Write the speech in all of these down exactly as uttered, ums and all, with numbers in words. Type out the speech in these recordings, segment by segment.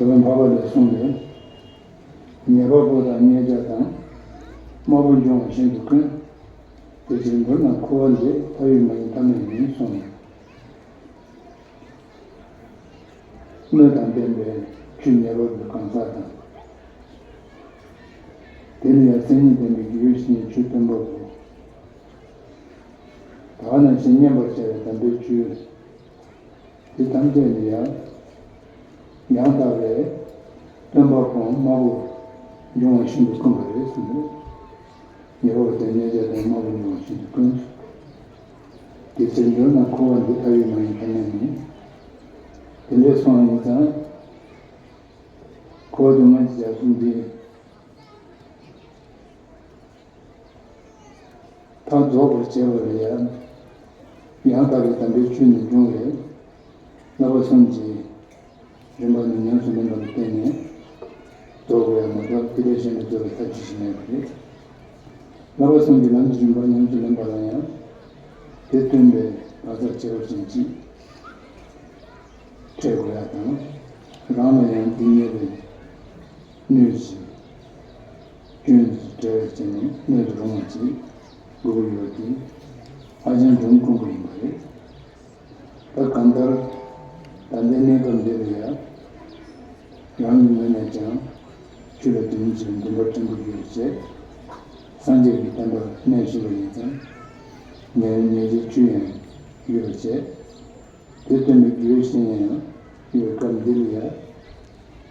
རྒྱལ་བ་འཕགས་པ་ལས་གསུངས་པས། ཉེས་པ་པོ་དང་བརྙས་བྱ་དང་། དམར་པོ་འབྱུང་བ་བཞིན་དུ་ཀུན། དེ་ཕྱིར་མདོར་ན་འཁོར་བ་འདི། མཐའ་ཡོད་མ་ཡིན་མཐའ་མེད་མིན་གསུངས་ནས། སྣོད་དང་ལྡན་པའི་ཆུ་ཉེ་བར་དུ་གང་ཟག་དང་། དེ་ལ་ཡང་མཚན་ཉིད་ལྡན་པའི་རྒྱུ་ཡོད་བཞིན་ཉིད་ཆུ་སྟོན་པ་པོ། ད་ག་ནང་བཞིན་མཉམ་པར་བྱ་བའི་དམ་པའི་ཆོས། དེ་ཐམས་ཅད་ནི་ཡང་། ཡང་དག་པའི་སྟོན་པ་པོའམ་དམར་པོ་འབྱུང་བ་བཞིན་དུ་ཀུན་པ་རེད་གསུངས་ནས། ཉེ་བར་དུ་བརྙས་བྱ་དང་དམར་པོ་འབྱུང་བ་བཞིན་དུ་ཀུན། དེ་ཚེ་འདོད་ན་འཁོར་བ་འདི། མཐའ་ཡོད་མ་ཡིན་མཐའ་མེད་མིན། དེ་འདྲའི་སོང་ཡིན་ཙང་། འཁོར་བ་སྡུག་བསྔལ་གྱི་རྒྱ་མཚོ་འདི། མཐའ་རྫོགས་པར་བྱེད་པ་ལ་ཡང་། ཡང་དག་པའི་དམ་པའི་ཆོས་ནས་འབྱུང་བའི་བསླབ་པ་གསུམ་གྱི་རིམ་པ་ནི་ཉམས་སུ་ལེན་པ་ལ་བརྟེན་ནས་རྫོགས་དགོས་ཡ་མ་གཏོགས། དེ་ལས་གཞན་པའི་རྫོགས་པའི་ཐབས་ཅི་ཞིག་མེད་པ་རེད། བསླབ་པ་གསུམ་གྱི་ལམ་གྱི་རིམ་པ་ཉམས་སུ་ལེན་པ་ལ་ཡང་། དེ་སྟོན་པའི་བག་ཆགས་ཁྱད་པར་ཅན་གྱིས། འཕྲད་དགོས་ཡ་དང་། རང་ལ་ཡང་འདི་ཉེ་བའི་སྣོད་ཀྱི་སྐྱོན་དེ་བྲལ་བར་བྱས་ནས་སྣོད་དུ་རུང་བ་ཅིག་དགོས་ཀྱི་ཡོད་དེ། ཧ་ཅང་འབྱུང་དཀོན་པོ་ཡིན་པ་རེད། ད་གང་ལྟར་ད་ལྟའི་གནས་སྐབས་འདི་ལ་ཡང་། རང་གི་ངོས་ནས་ཀྱང་ཆོས་ལ་དོན་གྱི་འདུན་པ་ཕྲན་བུ་ཡོད་པ་བྱས། སངས་རྒྱས་ཀྱི་བསྟན་པར་གནས་བཞིན་པ་ཡིན་ཙང་། ཉེ་ཉེ་བའི་ཆོས་ཡང་ཡོད་པ་བྱས། དེ་སྟོན་པའི་རྒྱུ་ཡོད་བཞིན་ཡང་ཡོད་པའི་སྐབས་འདི་ལ་ཡང་།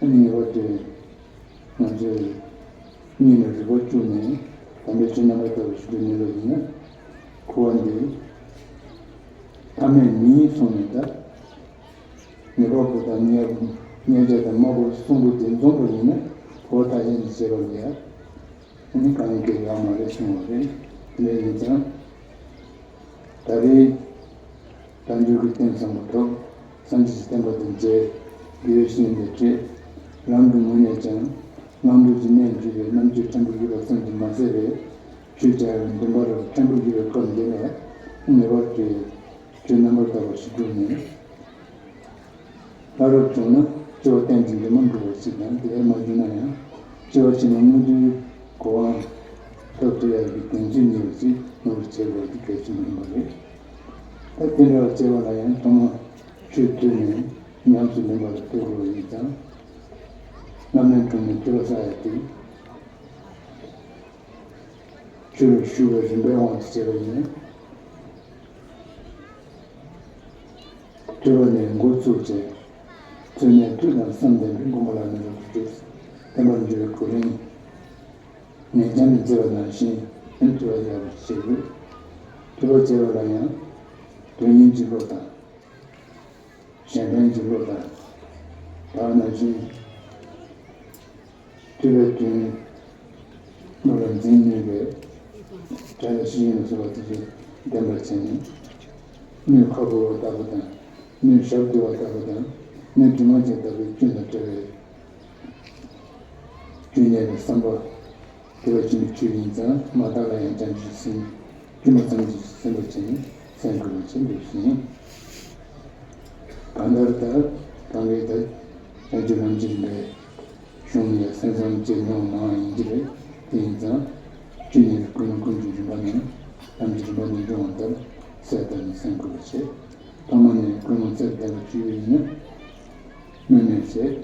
ཨ་ནི་ངེས་པར་དུ་ང་ཚོས་སྙིང་ལ་རེ་བ་བཅུག་ནས་དམ་པའི་ཆོས་རྣམ་པར་དག་པ་ཞུ་རྒྱུ་ཉན་པ་ཡིན་ན། འཁོར་བ་འདི་མཐའ་མེད་མིན་གསུངས་ནས། ད་ཉེས་པ་པོ་དང་བརྙས་བརྙས་བྱ་དང་དམར་པོ་གསུམ་པོ་དེ་འཛོམས་པ་ཡིན་ན། འཁོར་བ་མཐའ་ཅན་དུ་བྱེད་པ་ལ་ཡང་། ནི་གང་གི་ཡོད་མ་རེད་གསུངས་པ་རེད། དེ་འདྲ་ཡིན་ཙང་། ད་རེས་དལ་འབྱོར་གྱི་རྟེན་བཟང་པོ་ཐོབ། སངས་རྒྱས་ཀྱི་བསྟན་པ་དང་མཇལ། དགེ་བའི་བཤེས་གཉེན་དང་འཕྲད། རང་གི་ངོས་ནས་ཀྱང་བླང་དོར་གྱི་གནས་འཇུག་པའི་རྣམ་དཔྱོད་ཕྲན་བུ་ཡོད་པ་ཙམ་གྱིས་མ་ཟད་པའི་ཆོས་བྱ་བའི་འདུན་པ་རབ་ཕྲན་བུ་ཡོད་པའི་སྐབས་འདི་ལ། ངེས་པར་དུ་ཆོས་རྣམ་པར་དག་པ་ཞིག་བསྒྲུབས་ནས། ལྷ་རབ་བྱུང་ན་སྤྱི་བོར་བསྟན་ཅིང་འདུན་མ་འགྲུབ་པ་ཞིག་དང་། དེ་ལྟར་མ་བྱུང་ན་ཡང་སྤྱི་བོར་ཕྱིན་ན་དངོས་འབྲེལ་གོ་འཕང་ཐོབ་ཐུབ་ཡག་གི་གདེང་ཚོད་རྙེད་པ་ཞིག་ངོ་བོར་བྱེད་དགོས་པ་དེ་གལ་ཆེན་པོ་ཡིན་པ་རེད། ད་དེ་འདྲ་བ་བྱེད་པ་ལ་ཡང་ཐོག་མར་ཆོས་ཐོས་ནས་ཉམས་སུ་ལེན་པ་ལ་ཐུགས་དགོས་པ་ཡིན་ཙང་། བསླབ་གནས་དྲུང་ནས་ཐོས་པ་བསགས་ཡག་དེ། ཆོས་ལ་ཞུགས་པའི་རིམ་པའི་དབང་དུ་བྱས་པ་ཡིན་ན། ཐོས་པ་ནས་འགོ་བཙུགས་བྱས། ཐོས་ནས་ཐོས་དང་བསམ་ལྡན་པའི་སྒོམ་པ་ལ་ནི་རབ་ཏུ་བསྒྲུབས། བསྟན་པར་འགྱུར་བའི་གོ་རིམ། ངེས་ཅན་དུ་མཛད་པ་ནང་བཞིན་ཐོས་པ་ཡག་པོ་བྱེད་དགོས། ཐོས་པ་བྱེད་པ་ལ་ཡང་དོན་སྙིང་རྗེ་བློ་དང་། གཞན་ཕན་གྱི་བློ་དང་། ད་ག་ནང་བཞིན་ཐོས་པའི་དོན་བློ་ལ་འཛིན་ནུས་པའི་བྲལ་བའི་ཤེས་བཞིན་ལ་སོགས་པ་དེ་ཚོ་ལྡན་པར་བྱས་ནས། སྣོད་ཁ་བོར་བ་ལྟ་བུ་དང་། སྣོད་ཞབས་བསྡུ་བ་ལྟ་བུ་དང་། སྣོད་དྲི་མ་ཅན་ལྟ་བུའི་སྐྱོན་དང་བྲལ་བའི་སྐྱོན་ཉེ་བའི་བསམ་པ། དེ་བ་ཅན་གྱི་ཆོས་ཡིན་ཙང་མ་དག་ལ་ཡང་བྱང་ཆུབ་སེམས་དཀྱུས་མ་ཙམ་གྱིས་སེམས་པར་བྱས་ནས་སེམས་ཁུར་བ་ཆེན་པོ་ཞིག་ཡིན། གང་ལྟར་ད་གང་གིས་ད་བྱང་ཆུབ་ལམ་གྱི་རིམ་པའི་གཞུང་ལ་སེམས་བཟང་བྱེད་མྱོང་མང་ཡིན་གྱི་རེད། དེ་ཡིན་ཙང་ཆོས་ཉན་པའི་ཀུན་སློང་ཀུན་གྱི་རིམ་པ་ནས་ལམ་གྱི་རིམ་པ་ནས་འབྱུང་བ་ལྟར་གསལ་བཏབ་ནས་སེམས་ཁུར་བ་བྱེད། ཐོག་མ་ནས་ཀུན་སློང་གསལ་ལྡན་པ་བྱུང་བ་ཡིན་ན་སྨོན་ལམ་བྱེད།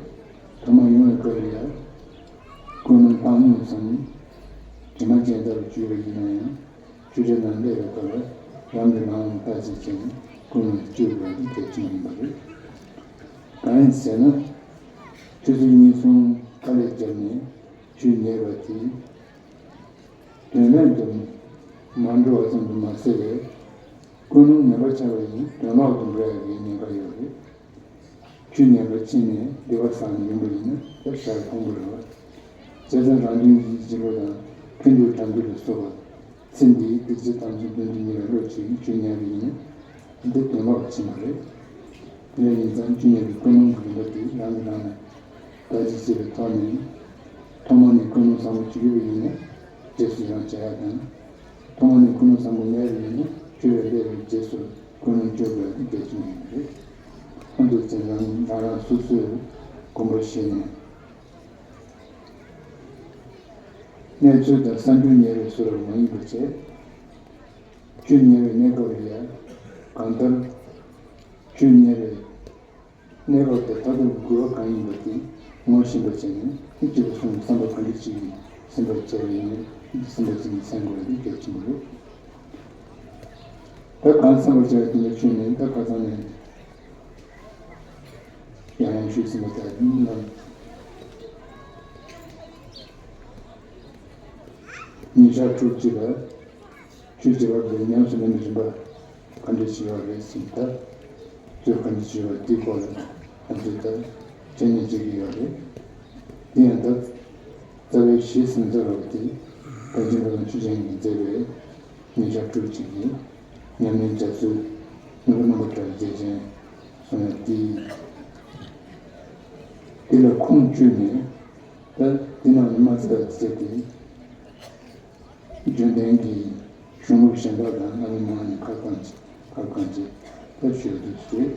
ཐོག་མ་ཡོང་བའི་སྐབས་ལ་ཡང་ཀུན་སློང་བཏང་སྙོམས་སམ། དྲི་མ་ཅན་ལྟ་བུ་བྱུང་བ་ཡིན་ན་ཡང་། ཆོས་འབྲེལ་ནང་སླེབས་པའི་སྐབས་ལ་རང་གི་ནང་ལ་བརྟག་དཔྱད་བྱས་ནས་ཀུན་སློང་དེ་བཅོས་དགོས་པ་དེ་གལ་ཆེན་པོ་ཡིན་པ་རེད། གང་ཡིན་ཟེར་ན། ཆུ་ཚོད་གཉིས་གསུམ་དཀའ་ལས་བརྒྱབ་ནས་ཆོས་ཉན་པ་དེས་དོན་ལྡན་དུ་མ་འགྲོ་བ་ཙམ་དུ་མ་ཟད་པར། ཀུན་སློང་ངན་པ་ཆགས་པ་ཡིན་དོན་ལོག་ཏུ་འགྲོ་ཡག་གི་ཉེན་ཁ་ཡོད་རེད། ཆོས་ཉན་པར་ཕྱིན་ནས་བདེ་བ་བཟང་ནས་ཡོང་པ་ཡིན་ན་ད་ཞག་ཕུང་པོ་རེད་བ། བྱས་ཙང་རང་དོན་གྱི་བྱིན་རླབས་དང་ཕན་བདེའི་དགྲ་འདུལ་ལ་སོགས་པ། ཚེ་འདིའི་སྡིག་སྤྱོད་དམ་ཚིག་དོན་དུ་གཉེར་བའི་བློ་ཅིག་ཆོས་ཉན་པ་ཡིན་ན་འདི་དོན་ལོག་ཕྱིན་པ་རེད། དེ་འདྲ་ཡིན་ཙང་ཆོས་ཉན་པའི་ཀུན་སློང་གི་རིམ་པ་དེ་རང་གིས་རང་ལ་བརྟག་དཔྱད་བྱས་པའི་ཐོག་ནས། ཐོག་མ་ནས་ཀུན་སློང་བཟང་པོ་ཅིག་ཡོད་པ་ཡིན་ན་རྗེས་སུ་ཡང་བྱ་ཡག་དང་། ཐོག་མ་ནས་ཀུན་སློང་བཟང་པོ་མེད་པ་ཡིན་ན་ཆོས་ལ་སླེབས་པའི་རྗེས་སུ་ཀུན་སློང་བཅོས་དགོས་ཡག་དེ་གལ་ཆེན་ཡིན་པ་རེད། ཁོང་ཚོ་ཚེ་རང་རང་རང་སོ་སོའི་ གོམས་པ་བཞེས་ནས། གནས་ཚུལ་དང་གསར་འགྱུར་ཉེ་བའི་བཟོ་འདྲ་མ་ཡིན་པ་བྱས། ཆོས་ཉེ་བའི་གནས་སྐབས་ལ་ཡང་གང་ལྟར་ཆོས་ཉེ་བའི་གནས་སྐབས་དེ་མཐར་ཐུག་དགོས་པ་གང་ཡིན་པ་དེ་ངོ་ཤེས་པ་བྱས་ནས། ཨ་ནི་གཅིག་པ་གསུམ་པ་བསམ་པ་གང་འདྲ་ཅིག་གིས་ཟིན་པར་བྱས་པ་ཡིན་ན། ཟིན་པ་ཅིག་གིས་ཟིན་དགོས་པ་འདི་གལ་ཆེན་པོ་རེད། ད་གང་བསམ་པར་བྱ་བའི་དོན་དུ་ཆོས་ནི་ད་ཁ་སང་ནས་ཡང་ཡང་ཞུས་ཟིན་པ་ལྟར། ཉིན་ཞག་ཕྲུགས་གཅིག་ལ་ཆོས་བྱེད་པ་དེ་ཉམས་སུ་ལེན་པའི་རིམ་པ་ག་འདྲ་ཞིག་ཡོད་རེད་ཟེར་ན། ད་ཚོད་ག་འདྲ་ཞིག་ཡོད་རེད། དེའི་སྐོར་ལ་ང་ཚོས་ད་འཆད་ཉན་བྱེད་ཀྱི་ཡོད་རེད། དེ་ཡང་ད་རྩ་བའི་གཞི་ཟིན་ཚར་བ་དེ་པཎ་ཆེན་བླ་མ་ཆོས་ཆེན་གྱིས་མཛད་པའི་ཉིན་ཞག་ཕྲུགས་གཅིག་གི་ཉམས་ལེན་བྱ་ཚུལ། ནོར་བུ་རྣམ་པར་བཀྲ་བའི་རྗེས་དྲན་གསུང་ཡ་དེ། དེ་ལ་ཁུངས་བཅོལ་ནས། ད་དེ་རྣམས་ལ་མ་ཚད་པ་བྱས་ཏེ། རྒྱུན་ལྡན་གྱི་གཞུང་ལུགས་གཞན་དག་དང་ཨ་ནི་མང་ནས་ཁ་བསྐང་ཅིག་ཁ་བསྐང་ཅིག་ད་ཞུ་རྒྱུ་རེད།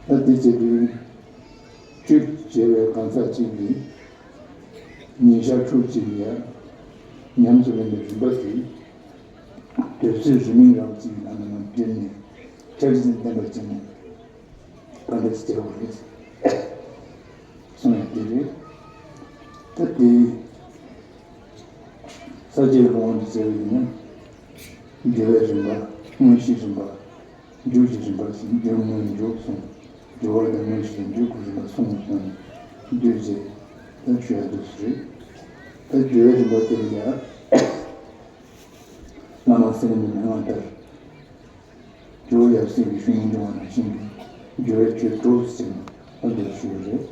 ད་དེ་བྱེད་དུས་ཆོས་བྱེད་པའི་གང་ཟག་ཅིག་གིས་ཉིན་ཞག་ཕྲུགས་གཅིག་ལ་ཉམས་སུ་ལེན་པའི་རིམ་པ་དེ། དུས་ཚོད་རིང་མིན་རབ་ཅིག་གི་ནང་ནས་བསྒྲིལ་ནས་ཆ་རྐྱེན་ལྡན་པ་བྱས་ནས་གང་འདྲ་ཞིག་བྱེད་དགོས་རེད་གསུང་ཡ་དེ་རེད། ད་དེ་ས་བཅད་ལོངས་སུ་སྤྱད་པ་ཡིན་ན། དགེ་བའི་རིམ་པ། དངོས་གཞིའི་རིམ་པ། འཇུག་གི་རིམ་པ་ཟེར། འཇུག་དངོས་འཇུག་གསུམ། སྦྱོར་བ་དང་དངོས་གཞི་དང་འཇུག་གི་རིམ་པ་གསུམ་གསུངས་ནས་བསྡུས་བྱས་ད་ཞུ་ཡ་འདུག་སེ་རེད། ད་དགེ་བའི་རིམ་པ་དེ་ལ་ཡང་། བླ་མ་སེར་སྨད་མན་ངག་ལྟར། ཇོ་བོ་ཡབ་སྲས་ཀྱི་ཞུ་སྙིང་འདོད་པ་ནང་བཞིན་གྱི་དགེ་བའི་ཆོས་དྲུག་ཟེར་ནས་ཨ་འདིར་ཞུས་པ་རེད།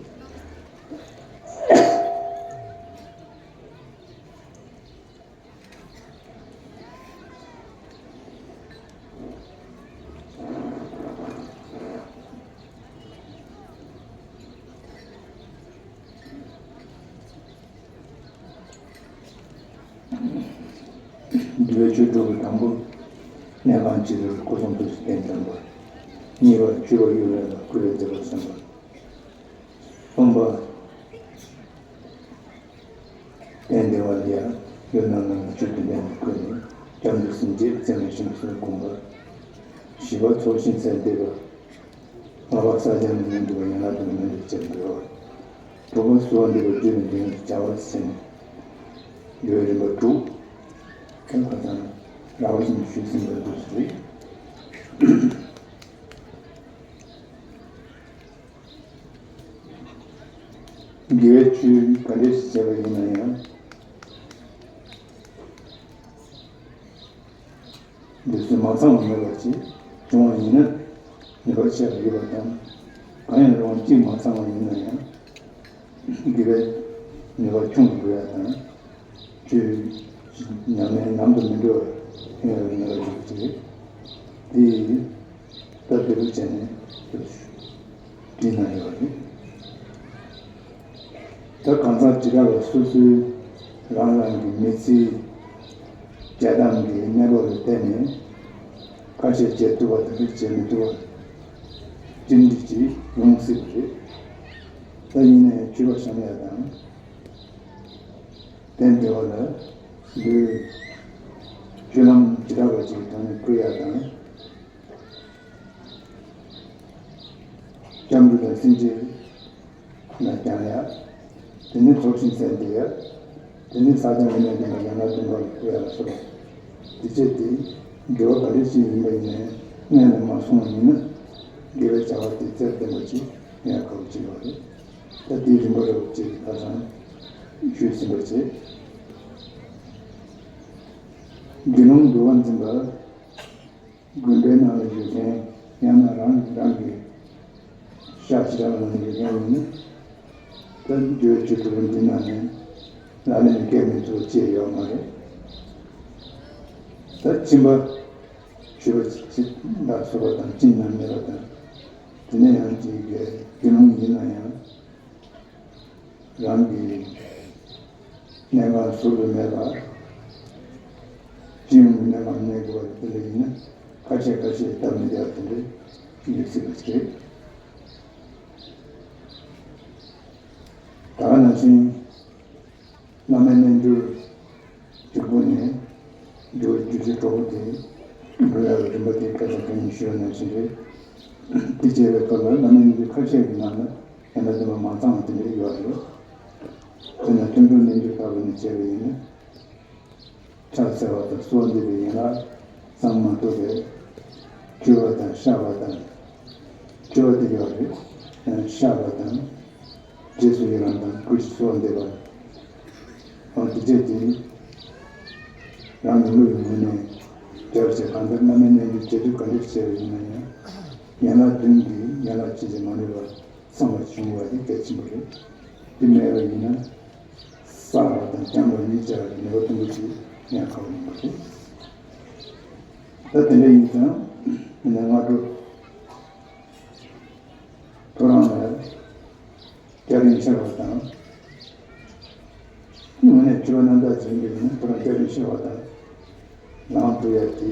དགེ་བའི་ཆོས་དྲུག་གི་དང་པོ། གནས་ཁང་བྱེ་བྲག་སྐུ་གསུང་ཐུགས་སུ་རྟེན་འབྱུང་བ། གཉིས་པ་མཆོད་པ་གཡོ་བའི་ལ་བསྐུལ་བའི་མཛད་པ་གསུངས་པ། གསུམ་པ། རྟེན་འབྲེལ་བ་ལ་ཡང་གཡོ་ནང་ནང་གི་ཆོས་དང་ལྡན་པའི་སྒོ་ནས་སྐྱབས་འགྲོ་སེམས་བསྐྱེད་བརྩེ་བའི་ཞིང་དུ་བསྒོམ་པ། བཞི་པ་ཚོགས་ཞིང་ཚད་འདས་པ། ལྔ་པ་བསགས་སྦྱང་ནི་མི་འདུ་བ་ཡན་ལག་དང་མི་འདུ་བ་བྱེད་འགྲོ་བ། དྲུག་པ་གསོལ་བ་འདེབས་པ་བརྗོད་ནས་འདོན་བྱ་བ་ཟེར་ནས་ཡོད་རིམ་པ་དྲུག་ཁྱོད་ཁ་སང་ར་བ་བཞིན་ཞུས་ཟིན་པ་འདུག་ཟེར། དགེ་བའི་ཆོས་ག་འདྲ་ཞིག་བྱས་པ་ཡིན་ན་ཡང་། འདི་ཚོ་མ་ཚང་བ་མེད་པ་ཅིག་བྱུང་བ་ཡིན་ན་ནུས་པ་ཆེ་བ་ཡོད་པ་དང་། གང་ཡིན་རུང་གཅིག་མ་ཚང་བ་ཡིན་ན་ཡང་དགེ་བའི་ནུས་པ་ཆུང་དུ་འགྲོ་ཡ་དང་། ཆོས་ཉམས་ལེན་ནམ་དུ་མི་འགྲོ་བར་ཕན་ཡོན་ལ་འགྲོ་གི་རེད། དེ་ཡིས་ད་དེ་རུ་བྱས་ནས་བྲིས་གནང་ཡོད་རེད། ད་གང་ཟག་བྱེ་བྲག་པ་སོ་སོའི་རང་རང་གི་མི་ཚེའི་བྱ་སྟངས་ཀྱི་གནས་བབ་ལ་བལྟས་ནས་ཁ་ཤས་བྱེད་ཐུབ་པ་དང་བྱེད་མི་ཐུབ་པ་ཅི་འདྲ་ཅིག་ཡོང་སྲིད་པ་རེད། ད་ཡིན་ནའི་ཆོས་པ་བཤམས་ཡ་དང་། རྟེན་འབྲེལ་བ་ལ་ལུས། སྤྱོད་ལམ་བྱེ་བྲག་པ་ཅིག་གི་ཐོག་ནས་བསྐུལ་ཡ་དང་། སྐྱབས་འགྲོ་དང་སེམས་བསྐྱེད་ལ་སྦྱང་ཡ། དེ་ནས་ཚོགས་ཞིང་ཚད་འདས་ཡ། དེ་ནས་བསགས་སྦྱང་ལ་གནས་དང་ཡན་ལག་བདུན་པ་ལ་བསྐུལ་ཡ་ལ་སོགས་པ། འདི་བྱས་ཏེ་དགེ་བ་ག་འདྲ་ཞིག་ཡིན་པ་ཡིན་ནའི་སྔོན་ལ་མ་སོང་བ་ཡིན་ན། དགེ་བའི་བྱ་བ་དེ་རྩལ་ལྡན་པ་ཅིག་ཡང་ཁག་པོ་ཅིག་ཡོད་རེད། ད་དེའི་རིམ་པ་རོབ་ཅིག་ཁ་སང་ཞུས་ཟིན་པ་བྱས། དགེ་སློང་འདུལ་བ་འཛིན་པ། དགོན་པའི་ནང་ལ་ཡོད་མཁན། ཡང་ན་རང་རང་གི་ཤག་ཅིག་རང་ནང་ལ་ཡོད་མཁན་ཡིན་ན། ད་འདུལ་བའི་ཆོས་དྲུག་པོ་འདི་ནང་ནས་ལག་ལེན་སྐྱེལ་མི་ཐུབ་ཅེས་ཡོད་མ་རེད། ད་སྦྱིན་པ་ཞུ་བ་ཅིག་ལ་སོགས་པ་དང་། སྦྱིན་ན་མེད་པ་དང་། དེ་ནས་ཡང་ཅིག་གི་དགེ་སློང་ཡིན་ན་ཡང་། རང་གི་གནས་ཁང་ཟུར་དུ་མེད་པར། སྤྱི་ཡོངས་ཀྱི་གནས་ཁང་གནས་དགོས་པ་དེ་འདྲ་ཡིན་ན། ཁ་ཤས་ཁ་ཤས་སྟབས་མི་བདེ་བ་དེ་འདྲ་ཡོད་སྲིད་པ་ཞིག་རེད། ནང་བཞིན་བླ་མའི་རྣལ་འབྱོར་འཇུག་པོ་ནས་འགྲོ་བའི་རྒྱུ་ཆེན་གྲོགས་པོ་དེ་འགྲོ་ཡག་གི་རིམ་པ་དེ་སྐད་ཆ་གང་ཡིན་ཞུ་བ་ནང་བཞིན་རེད། དེ་བྱས་པའི་སྐབས་ལ་བླ་མའི་རྣལ་འབྱོར་ཁ་ཤས་ཀྱི་ནང་ལ་ཡང་ན་དེ་མ་མ་ཚང་བ་དེ་འདྲ་ཡོད་རེད། དེ་ན་སྐྱབས་འགྲོ་རྣལ་འབྱོར་ལྟ་བུ་ནས་བྱས་པ་ཡིན་ན། ཕྱག་འཚལ་བ་དང་གསོལ་བ་འདེབས་པའི་ཡན་ལག་ཚང་མ་ཐོབ་པས། མཆོད་པ་དང་བཤགས་པ་དང་། མཆོད་པ་དེ་ཡོད་རེད། བཤགས་པ་དང་། རྗེས་སུ་ཡི་རང་དང་བསྐུལ་ཞིང་གསོལ་བ་འདེབས་པ། འོ་དེ་བྱས་ཏེ། རང་གི་བློ་ཡི་ངོས་ནས་སྦྱར་བྱས་གང་ལྟར་བླ་མའི་རྣལ་འབྱོར་བྱེད་དུས་ག་འདྲ་བྱས་པ་ཡིན་ན་ཡང་། ཡན་ལག་བདུན་གྱི་ཡན་ལག་གཅིག་ཀྱང་མ་ལུས་པ་ཚང་བར་བྱུང་བ་དེ་གལ་ཆེན་པོ་རེད། དེ་མེད་པ་ཡིན་ན། བསགས་པ་དང་སྦྱངས་པ་གཉིས་ཆར་ནུས་པ་ཐོན་པོ་ཞིག་ཉར་ཁག་ཡིན་པ་རེད། ད་དེ་འདྲ་ཡིན་ཙང་། ཡིན་ན་སྔ་དྲོ་ཐོ་རངས་ལ་སྐྱ་རེངས་འཆར་བ་དང་། དངོས་གནས་ཕྱི་པ་རྣམ་དག་ཅན་གྱི་ཡིན་ན་ཐོ་རངས་སྐྱ་རེངས་འཆར་བ་དང་། ལངས་ཐུབ་ཡ་དེ།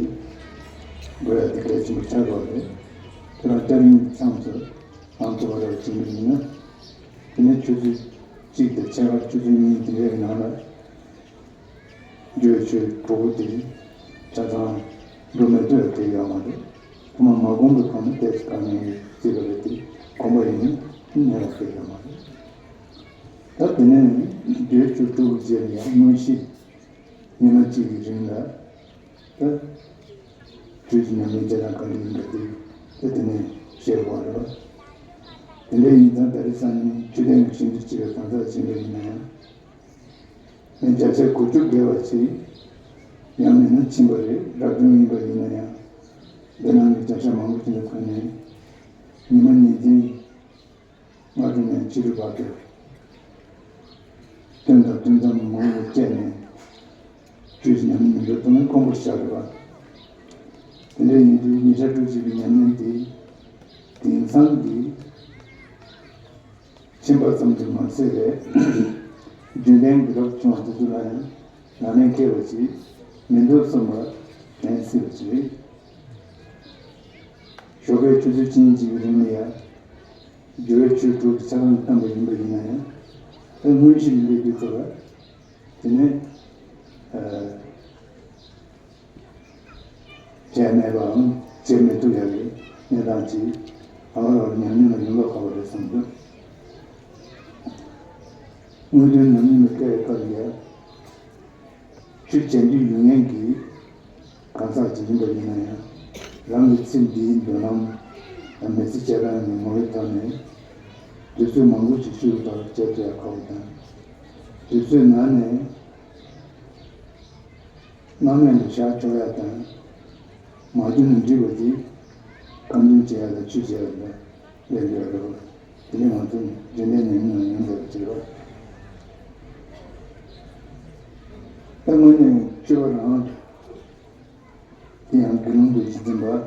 འགྲོ་ཡ་དེ་གལ་ཆེན་པོ་ཆགས་པ་རེད། ཁྱོད་རང་སྐྱ་རེངས་མཚམས་སུ་ལངས་ཐུབ་པ་རེད་བྱེད་མི་ཡིན་ན། དེ་ནས་ཆུ་ཚོད་གཅིག་དང་ཕྱེད་ཀ་ཆུ་ཚོད་གཉིས་དེ་འདྲའི་ནང་ལ། འགྲོ་ཡ་ཆུ་གྲོགས་པོ་དེ་ཆ་ཚང་འགྲོ་མི་ཐུབ་ཡ་དེ་ཡོད་མ་རེད། ཐོག་མ་མ་གོམས་པའི་གོང་ནས་ཏོག་ཙམ་གང་ནས་བརྩིས་པ་རེད་དེ་གོམས་པ་ཡིན་ན་ཉེ་བ་དེ་ཡོད་མ་རེད། ད་དེ་ནས་འགྲོ་ཡ་ཆུ་དྲུག་གི་རྗེས་ལ་ཡང་དངོས་གཞི། ཉི་མ་གཅིག་གི་རིང་ལ། ད། དུས་ཀྱི་ཉམས་ལེན་བྱེད་སྟངས་ག་འདྲ་ཡིན་པ་དེ། ད་དེ་ནས་ཤེས་དགོས་པ་རེད་པ། དེ་འདྲ་ཡིན་ཙང་ད་རེས་སང་ཉིན་ཆོས་ལྡན་གྱི་ཞིང་དུ་སྐྱེས་པའི་གང་ཟག་ཅིག་ཡིན་པ་ཡིན་ན་ཡང་། མི་བརྒྱ་ཆ་དགུ་བཅུ་བརྒལ་བ་ཅིག་ཡང་མིན་ན་ཕྱིན་པ་རེད། རབ་བྱུང་ཡིན་པ་ཡིན་ན་ཡང་། འདི་ནང་གི་བརྒྱ་ཆ་མང་པོ་ཅིག་ལ་མཁོ་ནས། ཉི་མ་ཉིན་མཚན། སྔ་དྲོ་ནས་ཕྱི་དྲོ་བར་དུ། སྟོན་དང་སྟོན་མཚམས་མང་པོ་བཅད་ནས། ཆོས་ཀྱི་ཉམས་ལེན་མི་འདྲ་གཏོང་བའི་དཀོན་པོར་བཞག་དགོས་པ། དེ་འདྲ་ཡིན་དུས་ཉིན་ཞག་དྲུག་ཅིག་གི་ཉམས་ལེན་དེ། དེང་སང་གི་ཕྱིན་པ་ཙམ་དུ་མ་ཟད་པའི། རྒྱུན་ལྡན་གྱི་རབ་བྱུང་བ་དེ་ཚོ་ལ་ཡང་ལག་ལེན་འཁེལ་བ་ཞིག་མི་འདུག་བསམ་པ་དྲན་སྲིད་པ་ཞིག་རེད། ཞོགས་པའི་ཆུ་ཚོད་གཅིག་གཉིས་ཀྱི་རིང་ལ་ཡང་། སྦྱོར་བའི་ཆོས་དྲུག་གི་ཆ་ཚང་དུ་བཏང་པ་ཡིན་པ་ཡིན་ན་ཡང་། ད་དངོས་གཞི་ལ་སླེབས་དུས་སྐབས་ལ། དེ་ནས། ཨ། བྱས་མེད་པའམ་བྱེད་མི་ཐུབ་ཡག་གི་གནས་སྟངས་ཅིག་ཨ་མ་ལགས་ཉམས་མྱོང་ལ་ཡོང་ལོག་ཁག་པོ་རེད་བསམ་འདུག་དངོས་དོན་ཉམས་མྱོང་ལ་བལྟས་པའི་སྐབས་ལ་ཡང་། ཆོས་བྱེད་འདོད་ཡོད་མཁན་གྱི་གང་ཟག་ཅིག་ཡིན་པ་ཡིན་ན་ཡང་། རང་གི་ཚེ་འདིའི་མདུན་ལམ་དང་མི་ཚེ་སྐྱེལ་སྟངས་ཀྱི་ངོ་བོའི་ཐོག་ནས་དུས་ཚོད་མང་པོ་ཅིག་ཤུལ་བཞག་བྱེད་ཐུབ་ཡག་ཁག་པོ་དང་། དུས་ཚོད་ནང་ནས་སྣང་མེད་ལ་བཞག་ཆོག་ཡག་དང་། མ་བྱུང་ན་འགྲིག་པ་དེ་ཁ་འདོན་བྱེད་ཡག་དང་ཆོས་བྱེད་ཡག་ལ་སླེབས་ཡོད་རེད་པ། དེ་ནི་ང་ཚོ་རྒྱུན་ལྡན་ཉམས་མྱོང་ཡིན་པར་བྱེད་པ། ད་དངོས་གནས་ཆོས་པ་རང་དེ་ཡང་དགེ་སློང་དུ་རྗེ་བཙུན་པ། རང་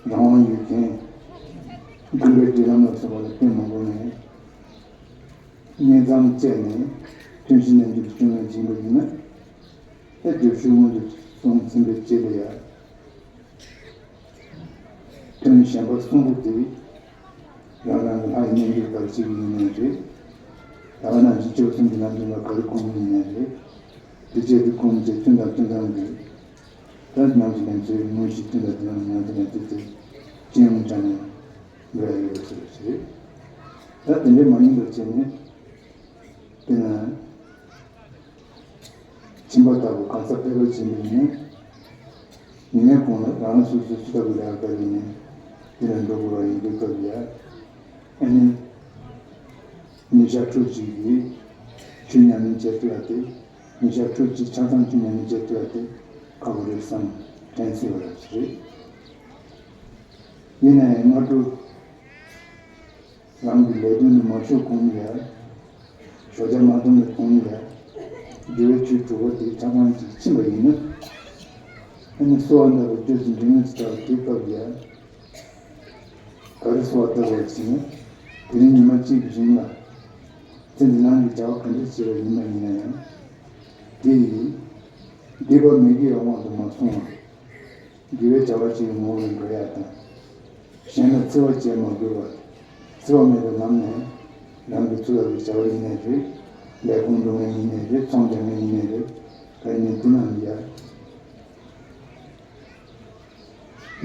དབང་ཡོད་མཁན། འདུལ་བའི་སྒྲིག་ལམ་ལ་སོགས་པ་ལ་བརྟེན་མ་དགོས་ནས། དངོས་ཙམ་བཅད་ནས་ཐུན་བཞི་རྣལ་འབྱོར་གྱི་སྐྱོན་ལ་སྦྱིན་པ་ཡིན་ན། ད་བརྗོད་ཤུགས་སྔོན་དུ་སོང་ཟིན་པའི་རྗེས་ལ་ཡང་། དོན་གཞན་པ་གསུམ་པོ་དེ་རང་རང་གི་ལྷ་ཡི་རྣལ་འབྱོར་ག་རེ་བྱེད་ཀྱི་ཡིན་ནའི་རེད། ད་ག་ནང་བཞིན་སྐྱབས་གསུམ་གྱི་རྣལ་འབྱོར་ལ་ག་རེ་སྒོམ་ཡིན་ནའི་རེད། དེ་བྱས་ཏེ་སྒོམ་བྱས་ཐུན་དང་ཐུན་མཚམས་ཀྱི་ད་ཉམས་ཀྱི་ལེན་ཚུལ་དངོས་གཞི་ཐུན་དང་ཐུན་མཚམས་ཉམས་ཀྱི་ལེན་ཚུལ་དེ་སྤྱི་ཡོངས་དྲངས་ནས་འགྲོ་ཡ་ཡོད་པ་ཞིག་རེད། ད་དེ་འདྲ་མ་ཡིན་པར་བྱས་ནས། དེ་ན། ཁྱིམ་པ་ལྟ་བུ་གང་ཟག་ཕལ་པར་བྱེད་མི་ནི། ཉི་མའི་གུང་ལ་རང་རང་སོ་སོའི་སུ་ལྟ་བུ་ལ་ཡག་པ་ཡིན་ནས་དེ་ལ་འགྲོ་དགོས་པ་ཡིན་དུས་སྐབས་ལ། ཨ་ནི། ཉིན་ཞག་ཕྲུགས་གཅིག་གིས་ཆོས་ཉམས་ལེན་བྱེད་ཐུབ་ཡག་དེ། ཉིན་ཞག་ཕྲུགས་གཅིག་ཆ་ཚང་ཆོས་ཉམས་ལེན་བྱེད་ཐུབ་ཡག་དེ་ཁག་པོ་རེད་བསམ་དྲན་སྲིད་པ་རེད། ཡིན་ན་ཡང་སྔ་དྲོ། རང་གི་ལས་དོན་ནི་མ་ཞུགས་གོང་ལ། ཞོགས་ཇ་མ་འཐུང་བའི་གོང་ལ། སྦྱོར་བའི་ཆོས་དྲུག་པོ་དེ་ཆ་ཚང་ཅིག་ཕྱིན་པ་ཡིན་ན། ཨ་ནི་གསོལ་བ་འདེབས་པ་བརྗོད་ཅིང་འབྲིང་ངེས་སུ་བྱ་བ་དེའི་སྐབས་ལ། ག་རེ་གསོལ་བ་བཏབ་པ་ཡིན་ན། དེ་རིང་ཉི་མ་གཅིག་གི་རིང་ལ། ཚེ་འདི་ནང་གི་བྱ་བ་ག་འདྲ་བྱས་པ་ཡིན་པ་ཡིན་ན་ཡང་། དེ་ཡིས། སྡིག་པ་མི་དགེ་བའི་དབང་དུ་མ་སོང་བར། དགེ་བའི་བྱ་བ་ཅིག་གི་ངོ་བོར་འགྲོ་ཡག་དང་། གཞན་ལ་འཚེ་བ་བྱེད་མ་དགོས་པར། འཚེ་བ་མེད་པའི་ལམ་ནས་ རང་གི་ཚུལ་ལ་བྱ་བ་ཡིན་ནའི་རེད། ལས་ཁུངས་འགྲོ་མཁན་ཡིན་ནའི་རེད། ཚོང་རྒྱག་མཁན་ཡིན་ནའི་རེད། ག་ཡིན་ནའི་དེ་རྣམས་ཡ།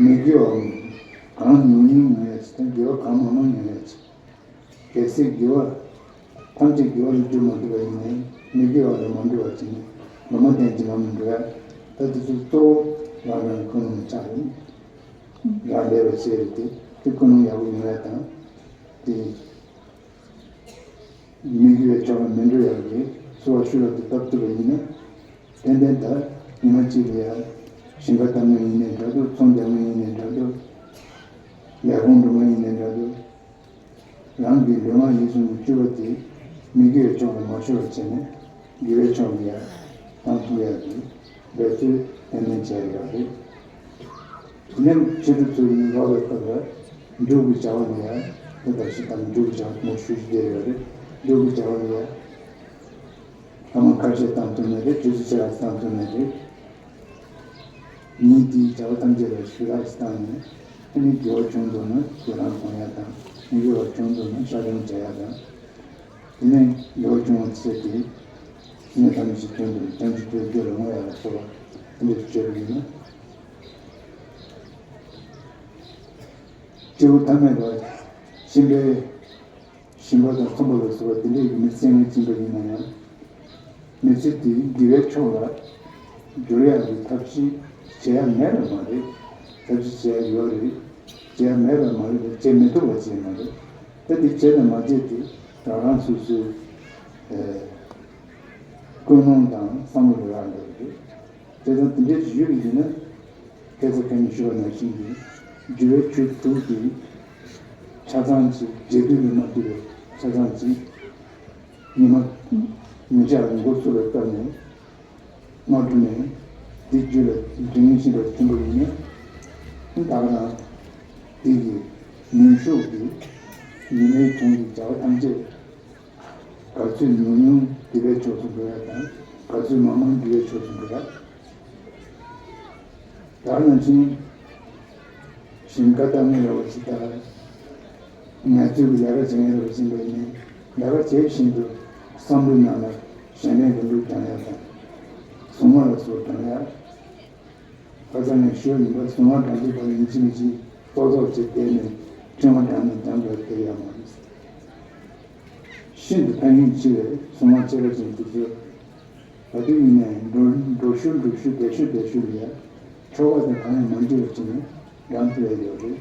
མི་དགེ་བ་གང་ཉུང་ཉུང་ཉུང་ཡ་ཅིག་དང་། དགེ་བ་གང་མང་མང་ཉུང་ཡ་ཅིག། གལ་སྲིད་དགེ་བ་ཐམས་ཅད་དགེ་བ་ལ་འགྱུར་མ་ཐུབ་པ་ཡིན་ནའི། མི་དགེ་བ་ལ་མ་འགྲོ་བ་བྱས་ནས་ལོ་མ་བརྟན་གྱི་ལམ་ལ་འགྲོ་ཡ། ད་དེ་ཚོ་གཙོ་བོ་རང་རང་ཀུན་སློང་ཆགས་ཡིན། རང་ལས་པ་བྱས་རེད་དེ། དེ་ཀུན་སློང་ཡག་པོ་ཡོང་ཡ་དང་། དེ། མི་དགེ་བའི་ཕྱོགས་ལ་མི་འགྲོ་ཡག་གི་འཚོ་བ་ཤུལ་ལ་དུ་བཏབ་ཐུབ་པ་ཡིན་ན། ཏན་ཏན་ད་ཉི་མ་གཅིག་ལ་ཡ་ཞིང་ཁ་བཏབ་མཁན་ཡིན་ནའི་འདྲ་འདུག། ཚོང་རྒྱག་མཁན་ཡིན་ནའི་འདྲ་འདུག། ལས་ཁུངས་འགྲོ་མཁན་ཡིན་ནའི་འདྲ་འདུག། རང་གི་ལུས་ངག་ཡིད་གསུམ་གྱི་སྤྱོད་པ་དེ་མི་དགེ་བའི་ཕྱོགས་ལ་མ་ཤོར་བ་བྱས་ནས། དགེ་བའི་ཕྱོགས་ལ་ཡ་བཏང་ཐུབ་ཡག་གི་འབད་རྩོལ་ཏན་ཏན་བྱས་ཡོད་རེད། དེ་ནས་ཕྱི་དྲོ་ཚུར་ལོག་པའི་སྐབས་ལ་མཇུག་གི་བྱ་བ་ནི་ཡང་དེ་ལྟར་ཞིག་དང་། མཇུག་གི་བྱ་བ་དེ་ནས་ཞུ་རྒྱུ་དེ་ཡོད་རེད། མཇུག་གི་བྱ་བ་ནི་ཡང་ཐ་མག་ཁ་ཤས་བཏང་ཐུབ་ན་རེད། ཆུ་ཚོད་ཕྱེད་ཀ་བཏང་ཐུབ་ན་རེད། ཉིན་དེའི་བྱ་བ་ཐམས་ཅད་ལ་ཞུ་རག་ཞིག་བཏང་ནས། ཨ་ནི་དགེ་བ་བྱུང་འདུག་ན་དགེ་རང་གོང་ཡག་དང་། མི་དགེ་བ་བྱུང་འདུག་ན་བསགས་སྦྱང་བྱ་ཡག་དང་། དེ་ནས་དགེ་བ་བྱུང་བ་ཚེ་དེ་ནས་ཐམས་ཅད་དོན་དུ་བྱང་ཆུབ་ཏུ་རྒྱུ་ལ་བསྔོ་ཡག་ལ་སོགས་པ་དེ་འདྲ་བྱེད་པ་ཡིན་ན། སྐྱེ་བོ་ཐ་མལ་པ་གཤིན་པའི་ཞིང་པ་དང་ཚོང་པ་ལ་སོགས་པ་དེ་འདྲའི་མི་སེམས་ངན་ཅན་པ་ཡིན་ན་ཡང་། མི་ཚེ་འདི་དགེ་བའི་ཕྱོགས་ལ་བསྒྱུར་ཡག་གི་ཐབས་ཤེས་བྱེད་ཡག་མེད་པ་མ་རེད། ཐབས་ཤེས་བྱེད་ཡག་ཡོད་རེད། བྱེད་ཡག་མེད་པ་མ་རེད། བྱེད་མི་ཐུབ་པ་བྱེད་མ་རེད། ད་འདི་བྱེད་དང་མ་བྱེད་དེ་རང་རང་སོ་སོའི་ཨེ་ཀུན་སློང་དང་བསམ་བློ་ལ་རག་ལས་རེད། དེ་དང་དེ་འདྲའི་ཞུ་གི་ཡིན་ན། ཁ་སང་ཁ་ཉིན་ཞུས་པ་ནང་བཞིན་གྱི་སྦྱོར་བའི་ཆོས་དྲུག་གི་ཆ་ཚང་གཅིག། རྗེས་ཟློས་ལས་མ་གཏོགས་པའི་ཆ་ཚང་གཅིག། ཉི་མ་ཉིན་ཞག་གི་འགོ་ཚུགས་པའི་སྐབས་ནས་སྔ་དྲོ་ནས་འདི་རྒྱུད་ལ་འདྲེན་བཞིན་པ་ཐོན་པ་ཡིན་ན། ད་ག་རང་འདི་གི་ནུས་ཤུགས་ཀྱིས་ཉི་མའི་གྲངས་ཀྱི་བྱ་བ་ཐམས་ཅད། ག་ཚོད་ཉུང་ཉུང་དགེ་བའི་ཕྱོགས་སུ་འགྲོ་ཡ་དང་། ག་ཚོད་མང་མང་དགེ་བའི་ཕྱོགས་སུ་འགྲོ་ཡ། ད་ནང་བཞིན་ཞིང་ཁ་བཏབ་མཁན་རེད་པ་ཞིག་དང་། ངལ་རྩོལ་གྱི་ལས་ཀ་བྱེད་མཁན་རེད་པ་ཞིག་ཡིན་པ་ཡིན་ན། ལས་ཀ་བྱེད་བཞིན་དུ་བསམ་བློའི་ནང་ལ་གཞན་ཕན་གྱི་བློ་སྦྱང་ཡ་དང་། གཟུངས་སྔགས་ལ་སོགས་སྦྱང་ཡ། ཁ་སང་ནས་ཞུས་ཡིན་པ། གཟུངས་སྔགས་སྦྱང་དུས་ད་ཡིན་གཅིག་མིན་གཅིག་ཏོག་ཏོག་ཅིག་བསྡད་ནས་ཕྲེང་བ་སྦྱང་ནས་སྦྱང་དགོས་དེ་ཡོད་མ་རེད། ཤིན་ཏུ་ཕན་ཡོན་ཆེ་བའི་གཟུངས་སྔགས་ཆེ་བ་ཅན་དེ་ཚོ། ག་དུས་ཡིན་ནའི་འགྲོ་འགྲོ་ཤུལ་འགྲོ་ཤུལ་བསྡད་ཤུལ་བསྡད་ཤུལ་ལ་ཡ་ཆོ་ག་དང་གང་ཡང་མ་འདྲེས་པ་བྱས་ནས་སྦྱང་ཐུབ་ཡ་ཡོད་རེད།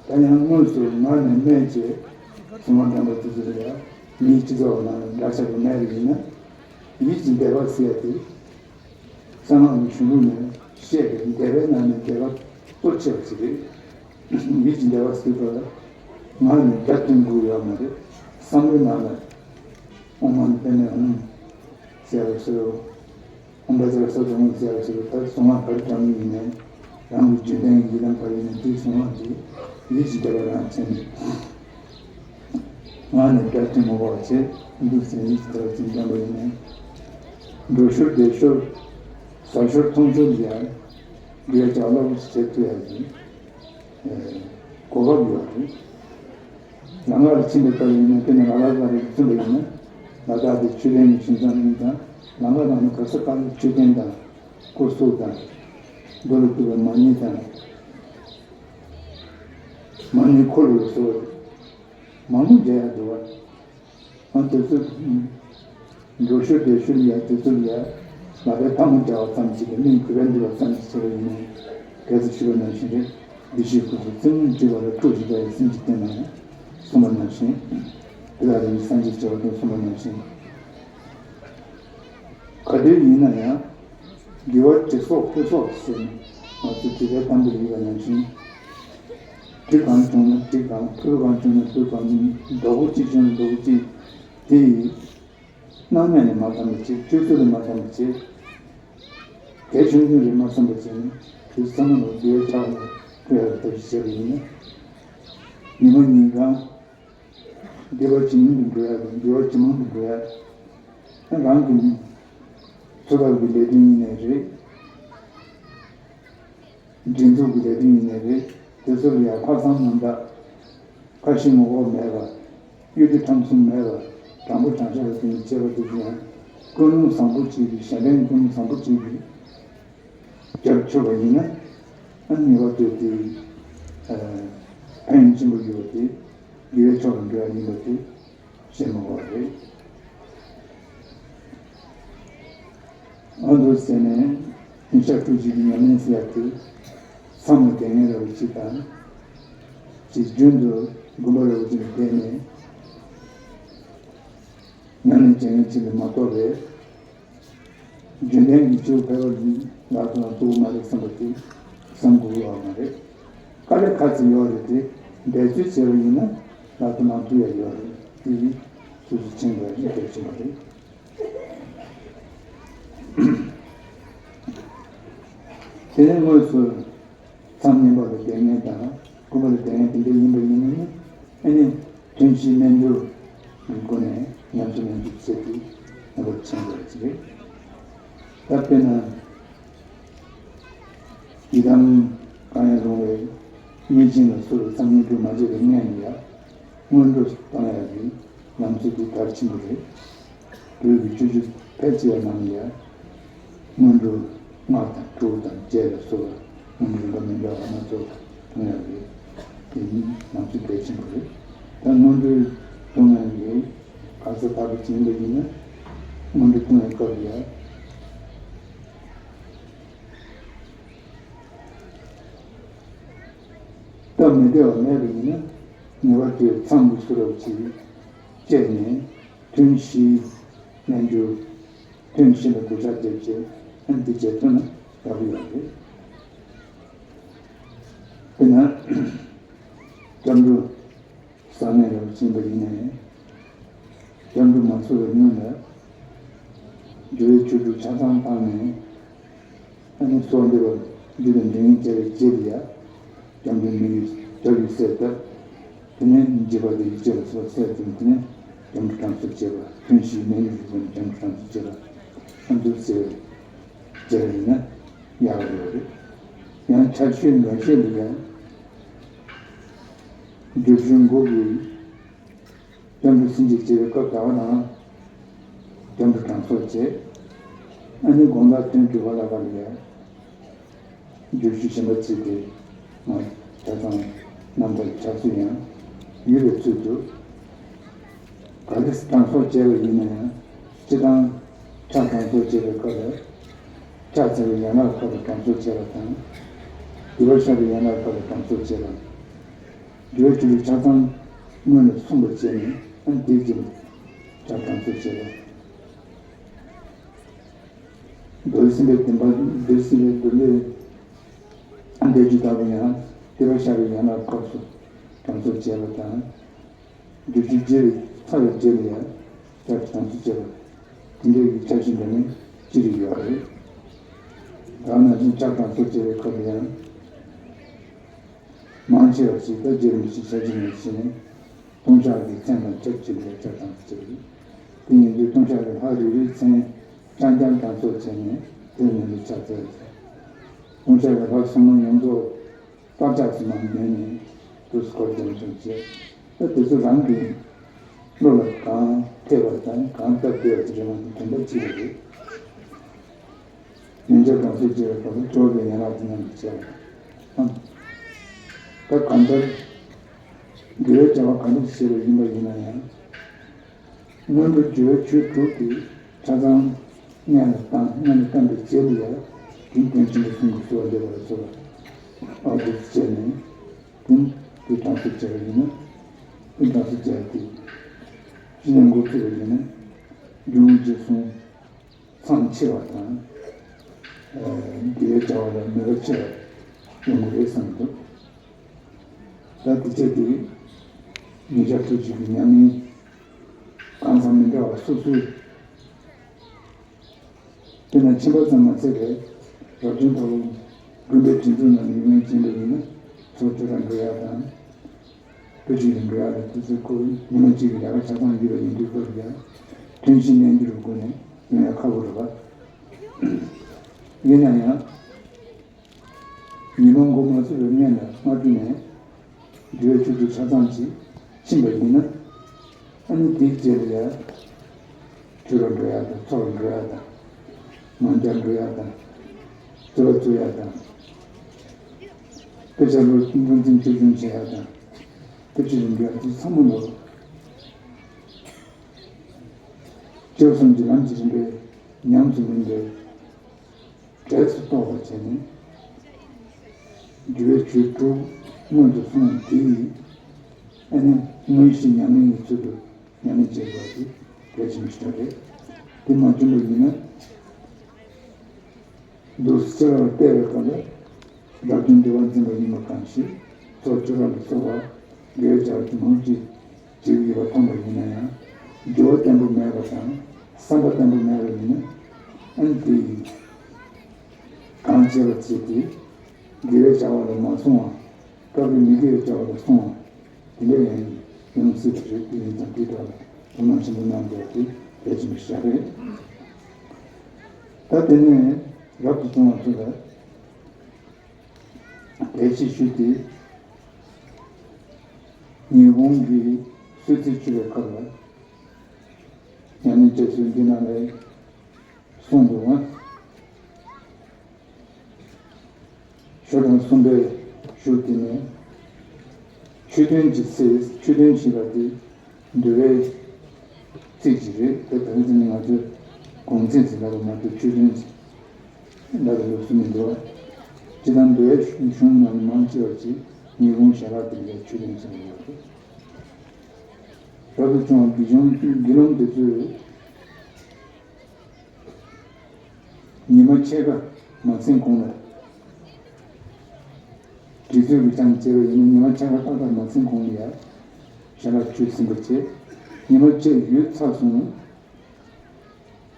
ད་ཡང་དངོས་སུ་ངག་ནས་སྨྲས་བྱས་གཟུངས་སྔགས་སྦྱངས་པ་དེ་ཚོ་ལ་ཡ་མིའི་སྤྱི་ཚོགས་ནང་ལ་འདྲ་ཆགས་པ་མེད་པ་ཡིན་ན། ཡིད་ཀྱི་བདེ་བ་ཟེར་ཡ་དེ། གསང་སྔགས་ཀྱི་གཞུང་ལུགས་ནས་བཤད་པའི་བདེ་བའི་ནང་ནས་བདེ་བ་གཙོ་ཆེ་བ་ཞིག་རེད། ཡིད་ཀྱི་བདེ་བ་ཟེར་བ་ལ་ངག་ནས་སྒྲ་ཐོན་དགོས་ཡོད་མ་རེད། བསམ་བློའི་ནང་ལ་ཨོཾ་མ་ཎི་པདྨེ་ཧཱུྃ་ཟེར་བ་སོགས། ཨོཾ་བཛྲ་ས་ཏྭ་ཧཱུྃ་ཟེར་བ་སོགས། ད་གཟུངས་སྔགས་ག་རེ་བགྲང་གི་ཡིན་ནའི། རང་གི་རྒྱུད་ལྡན་གྱི་ཡི་དམ་ག་རེ་ཡིན་ནའི་དེའི་གཟུངས་སྔགས་དེ་ཡིད་ཀྱི་བདེ་བ་རང་བྱས་ནས། ངག་ནས་སྒྲ་ཐོན་མ་བྱས་འདུག་ཟེར་ནས་དེ་ལ་ཅིག་འདོན་པ་ཡིན་ནའི། འགྲོ་ཤུལ་བསྡད་ཤུལ་ཟ་ཤུལ་འཐུང་ཤུལ་ལ་ཡང་དགེ་བའི་བྱ་བ་རླབས་པོ་ཆེ་བྱེད་ཐུབ་ཡ་ཡིན། གོ་སྐབས་ཡོད་རེད། ལམ་ཁ་ལ་ཕྱིན་པའི་སྐབས་ཡིན་ན། དེ་ནས་ལ་དྭགས་ལ་རེ་ཚུད་པ་ཡིན་ན། ལ་དྭགས་དེ་ཆོས་ལྡན་གྱི་ཞིང་ཁམས་ཡིན་ཙང་། ལམ་ཁ་ནང་ནས་ག་ས་ག་ལ་མཆོད་རྟེན་དང་སྐུ་གཟུགས་དང་། རྡོ་ལ་གཏུབ་པའི་མ་ཎི་དང་། མ་ཎི་འཁོར་ལོ་སོགས་མང་པོ་མཇལ་ཡག་འདུག་པ། ཨ་དེ་ཚོ་འགྲོ་ཤུལ་བསྡད་ཤུལ་ཡ། དེ་ཚོ་ལ་ཡ་ལག་པའི་ཐལ་མོ་སྦྱར་བ་ཙམ་ཞིག་གིས་སྨན་གུས་པས་འདུལ་བ་ཙམ་ཞིག་བྱས་པ་ཡིན་ན། གལ་སྲིད་ཞུས་པ་ནང་བཞིན་རེད། བདེ་གཤེགས་སྐུ་གཟུགས་ཚེ་སྔོན་བྲིས་པ་ལ་ཁྲུས་ཞིག་བྱ་ཡི་སེམས་ཀྱིས་བསྟེན་ན་ཡང་གསུངས་པ་ནང་བཞིན། དེ་ལ་རིང་སངས་རྒྱས་བྱ་བ་དང་གསུངས་པ་ནང་བཞིན། ག་དུས་ཡིན་ན་ཡང་། དགེ་བ་དྲི་སོགས་ཕུད་སོགས་ཟེར་ནས་ང་ཚོ་དགེ་རྩའི་གཏམ་དུ་ཡོད་པ་ནང་བཞིན། དྲི་གང་བྱུང་ན་དྲི་གང་། ཕུད་གང་བྱུང་ན་ཕུད་གང་། རྡོག་པོ་གཅིག་བྱུང་ན་རྡོག་པོ་གཅིག། དེ་ཡི་སྣང་མེད་ནས་མ་བསམ་པ་བྱེད། སྤྱོད་ཚུལ་ལ་མ་བསམ་པ་བྱེད། གལ་ཆུང་ཆུང་རེད་མ་བསམ་པ་བྱས་ནས་དེ་ཚང་མ་ལ་དགེ་བའི་ཕྱག་ལ་ཕུལ་ཡག་གི་ཐབས་ཤེས་བྱས་པ་ཡིན་ན། ཉི་མ་ཉིན་གང་། དགེ་བ་ཇི་སྙེད་དུ་འགྲོ་ཡ་དང་། དགེ་བ་ཇི་མང་དུ་འགྲོ་ཡ། རང་གི་འཚོ་ཐབས་ཀྱི་ལས་དོན་ཡིན་ནའི་རེད། སྒྲིག་འཛུགས་ཀྱི་ལས་དོན་ཡིན་ནའི་རེད། དེ་ཚོ་ལ་ཡང་ལྷག་བསམ་རྣམ་དག། ཁ་ཞེ་ངོ་ལྐོག་མེད་པ། རྒྱུད་སྡེ་ཁྲམ་གསུམ་མེད་པར་དྲང་པོ་དྲང་བཞག་ལ་བརྟེན་ནས་སྐྱེས་པ་དེ་ཚོ་ཡང་ཀུན་སློང་བཟང་པོ་གཅིག་གིས་གཞན་ཕན་ཀུན་སློང་བཟང་པོ་གཅིག་གིས་རྒྱབ་ཆོག་པ་ཡིན་ན། ཨ་ནི་ངེས་པར་དུ་དེ་ཕན་ཡོན་ཆེན་པོ་ཡོད་པ་དེ་དགེ་བའི་ཕྱོགས་ལ་འགྲོ་ཡ་ཡིན་པ་དེ་བཤད་མི་དགོས་པ་རེད། ཨ་འདུག་ཟེར་ནས་ཉིན་ཞག་དྲུག་ཅུ་གི་ཉམས་ལེན་ཟེར་ཡ་དེ་མཚམས་ལ་བསྡད་མཁན་འདྲ་བོ་ཅིག་དང་། ཅིག་རྒྱུན་དུ་དགོན་པ་འདྲ་བོ་ཅིག་ལ་བསྡད་ནས་ཉམས་ལེན་བྱེད་མཁན་ཅིག་ལས་མ་གཏོགས་པའི། རྒྱུན་ལྡན་གྱི་སྤྱོད་པ་ཕལ་པ་ལ་དོ་སྣང་གཏོང་གི་མ་རེད་བསམ་པ་དེ་བསམ་དགོས་ཡོད་མ་རེད། དཀའ་ལས་ཁག་ཅིག་ཡོད་རེད་དེ། འབད་རྩོལ་བྱས་པ་ཡིན་ན་ལ་དོ་སྣང་ཐུབ་ཡ་ཡོད་རེད། དེ་ཡིས་སོ་སོ་ཕྱིན་པ་ཡིན་གལ་ཆེན་པོ་རེད། དེ་ནས་དངོས་སུ་མཚམས་བསྙེན་པ་ལ་བསྡད་མཁན་དང་དགོན་པ་ལ་བསྡད་མཁན་དེ་འདྲ་ཡིན་པ་ཡིན་ན་ནི། ཨ་ནི་ཐུན་བཞིའི་རྣལ་འབྱོར་གྱི་སྒོ་ནས་ཉམས་སུ་ལེན་རྒྱུ་བྱེད་དུས་ངེས་པར་ཕྱིན་དགོས་པ་ཅིག་རེད། ད་དཔེར་ན། ཡི་དམ་གང་ཡང་རུང་བའི་བསྙེན་ཆེན་ལ་སོགས་པའི་མཚམས་བསྙེན་སྒྲུབ་མ་བྱས་པའི་སྔོན་ལ་ཡང་སྔོན་འགྲོ་བཏང་ཡག་གི་ལམ་སྲོལ་འདི་གལ་ཆེན་པོ་རེད། འགྲོས་ཀྱི་སྤྱོད་ཆོས་ཕལ་ཆེ་བ་ནང་ལ་ཡང་སྔོན་འགྲོ་སྔགས་དང་དྲུག་དང་བརྒྱད་ལ་སོགས་པ་སྔོན་འགྲོ་རིམ་པ་མི་འདྲ་བ་སྣ་ཚོགས་གཏོང་ཡག་རེད། དེ་ནི་ལམ་སྲོལ་གལ་ཆེན་པོ་རེད། ད་སྔོན་འགྲོའི་གཏོང་ཡག་གི་ག་ས་ད་ག་ཅིག་ཡིན་པ་ཡིན་ན། སྔོན་འགྲོ་གཏོང་བའི་སྐབས་ལ་ཡང་སྟབས་མི་བདེ་བ་མེད་པ་ཡིན་ན། ངེས་པར་དུ་མཚམས་འདི་སུ་རབ་ཅིག་བཅད་ནས་ཐུན་བཞིའི་རྣལ་འབྱོར། ཐུན་བཞི་ལ་གོ་ཆ་བརྒྱབ་བྱས་ཨ་ནི་འདི་བྱས་ཐུབ་ན་ཡག་པོ་ཡོད་རེད། དཔེར་ན། སྐྱབས་འགྲོ་བཟང་ངན་རབ་ཕྱིན་པ་ཡིན་ནའི། སྐྱབས་འགྲོ་མ་ཚོགས་པའི་སྔོན་ལ། སྦྱོར་བའི་ཆོས་དྲུག་ཆ་ཚང་བཏང་ནས། ཨ་ནི་ཚོགས་འདུ་བ་རྒྱུད་ལ་འདྲེན་བྱ་བའི་རྗེས་ལ་ཡ། སྐྱབས་འགྲོའི་མིང་ཡིག་སྐྱབས་ཡིག་གསལ་བཏབ། དེ་ནས་འཇིགས་པ་དང་ཡིད་ཆེས་ལ་སོགས་གསལ་བཏབ། དེ་ནས་སྐྱབས་འགྲོ་དྲང་སྲོང་བཅས་པ་ཐུན་བཞིའི་མན་ངག་གི་སྒོ་ནས་སྐྱབས་འགྲོ་དྲང་སྲོང་བཅས་པ་ཨ་འདུག་ཟེར་བའི་རྗེས་ལ་ཡིན་ན་ཡག་པ་ཡོད་རེད། ཡང་ཕྱག་མཆོད་འགའ་ཤས་ལ་ཡང་། སྒྲུབ་མཆོད་འགོ་དགུའི་སྐྱབས་འགྲོ་ཚིག་བརྗོད་བྱེད་པའི་སྐབས་དག་པ་དང་། སྐྱབས་འགྲོ་དྲང་སྲོང་བཅས། ཨ་ནི་དགོང་དག་ཐུན་དྲུག་པ་ལ་བར་ལ་ཡང་། སྒྲུབ་མཆོད་གཞན་པ་བྱས་ཏེ། མར་ཆ་ཚང་རྣམ་ཐར་ཕྱག་ཚོད་ཡང་ཡོད་པའི་ཚུལ་དུ། ག་ལེ་དྲང་སྲོང་བཅས་པ་ཡིན་ན་ཡང་། སྤྱིར་བཏང་ཕྱག་དྲང་སྲོང་བཅས་པའི་སྐབས་ལ། ཕྱག་འཚལ་བའི་ཡན་ལག་ཁག་ཏུ་དྲང་སྲོང་བཅས་པ་དང་། སྡིག་པ་བཤགས་པའི་ཡན་ལག་ཁག་ཏུ་དྲང་སྲོང་བཅས་པ། སྒྲུབ་པའི་ཆོས་ལུགས་ཆ་ཚང་སྔོན་ལ་གསུངས་པ་བྱས་ནས་ཨ་ནི་དེའི་རྗེས་ལ་ཕྱག་དྲང་སྲོང་བཅས་པ། མདོ་སྲིན་པོའི་བདེན་པ། མདོ་སྲིན་པོའི་མདོ་ལས་འདས་རྒྱུ་ལྟ་བུ་ཡང་སྡིག་པ་བཤགས་པའི་ཡན་ལག་ཁག་ཏུ་དྲང་སྲོང་བཅས་པ་དང་། སྒྲུབ་མཆོད་རྒྱས་པའི་ཚར་བའི་རྗེས་ལ་ཡང་ཕྱག་དྲང་སྲོང་བཅས་པ། དེ་འདྲའི་གི་ཕྱག་ཆེན་འདྲ་མིན་ཅི་རིགས་ཡོད་རེད། ད་ནང་བཞིན་ཕྱག་དྲང་སྲོང་བཅས་པའི་སྐབས་ལ་ཡང་། མང་ཆེ་བ་ཞིག་ད་རྗེ་རིན་པོ་ཆེའི་ཕྱག་ཆེན་ནས་བྱས་ནས་ལྟུང་བཤགས་ཀྱི་མཚན་དང་ཆབས་ཅིག་ལ་ཕྱག་དྲང་སྲོང་བཅས་པ་རེད། དེ་ཡིན་དུས་ལྟུང་བཤགས་ཀྱི་ལྷ་རེ་རེའི་མཚན་རྐྱང་རྐྱང་དྲང་སྲོང་བྱས་ནས་དེ་ནས་ལུས་ཕྱག་འཚལ་ཟེར། ལྟུང་བཤགས་ཀྱི་ལྷ་གསུམ་ཡོངས་རྫོགས། བརྟག་དཔྱད་ཙམ་མ་འདོན་ནས་དུས་སྐོར་རྒྱབ་ཅུང་བྱས། ད་དེ་ཚོ་རང་གི་བློ་ལ་གང་ཐེབས་པ་དང་གང་སྟབས་བདེ་བ་དེ་རེད་མ་གཏོགས་དོན་དག་ཅི་རེད། ཉན་ཆ་གང་སྲོལ་བཅས་པའི་སྐབས་སུ་གྲོལ་བའི་ཡན་ལག་དེ་རྣམས་ཀྱི་བྱ་བ་དང་། ད་གང་ལྟར་དགེ་བའི་བྱ་བ་གང་འདྲ་ཞིག་བྱས་པ་ཡིན་པ་ཡིན་ན་ཡང་། སྔོན་དུ་སྦྱོར་བའི་ཆོས་དྲུག་དེ་ཆ་ཚང་སྔོན་ལ་བཏང་། སྔོན་ལ་བཏང་པའི་རྗེས་ལ་ཡང་དེའི་དོན་ཆེན་པོ་གསུམ་གྱི་གསོལ་བ་འདེབས་པ་ལ་སོགས་པ་ཨ་འདུག་བྱས་ནས་དེ་དེ་དྲང་སྲོང་བྱས་པ་ཡིན་ན། དེ་དྲང་སྲོང་བྱས་པ་དེ་ཕྱི་ནས་འགོ་ཚུགས་པ་ཡིན་ན་སྒྱུ་མ་བྱས་སོང་། མཚམས་ཆེ་བ་དང་། ཨ་དགེ་བའི་བྱ་བ་ལ་མོས་པ་ཆེ་བ་ཡོང་གི་རེད་བསམ་འདུག་ད་དེ་ཆ་དེ་ཉིན་ཞག་དྲུག་ཅུ་གི་ཉམས་ལེན་གང་ཚང་མི་འདྲ་བ་སོ་སོའི། དེ་ན་ཕྱིན་པ་ཙམ་མ་ཚད་པའི་རབ་བྱུང་ལྟ་བུ་དགོན་པའི་སྒྲིག་འཛུགས་ནང་ནས་ཡོང་མཁན་ཡིན་པ་ཡིན་ན་ཚོགས་བཅར་འགྲོ་ཡག་དང་། བཀའ་ཆོས་ལ་འགྲོ་ཡག་ལ་དུས་ཚོད་ཁོ་ཉི་མ་གཅིག་གི་ལས་ཀ་ཆ་ཚང་ཡོད་པ་ཡིན་དུས་སྐབས་ཀྱང་ཐུན་བཞིའི་རྣལ་འབྱོར་སྒོ་ནས་ཡོང་ཡག་ཁག་པོ་རེད་པ། ཡིན་ན་ཡང་། ཉིན་མོ་འགོ་མ་ཚུགས་པའི་སྔོན་ལ་སྔ་དྲོ་ནས་འབྲེལ་བའི་ཆོས་དྲུག་ཆ་ཚང་ཅིག་ཕྱིན་པ་ཡིན་ན། ཨ་ནི་དེའི་རྗེས་ལ་ཡ། ཆོས་ར་འགྲོ་ཡ་དང་ཚོགས་ར་འགྲོ་ཡ་དང་། མང་ཇ་འགྲོ་ཡ་དང་། རྩོད་པ་རྩོད་ཡ་དང་། དཔེ་ཆ་ལོ་འབུལ་འཛིན་ཆོས་སྐྱོང་བྱེད་ཡ་དང་། དེ་ཕྱིར་འགྲོ་ཡ་དེ་ཚང་མ་ལོ། སྤྱོད་གསུམ་གྱི་ལམ་གྱི་རིམ་པས་ཉམས་སུ་ལེན་པའི་གྲས་སུ་གཏོགས་པར་བྱས་ནས། འདུལ་བའི་ཆོས་དྲུག་སྔོན་དུ་སོང་བ་དེ་ཡིས། ཨ་ནི་དངོས་གཞི་ཉམས་ལེན་གྱི་ཚུལ་དུ་ཉམས་ལེན་བྱེད་དགོས་པ་དེ་གལ་ཆེན་པོ་ཞིག་རེད། དེ་མ་བྱུང་བ་ཡིན་ན། འདུག་སེ་བར་བལྟས་པའི་སྐབས་ལ། རབ་བྱུང་འདུལ་བ་འཛིན་པ་ཉིན་མོ་གང་ཞིག་ཚོགས་སྤྱོད་པ་ལ་སོགས་པ་དགེ་བའི་བྱ་བ་ཅི་མང་ཅིག་བྱེད་ཀྱི་ཡོད་པ་མཐོང་པ་ཡིན་ན་ཡང་། རྒྱུ་བ་བརྟན་པོ་མེད་པ་དང་བསམ་པ་བརྟན་པོ་མེད་པ་ཡིན་ན། ཨ་ནི་དེ་ཡིས་གང་བྱེད་པ་བྱེད་དེ། དགེ་བའི་བྱ་བ་ལ་མ་སོང་བ། སྐབས་རེ་མི་དགེ་བའི་བྱ་བ་ལ་སོང་བ། དེ་འདྲ་ཡང་ཡོང་སྲིད་པ་རེད། དེ་ཡིན་ཙང་དེའི་ཐོག་ལ་དོ་སྣང་ཆེན་པོ་གནང་དགོས་པ་དེ་གལ་ཆེན་པོ་ཞིག་རེད། ད་དེ་ནས་རབ་ཏུ་བྱུང་བ་ཚོ་ལ་གལ་ཆེ་ཤོས་དེ་ཉིན་གུང་གི་གསོལ་ཚིགས་མཆོད་པའི་སྐབས་ལ་ཉམས་ལེན་བྱེད་ཚུལ་འདི་ནང་ལ་གསུངས་འདུག་ཨང་། ཞོ་དང་གསུམ་པའི་ཞུ་དེ་ནས། ཆོས་དོན་གྱི་ཚེ། ཆོས་དོན་བྱེད་པ་དེ་འདུལ་བའི་རྩིས་ཀྱི་རེད། དེ་ད་རེས་ནི་ང་ཚོས་གོང་ཚེས་ཟེར་ལབ་པ་མ་གཏོགས་ཆོས་དོན་ཟེར་ལབ་པའི་ལུགས་སུ་མི་འདུག་བ། སྤྱིར་བཏང་འདུལ་བའི་གཞུང་ནང་མང་ཆེ་བ་ཅིག་ཉིན་གུང་ཞལ་ལག་དེ་ལ་ཆོས་དོན་ཟེར་བ་ཡོད་རེད། རབ་ཏུ་བྱུང་བ་དགེ་སློང་དགེ་སློང་དེ་ཚོས། ཉི་མ་ཕྱེད་ཀ་མ་ཚིམ་གོང་ལ། དུས་ཚོད་ཀྱི་ཅང་བྱས་པ་ཡིན་ན་ཉི་མ་ཕྱེད་ཀ་ཏག་ཏག་མ་ཚིམ་གོང་ལ་ཡ། ཞལ་ལག་མཆོད་ཟིན་པ་བྱས། ཉི་མ་ཕྱེད་ཡོལ་ཚར་སོང་།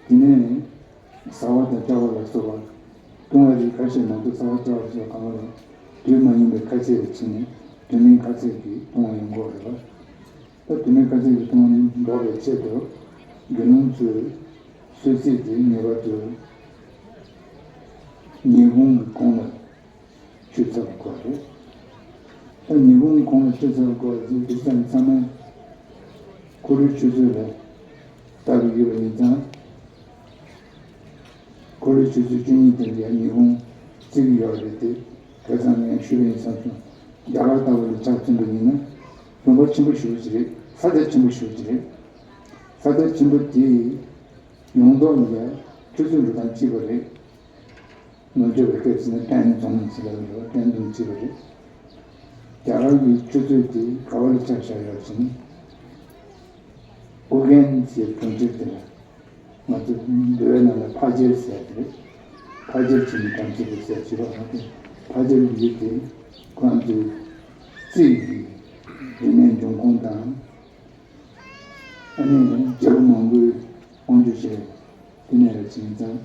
དེ་ནས་ཟ་བ་དང་བཅའ་བ་ལ་སོགས་པ། བཏུང་བ་རིགས་ཁ་ཤས་མ་གཏོགས་ཟ་བ་བཅའ་བ་ལ་སོགས་གང་ལ་དུས་མ་ཡིན་པའི་ཁ་ཆད་ལ་ཕྱིན་ནས་དུས་མིན་ཁ་ཆད་ཀྱིས་བཏུང་བ་ཡོང་གི་རེད་པ། ད་དུས་མིན་ཁ་ཆད་ཀྱི་གཏོང་འགྲོ་བའི་ཆེད་དུ་དགེ་སློང་ཚོས་གསོལ་ཚིགས་དེ་ངེས་པར་དུ་ཉིན་གུང་གི་གོང་ལ་མཆོད་ཚར་དགོས་རེད། ད་ཉིན་གུང་གི་གོང་ལ་མཆོད་ཚར་དགོས་རེད་ཟེར་དུས་ཙམ་ཚང་མས་འཁོར་ལོའི་ཆུ་ཚོད་ལ་བལྟ་གི་ཡོད་པ་ཡིན་ཙང་། འཁོར་ལོའི་ཆུ་ཚོད་བཅུ་གཉིས་དེ་ལ་ཡང་ཉིན་གུང་བརྩི་གི་ཡོད་རེད་དེ། བྱས་ཙང་ངས་ཞུས་པ་ཡིན་ཙང་། རྒྱ་གར་ལྟ་བུ་ལ་ཆ་མཚོན་པ་ཡིན་ན་ལུང་པ་ཆེན་པོ་ཞེ་པོ་ཅིག་རེད། ས་ཆ་ཆེན་པོ་ཞེ་པོ་ཅིག་རེད། ས་ཆ་ཆེན་པོ་དེའི་ཡོངས་རྫོགས་ལ་ཡང་ཆུ་ཚོད་འགྲོ་སྟངས་གཅིག་པ་རེད། ནུབ་ཕྱོགས་པའི་སྐད་ཆ་ནི་ཊའིམ་ཛོན་ཟེར་ལབ་ཡོད། ཊའིམ་ཛོན་གཅིག་པ་རེད། རྒྱ་གར་གྱི་ཆུ་ཚོད་དེ་ག་བ་ལ་ཆ་བཞག་ཡོད་ཟེར་ན། ཨུ་རྒྱན་ཟེར་གྲོང་ཁྱེར་དེ་ལ། ང་ཚོ་འདུལ་བའི་ནང་ལ་ཕ་ཇེར་ཟེར་ཡ་དེ་རེད། ཕ་ཇེར་བྱེད་མི་གྲངས་ཚད་དུ་ཟེར་བྱེད་པ་ང་ཚོ་ཕ་ཇེར་གྱི་ཡུལ་དེ་ཁོ་རང་ཚོའི་རྩིས་ཀྱི་རིག་གནས་འབྱུང་ཁུངས་དང་། ཨ་ནི་རྒྱལ་པོ་མང་པོའི་དབང་སྒྱུར་བྱས་དེ་ནས་རེད་བྱས་ཙང་།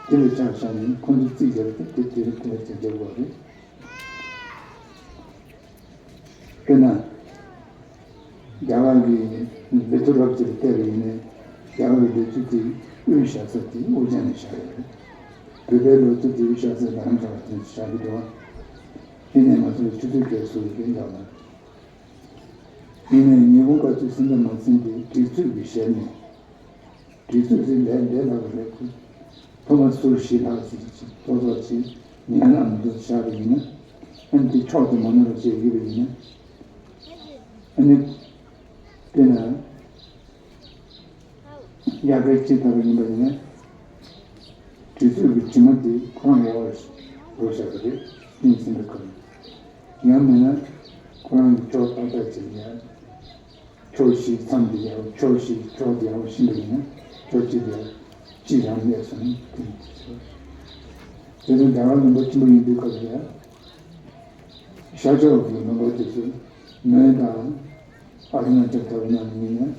དེ་ལ་ཆ་བཞག་ནས་ཁོ་ཚོའི་རྩིས་བརྒྱབ་སྟེ་དེ་དེ་རེད་དེ་རེད་ཟེར་རྒྱབ་དགོས་རེད། དཔེར་ན། རྒྱ་གར་གྱི་ལོ་ཐོ་རབ་ཅིག་ལ་བལྟས་པ་ཡིན་ནའི་རྒྱ་གར་གྱི་ལོ་ཐོ་དེ་དབུས་བཞག་ས་དེ་ཨོ་རྒྱན་ལ་བཞག་ཡོད་རེད། བོད་པའི་ལོ་ཐོ་དེ་དབུས་བཞག་ས་རྡ་རམ་ས་ལ་དེ་བཞག་གི་འདུག་བ། དེ་ནས་ང་ཚོ་ལ་ཆུ་ཚོད་བརྒྱད་སོ་ཡི་གེ་འདྲ་བ། ཡིན་ནའི་ཉིན་གུང་སྐབས་སུ་སེམས་པ་མ་ཚིམ་པའི་སྒྲིག་ཚུལ་གྱི་ཞལ་ནས། སྒྲིག་ཚུལ་དེ་ལས་ལས་སླ་པོ་རེད་ཁོ། ཐོག་མར་ཟུར་བཞི་ལྷག་ཅིག་ཅིག་ཏོག་ཏོག་ཅིག་ཉན་ཨ་མི་འདུག་བཞག་པ་ཡིན་ན། ཨ་ནི་དེ་ཕྱོགས་དེ་མ་ནོར་བ་བྱས་ཡོད་པ་ཡིན་ན། ཨ་ནི། དཔེར་ན། དབྱར་ཁའི་དཔྱིད་ལྟ་བུ་ཡིན་པ་ཡིན་ན། དུས་ཚོད་ཀྱི་དྲི་མ་དེ་ཁོ་རང་ཡལ་བར་རོ་བཞག་པ་རེད། སྤྲིན་ཟིན་པའི་སྐབས། ཡང་མིན་ན། ཁོ་རང་གི་ཕྱོགས་ཏག་ཏག་ཅིག་ཡལ། ཕྱོགས་བཞིའི་མཚམས་དེ་ཡལ། ཕྱོགས་བཞིའི་ཕྱོགས་དེ་ཡལ་ཕྱིན་པ་ཡིན་ན། ཕྱོགས་གཅིག་དེ་ཡལ། གཅིག་རང་གནས་སོང་། དེ་ནི་དེ་ཚོ། དེ་ཚོ་རྒྱ་གར་ལུང་པ་ཆེན་པོ་ཡིན་དུས་སྐབས་ལ་ཡང་། ཤར་ཕྱོགས་ཀྱི་ལུང་པ་དེ་ཚོ་མོན་དང་། ཨ་རུ་ན་ཅལ་ལྟ་བུ་ནང་ཡིན་ན།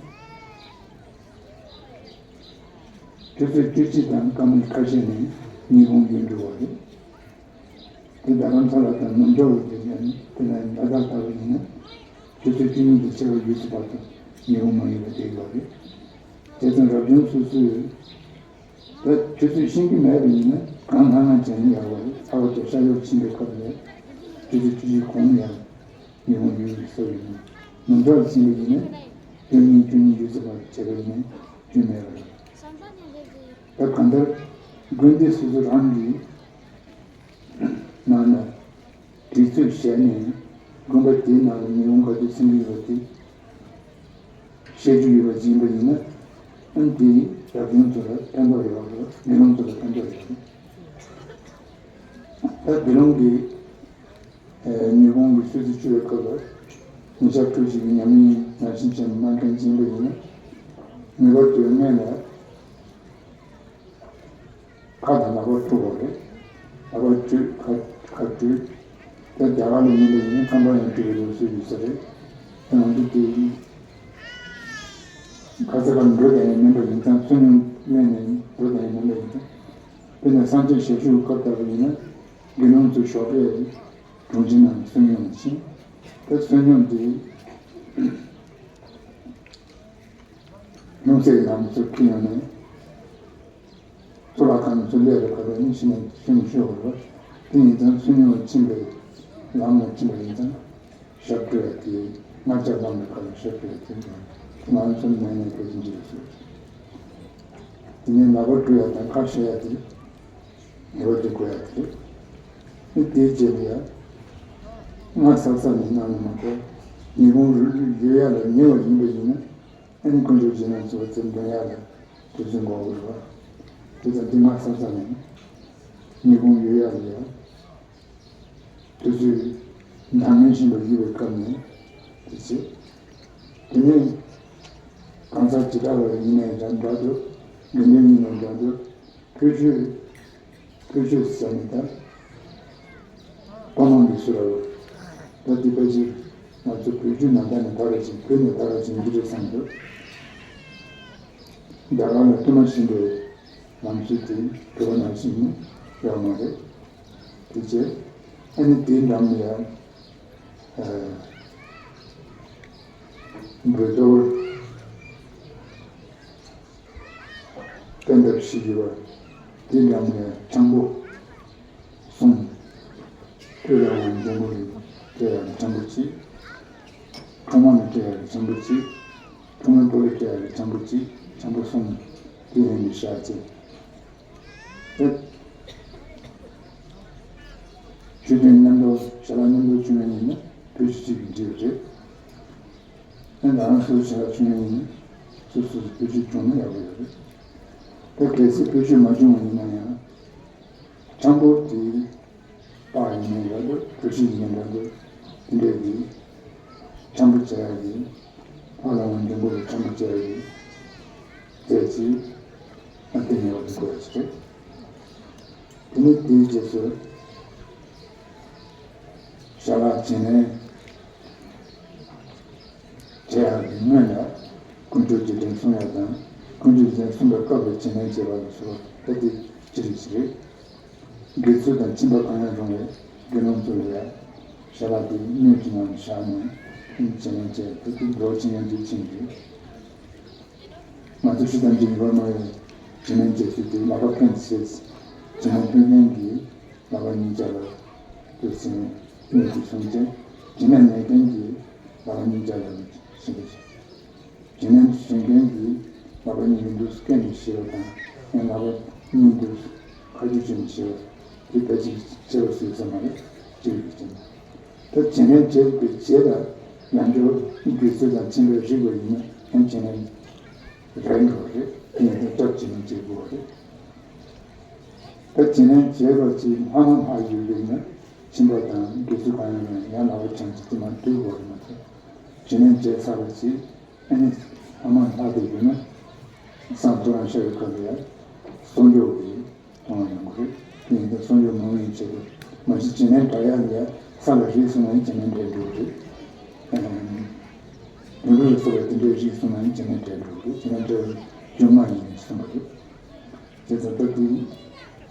ཆུ་ཚོད་བཅུ་གཅིག་དང་སྐར་མ་ཁ་ཤས་ནས་ཉིན་གུང་ཡོལ་འགྲོ་བ་རེད། དེ་རྡ་རམ་ས་ལ་དང་ནུབ་ཕྱོགས་ཀྱི་རྒྱལ་ཁབ་དེ་ནས་ལ་དྭགས་ལྟ་བུ་ཡིན་ན། ཆུ་ཚོད་བཅུ་གཉིས་དང་ཕྱེད་ཀ་ཡོལ་ཚེ་བར་དུ་ཉིན་གུང་མ་ཡོལ་བ་བསྡད་ཡོད་རེད། བྱས་ཙང་རབ་བྱུང་སོ་སོས། ད་ཆུ་ཚོད་ཤེས་ཀྱི་མེད་པ་ཡིན་ན་གང་ལྷང་ལྷང་བྱས་ན་ཡག་པ་རེད། ལྷག་པར་དུ་ཤར་ཕྱོགས་ཕྱིན་པའི་སྐབས་ལ་ཆུ་ཚོད་བཅུ་གཅིག་གོང་ཡང་ཉིན་གུང་ཡོལ་བའི་སྲོལ་ཡོད་ན། ནུབ་ཕྱོགས་ཕྱིན་པ་ཡིན་ན་ བཅུ་གཉིས་བཅུ་གཉིས་ཡོད་ཚད་མ་བྱས་པ་ཡིན་ན་སྐྱོན་མེད་པ་རེད། ད་གང་ལྟར་དགོན་སྡེ་སོ་སོ་རང་གི་ནང་ལ་དུས་ཚོད་བཞག་ནས་དགོན་པ་དེའི་ནང་ལ་ཉི་ཧོང་ག་ཚོད་ཚུགས་ཀྱི་ཡོད་པ་དེ་བཤད་རྒྱུ་ཡོད་པ་ཡིན་པ་ཡིན་ན། ཨ་ནི་དེ་རབ་བྱུང་ཚོ་ལ་ཕན་ཐོགས་ཡོད་རེད། དགེ་སློང་ཚོ་ལ་ཕན་ཐོགས་ཡོད་རེད། ད་དགེ་སློང་གིས་ཨེ་ཉི་ཧོང་གི་སྲོལ་རྩིས་བཅུ་པའི་སྐབས་ལ་ཉིན་ཞག་དྲུག་ཅིག་གི་ཉམས་ལེན་ནང་བཞིན་བྱས་ནས་གནང་མཁན་ཅིག་ཡིན་པ་ཡིན་ན། ངེས་པར་དུ་སྔོན་ལ་ཁ་དང་ལག་པ་བཀྲུ་དགོས་རེད། ལག་པ་བཀྲུས། ཁ་ཁ་བཀྲུས། ད་རྒྱ་གར་ལ་ཡིན་པ་ཡིན་ན་ཁང་པ་ཡང་བཀྲུ་བའི་ལུགས་སྲོལ་ཡོད་ས་རེད། ད་ང་ཚོ་དེ་ཁ་ས་ཁར་འགྲོ་བསྡད་ཡས་མིན་པ་ཡིན་ཙང་། བསོད་སྙོམས་ལེན་ནས་འགྲོ་བསྡད་ཡས་མིན་པ་ཡིན་ཙང་། དཔེར་ན་སངས་རྒྱས་ཞལ་བཞུགས་སྐབས་ལྟ་བུ་ཡིན་ན་དགེ་སློང་ཚོ་ཞོགས་པའི་གྲོང་ཁྱེར་ནང་བསོད་སྙོམས་ཕྱིན། ད་བསོད་སྙོམས་དེ་ལྷུང་བཟེད་ལམ་ཚུར་འཁྱེར་ཡོང་ནས། གཙུག་ལག་ཁང་ནས་ཚུར་སླེབས་པའི་སྐབས་ལ་ནི་གཞི་ནས་བསོད་སྙོམས་ཞུ་དགོས་པ། དེ་ཡིན་ཙང་བསོད་སྙོམས་ཕྱིན་པའི་ལམ་ལ་ཕྱིན་པ་ཡིན་ཙང་། ཞབས་བཀྲུ་ཡ་དེ། སྔགས་ཆས་བླངས་པའི་སྐབས་ལ་ཞབས་བཀྲུ་ཡ་དེ་ང་ཚོ་ནང་ནས་བཀྲུ་བཞིན་བྱེད་དགོས། དེ་ནས་ལག་པ་བཀྲུ་ཡ་དང་ཁ་བཤལ་ཡ་དེ་ངེས་པར་དུ་དགོས་ཡ་དེ་རེད། དེའི་རྗེས་ལ་ཡ། སྔ་ས་ས་ནས་གནང་ན་མ་གཏོགས། ཉི་ཧོང་ཡོད་ཡ་ལ་ཉེ་བ་ཡིན་པ་ཡིན་ན། ཨ་ནི་དཀོན་མཆོག་སྦྱིན་བདག་ཚོ་ཚུར་འདོན་ཡག་ལ་དུས་ཚོད་འགོར་གི་རེད་པ། དེ་ཙམ་དེ་སྔ་ས་ས་ནས་ཉི་ཧོང་ཡོད་ཡག་ལ་ཡང་དུས་ཚོད་འདང་ངེས་བཞིན་དུ་ཡོད་པའི་སྐབས་ནས་དེ་བྱེད། དེ་ནས་གང་ཟག་ཇི་ལྟ་བ་ཡིན་ནའི་འདྲ་འདྲ་འདུག་དགེ་འདུན་ཡིན་ནའི་འདྲ་འདུག་ཕུལ་ཆོས། ཕུལ་ཆོས་ཟེར་ནས་ད། ཕ་མ་གི་སུ་ར་བ། ད་དེ་ཕལ་ཆེར་ང་ཚོ་བོད་བརྒྱུད་ནང་བསྟན་ནས་ད་ར་ཅིག་བོད་ནས་ད་ར་ཅིག་འདི་རེད་བསམ་འདུག་རྒྱ་གར་ལ་བསྟུད་མ་ཕྱིན་པའི་ལམ་སྲོལ་དེ་བོད་པ་ནང་བཞིན་ནི་ཡོད་མ་རེད། དེ་རྗེས་ཨ་ནི་དེའི་འགྲམ་ལ་ཡང་། ཨ། འབུལ་གཏོར། པད་འདབ་བཞི་ཡོད་པ། དེའི་འགྲམ་ནས་ཁྲམ་པོ་གསུམ། སྤོས་ལ་དབང་འབྱུང་པོ་ལ་སྤྲད་ཡག་གི་ཁྲམ་པོ་གཅིག་ཁྲོ་མོ་ལ་སྤྲད་ཡག་གི་ཁྲམ་པོ་གཅིག་ཁྲོ་མོའི་སྤོ་ལོ་སྤྲད་ཡག་གི་ཁྲམ་པོ་གཅིག་ཁྲམ་པོ་གསུམ། དེ་ཡིན་ནི་བཞག་ཅིང་། ད་ཆོས་དོན་མཉམ་དུ་ཞལ་ལག་མཉམ་དུ་བྱུང་བ་ཡིན་ན་ཕུལ་ཆོས་གཅིག་གིས་འགྲིག་པ་རེད། ཨ་ནི་རང་སོ་སོ་ཞལ་ལག་བྱུང་བ་ཡིན་ན་སོ་སོ་སོ་ཕུལ་ཆོས་བྱུང་ན་ཡག་པོ་ཡོད་རེད། ད་གལ་སྲིད་ཕུལ་ཆོས་མ་བྱུང་བ་ཡིན་ན་ཡང་། ཁྲམ་པོ་དེ་སྤགས་ཡིན་ནའི་འདྲ་འདུག་གྲོ་ཞིབ་ཡིན་ནའི་འདྲ་འདུག་དེ་འདྲས་ཀྱི་ཁྲམ་པོ་བྱ་ཡག་གི་ཕ་ལ་བ་འབྱུང་པོ་ལ་ཁྲམ་པོ་བྱ་ཡག་གི་རྫས་ཀྱི་ཨ་དེ་ཉེ་བ་དེ་དགོས་ཡག་ཅིག་རེད། དེ་ནས་དེའི་རྗེས་སུ་ཞལ་ལག་བྱིན་ལེན་བྱེད་ཡག་གི་སྔོན་ལ་དཀོན་མཆོག་རྗེས་དྲན་གསུང་ཡག་དང་། དཀོན་མཆོག་རྗེས་དྲན་གསུང་པའི་སྐབས་ལ་བྱིན་ལེན་བྱེད་པ་ལ་སོགས་པ་ད་དེ་ཅི་རིགས་ཤིག་རེད། དགེ་ཚུལ་དང་ཁྱིམ་པ་གང་ཡང་རུང་བའི་དགེ་སློང་ཚོ་ལ་ཡང་ཞལ་ལག་དེ་སྣོད་ཀྱི་ནང་བཞག་ནས་བྱིན་ལེན་བྱས་ཏེ། དེ་འགྲོ་བྱིན་ལེན་དུ་ཕྱིན་ཏེ། ང་ཚོ་ཕྱི་དང་འབྲེལ་བ་མ་ཡོད་བྱིན་ལེན་བྱེད་ཚུལ་དེ་ལག་པ་ཕན་ཚུན་བྱིན་ལེན་ཕུལ་མཁན་གྱིས་ལག་པ་གཉིས་ཆ་ལ་དུ་ཕྱིན་སྣོད་དུ་སོང་ཅིང་། བྱིན་ལེན་ལེན་མཁན་གྱིས་ལག་པ་གཉིས་ཆ་ལ་ཕྱིན་ཏེ། དེ་ནས་བྱིན་མཁན་གྱིས་ལག་པ་གཉིས་ཀྱི་མདུན་སྐད་ནས་བཞེས་པ་དང་། ཡང་ལག་པ་གཉིས་མདུན་ཁ་རྒྱུ་བྱས་ནས་བཞེས་པ་དེ་ཕལ་ཆེར་བྱེད་པ་སྲོལ་ཙམ་མ་རེད། ཅི་རིགས་ཀྱི་ཅན། ད་བྱིན་ལེན་བྱས་པའི་རྗེས་ལ་ཡང་བསྐྱར་དགེ་ཚུལ་དང་ཁྱིམ་པའི་རིགས་པ་ཡིན་ན་ཡང་བྱིན་ལེན་རན་འགྲོ་བ་རེད། དེ་ཡིན་ཙང་སྐྱབས་བྱིན་ལེན་བྱེད་དགོས་པ་རེད། ད་བྱིན་ལེན་བྱས་པ་ཅིག་ལྷག་མ་ལྷག་ཡོད་པ་ཡིན་ན་ཁྱིམ་པ་དང་དགེ་ཚུལ་གང་ཡང་ཡང་ལག་པ་འཆང་ཅིག་དེ་མ་བསྡུས་དགོས་རེད་མ་གཏོགས། བྱིན་ལེན་བྱས་ཚར་བ་ཅིག་ཨ་ནི་ལྷག་མ་ལྷག་པའི་དུས་ན་བསང་ཐོ་རངས་ཤར་བའི་སྐབས་ལ་ཡང་གསོག་འཇོག་གི་གཏོང་བ་ཡོང་གི་རེད། དེ་ཡིན་ཙང་གསོག་འཇོག་མང་བའི་ཆེད་དུ་མ་གཞི་བྱིན་ལེན་དྲག་ཡག་ལ་ཡང་ས་ལ་རེག་སོང་ན་ཡང་བྱིན་ལེན་འགྲིག་འགྲོ་གི་རེད། ཨ། དུད་འགྲོ་ལ་སོགས་པ་དེ་འདྲའི་རེག་སོང་ན་ཡང་བྱིན་ལེན་འགྲིག་འགྲོ་གི་རེད། བྱིན་ལེན་འགྲིག་འཇོག་མ་ཡིན་ནས་གསུངས་པ་རེད། དེ་ཙམ་སྟབས་བདེ་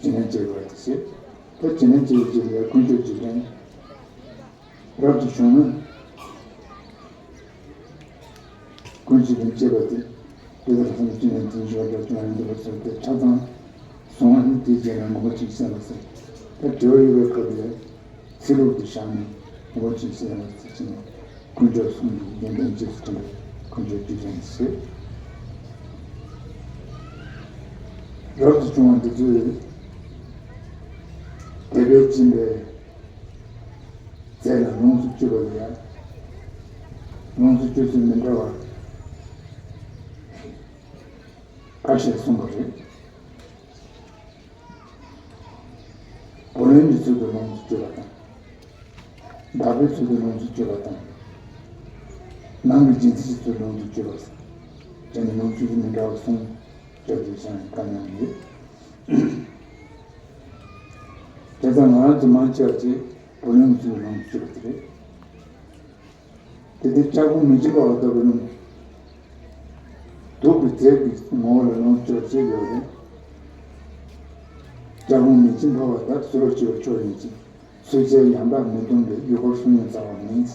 བྱིན་ལེན་བྱེད་དགོས་པ་དེ་བྱེད། ད་བྱིན་ལེན་བྱེད་པའི་རྗེས་ལ་དཀོན་མཆོག་རྗེས་དྲན་རབ་ཏུ་བྱུང་ན། ཀུན་གྱིས་ལན་བྱེད་པ་སྟེ། དེ་ལྟར་ལྷག་མ་ཅི་ནས་འཛིན་ཞོར་དུ་ཀྱང་ཡང་འདུ་བར་གསུངས་ཏེ། ཆ་ཚང་སོང་བ་ནི་དེའི་རྗེས་ལ་མགོན་པོ་ཆེན་གྱི་སེམས་ལ་ཟེར། ད་དྲི་བ་ཡོད་པའི་སྐབས་ལ་ཚིག་ལྷུག་ཏུ་བཞག་ནས་མགོན་པོ་ཆེན་གྱི་སེམས་ལ་ཟེར་ཕྱིན་ནས། དཀོན་མཆོག་གསུམ་གྱི་ཡོན་ཏན་རྗེས་སུ་དྲན་པ། དཀོན་མཆོག་གི་རྒྱུད་ལ་ཞུགས། རབ་ཏུ་བྱུང་བ་འདི་ཚོས་དད་པས་སྦྱིན་པའི་རྫས་ལ་ལོངས་སུ་སྤྱོད་པ་ལ་ཡང་ལོངས་སུ་སྤྱོད་ཚུལ་མི་འདྲ་བ་ཁ་ཤས་གསུངས་པ་རེད། བུ་ལོན་གྱི་ཚུལ་དུ་ལོངས་སུ་སྤྱོད་པ་དང་། བདག་པོའི་ཚུལ་དུ་ལོངས་སུ་སྤྱོད་པ་དང་། ནང་གི་སྦྱིན་སྲེག་གི་ཚུལ་དུ་ལོངས་སུ་སྤྱོད་པ་སོགས་བྱས་ནས་ལོངས་སྤྱོད་ཚུལ་མི་འདྲ་བ་གསུངས་བྱས་ཏེ་བཞག་ནས་བཀའ་གནང་ཡོད། དེ་ཙམ་ང་རང་ཚོ་མང་ཆེ་བ་ཅིག་བུ་ལོན་གྱི་ཚུལ་དུ་ལོངས་སུ་སྤྱོད་པ་དེ་རེད། དེ་དུས་ལྕགས་གུང་མེ་བྱི་འབར་བ་ལྟ་བུ་ནི། དུག་གི་རྫས་ཀྱི་ངོ་བོ་ལ་ལོངས་སྤྱོད་པ་ཅིག་ཡོད་རེད། ལྕགས་གུང་མེ་བྱི་འབར་བ་དག་གསོད་པར་བྱེད་པ་མཆོག་ཡིན་ཅིང་། གསོད་བྱེད་ཡང་དག་མི་སྡོམ་པས་ཡུལ་འཁོར་སྲུང་ཡང་རྩ་བ་མིན།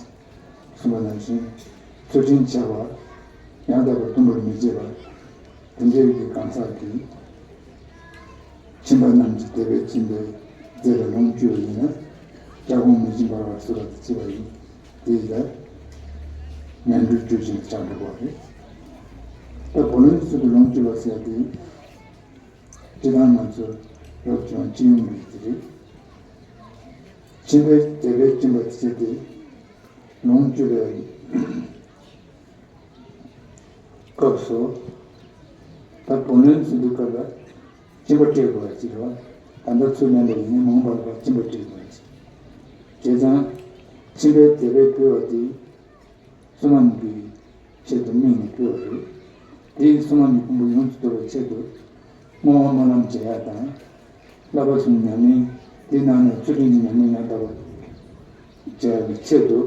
གསུངས་པ་ནང་བཞིན། ཚུལ་ཁྲིམས་འཆལ་བ། ཡང་དག་པར་སྡོམ་པར་མི་བྱེད་པ། དེ་འདྲའི་གི་གང་ཟག་གིས་ཁྱིམ་པ་རྣམས་ཀྱི་དད་པས་སྦྱིན་པའི་རྫས་ལ་ལོངས་སྤྱོད་པ་ཡིན་ན། ལྕགས་གུང་མེ་བྱི་འབར་བ་གསོད་པ་དང་བཅས་པ་ཡིན། དེ་ཡིས་ད་ངན་འགྲོའི་རྒྱུ་ཅན་དུ་ཆགས་འགྲོ་བ་རེད། ད་བུ་ལོན་ཚུལ་དུ་ལོངས་སྤྱོད་པ་ཟེར་ཏེ། སྤྱིར་བཏང་ང་ཚོ་རབ་བྱུང་སྤྱི་ཡོངས་ཀྱི་དེ་རེད། ཁྱིམ་པའི་དད་པས་སྦྱིན་པ་དེ་བྱས་ཏེ་ལོངས་སྤྱོད་པའི་སྐབས་སུ། ད་བུ་ལོན་ཚུལ་དུ་སྐབས་ལ་སྦྱིན་པ་སྤྲད་དགོས་པ་ཅིག་རེད་བ། ད་ལྟ་ཚུར་ལེན་པ་ཡིན་ན་མ་འོངས་པ་ལ་སྦྱིན་པ་སྤྲད་དགོས་པ་ཅིག་བྱས་ཙང་། ཁྱིམ་པའི་དད་པས་ཕུལ་བ་དེ། བསོད་ནམས་ཀྱི་ཆེད་དུ་དམིགས་ནས་ཕུལ་བ་རེད། དེས་བསོད་ནམས་ཀྱི་ཕུང་པོ་ཡོངས་སུ་དོར་བའི་ཆེད་དུ། བསྔོ་བ་སྨོན་ལམ་བྱེད་ཡག་དང་། བསླབ་པ་གསུམ་ཉམས་ལེན། དེའི་ནང་ནས་ཚུལ་ཁྲིམས་ཀྱི་ཉམས་ལེན་ཡང་དག་པར་བྱ་ཡག་གི་ཆེད་དུ་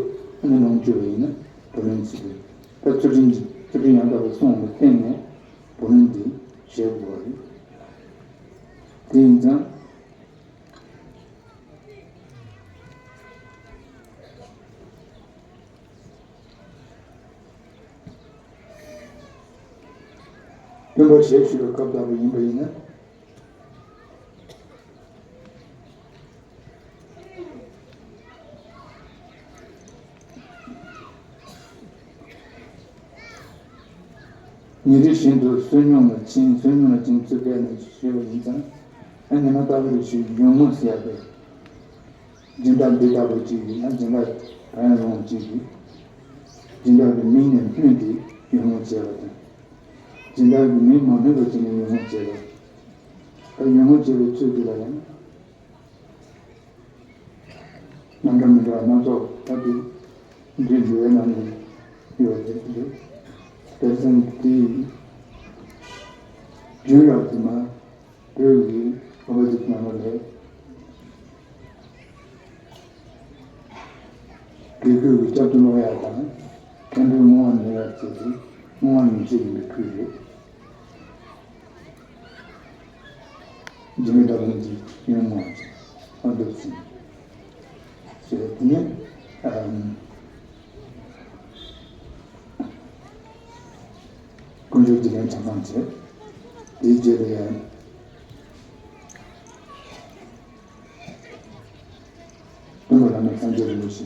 ཨ་ནི་ལོངས་སྤྱོད་པ་ཡིན་ན་བུ་ལོན་ཟེར་གི། ད་ཚུལ་ཁྲིམས་ཀྱི་ཚུལ་ཁྲིམས་ཡང་དག་པར་སྲུང་བ་ལ་བརྟེན་ནས་བུ་ལོན་དེ་བཞེས་དགོས་པ་རེད། དེ་ཡིན་ཙང་། སྟོན་པ་ཞལ་བཞུགས་པའི་སྐབས་ལྟ་བུ་ཡིན་པ་ཡིན་ན། ཉིན་རེ་བཞིན་དུ་བསོད་སྙོམས་ལ་ཕྱིན། བསོད་སྙོམས་ལ་ཕྱིན་ཚུལ་སྦས་ནས་ཞུས་པ་ཡིན་ཙང་། ཨ་ཉི་མ་ལྟ་བུ་རེ་ཞིག་ཡོན་མོ་ཟེར་ཡག་པས། སྦྱིན་བདག་འདི་ལྟ་བུ་གཅིག་གིས་ཡང་སྦྱིན་བདག་གང་ཡང་རུང་བ་གཅིག་གིས། སྦྱིན་བདག་གི་མིང་ནས་སྨོས་ཏེ་ཡོན་མོ་བྱས་པ་དང་། སྦྱིན་བདག་གི་མིང་མ་སྨོས་པ་བྱས་ནས་ཡོན་མོ་བྱས་པ། ད་ཡོན་མོ་བྱས་པའི་ཚུལ་འདི་ལ་ཡང་། རྣམ་གྲངས་མི་འདྲ་བ་སྣ་ཚོགས་ད་དེ་འདྲའི་འགྲེལ་བའི་ནང་ནས་ཡོད་པ་དེ་རེད། དེར་སེམས་དེ་རྒྱུན་རབ་ཏུ་མ་བོད་ཀྱི་ཨོ་པ་དེ་ནང་ལ་ལས། དགེ་བསྐོས་ཀྱི་སྐྱབས་སུ་སློབ་ཡག་དང་། མཁན་པོའི་བསྔོ་བ་འདོན་ཡག་བཅས་ཏེ་བསྔོ་བ་ཉིན་བྱེད་ཡིན་པའི་ཁུལ་རེད། འཇིགས་མེད་གྲགས་པ་གཉིས་ཀྱིས་ཡོན་བསྔོ་བ་བྱས། ཨ་འདུག་ཟིན། ཞེས་དེ་ནས་ཨམ། དཀོན་མཆོག་གི་ལན་གྲངས་ཐམས་ཅད། དེའི་རྗེས་ལ་ཡང་། སྟོན་པ་བླ་མེད་སངས་རྒྱས་རིན་པོ་ཆེ་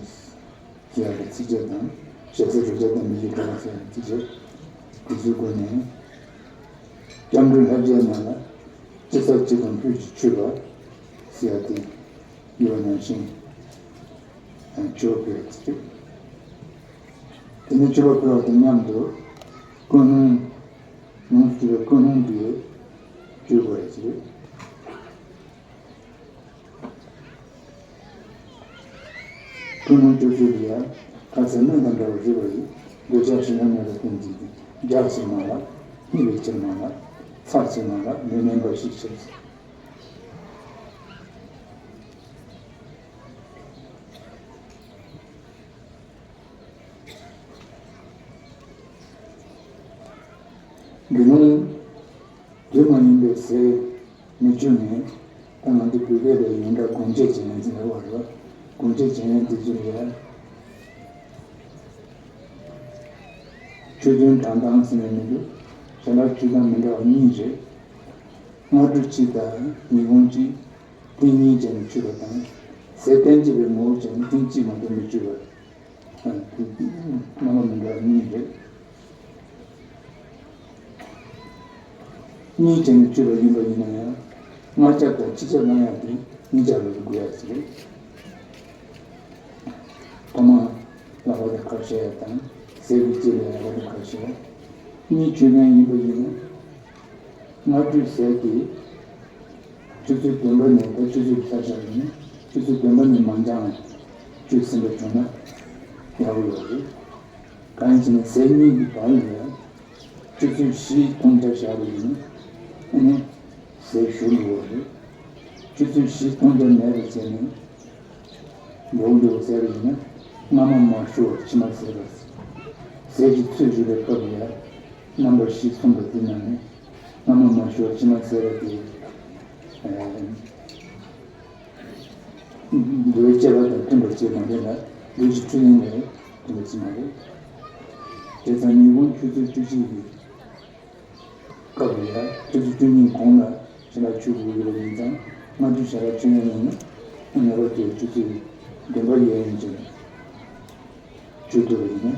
ཟེར་ཡག་གི་ཚིགས་བཅད་དང་། ཞབས་ཟས་རོ་བརྒྱ་དང་མི་ཡི་དགེ་བ་ཟེར་ཡག་གི་ཚིགས་བཅད། དེ་ཚོའི་སྒོ་ནས། སྐྱབས་འགྲོའི་བསླབ་བྱའི་ནང་ལ་ཅི་ཟ་ཅི་དང་ཕུད་ཀྱིས་མཆོད་པ་ཟེར་ཡག་དེ་ཡོད་པ་ནང་བཞིན། མཆོད་པ་ཕུལ་བ་དེ་རེད། དེ་ནས་མཆོད་པ་ཕུལ་བ་དང་མཉམ་དུ་ཀུན་སློང་། ཡོངས་སུ་གྱུར་པའི་ཀུན་སློང་དེ་བཅོས་དགོས་ཡག་ཅིག་རེད། ཀུན་སློང་བཅོས་བཅོས་ལ་ཡང་ཁ་ཟས་སྨན་དང་འདྲ་བར་རིགས་པ་ཡིས། འདོད་ཆགས་ཞེ་སྡང་མེད་པར་བསྟེན་བགྱིས་ཏེ། རྒྱགས་ཕྱིར་མ་ལགས། རྙེད་པའི་ཕྱིར་མ་ལགས། ཚར་ཕྱིར་མ་ལགས། ལུས་ངན་འབའ་ཞིག་ཕྱིར། དགེ་སློང་དུས་མ་ཡིན་པའི་ཟས་མི་བཅུག་ནས། ད་ང་ཚོ་བོད་སྐད་ལ་ཡིན་ན་སྒོམ་བྱེད་བྱེད་ཡག་ཟེར་བ་རེད་བ། སྒོམ་བྱེད་བྱེད་ཡག་དེ་ཚོ་ལ་ཡ། ཆོས་ཐུན་གྲངས་ཐང་ཟེར་ནས་མི་འདུག་ཞལ་ལག་མཆོད་སྟངས་མི་འདྲ་བ་གཉིས་རེད། སྔ་དྲོ་གཅིག་དང་ཉིན་གུང་གཅིག་ཐེངས་གཉིས་བྱས་ནས་མཆོད་པ་དང་། ཟས་བསྟན་བྱེད་པའི་ངོ་བོ་བྱས་ནས་ཐེངས་གཅིག་མ་གཏོགས་མི་མཆོད་པ། རྣམ་པ་མི་འདྲ་བ་གཉིས་རེད། གཉིས་བྱས་ནས་བཅུ་ལ་ཡིན་པ་ཡིན་ན་ཡང་ལྔ་ཆ་དང་ཕྱེད་ཆ་བླང་ཡག་དེ་གཉིས་ཆ་ལ་དགོས་ཡག་ཅིག་རེད། ཐོག་མར་ལག་པ་དེ་ཁ་བཤལ་ཡག་དང་ཟས་ཀྱི་དཀྱིལ་ལ་ལག་པ་དེ་ཁ་བཤལ། གཉིས་བཅུ་མཁན་ཡིན་པ་ཡིན་ན། སྔ་དྲོའི་ཟས་དེ་ཆུ་ཚོད་བདུན་པ་ནས་ད་ཆུ་ཚོད་ལྷ་ཤར་ཡིན་ན་ཆུ་ཚོད་བདུན་པ་ནས་མ་འགྱངས་བཅུ་ཟིན་པ་བྱུང་ན་ཡག་པོ་ཡོད་རེད། གང་ཡིན་ཟེར་ན་ཟས་གཉིས་ཀྱི་བར་ལ་ཡང་ཆུ་ཚོད་བཞི་སྟོང་ཆ་བཞག་པ་ཡིན་ན་ཨ་ནི་ཟས་ཞུ་འགྲོ་བ་རེད། ཆུ་ཚོད་བཞི་སྟོང་ཆ་མེད་པ་བྱས་ནས་འགྲོ་འགྲོ་ཟེར་བ་ཡིན་ན་སྔ་མ་མ་ཞུ་བར་ཕྱི་མ་ཟས་པ། ཟས་ཀྱི་ཚོད་རིག་པའི་སྐབས་ལ་ཡང་རྣམ་པ་བཞི་གསུངས་པ་འདི་རྣམས་ནི་སྔ་མ་མ་ཞུ་བར་ཕྱི་མ་ཟས་པ་དེ། འདུལ་བའི་དཔྱད་པ་དང་མཐུན་པར་བྱེད་མ་རེད་ལ་ལུས་ཀྱི་འཕྲོད་བསྟེན་ལས་མཐུན་པ་ཅི་མ་རེད། དེ་ཙམ་ཉིན་གུང་ཆུ་ཚོད་བཅུ་གཅིག་གི་སྐབས་ལ་ཡ་ཆུ་ཚོད་བཅུ་གཉིས་གོང་ལ་ཞལ་ལག་མཆོད་དགོས་ཡོད་པ་ཡིན་ཙང་སྔ་དྲོ་ཞལ་ལག་མཆོད་ཡ་ཡིན་ན་ངེས་པར་དུ་ཆུ་ཚོད་བདུན་པ་ཡན་ཡིན་ཙང་མཆོད་ཐུབ་པ་ཡིན་ན་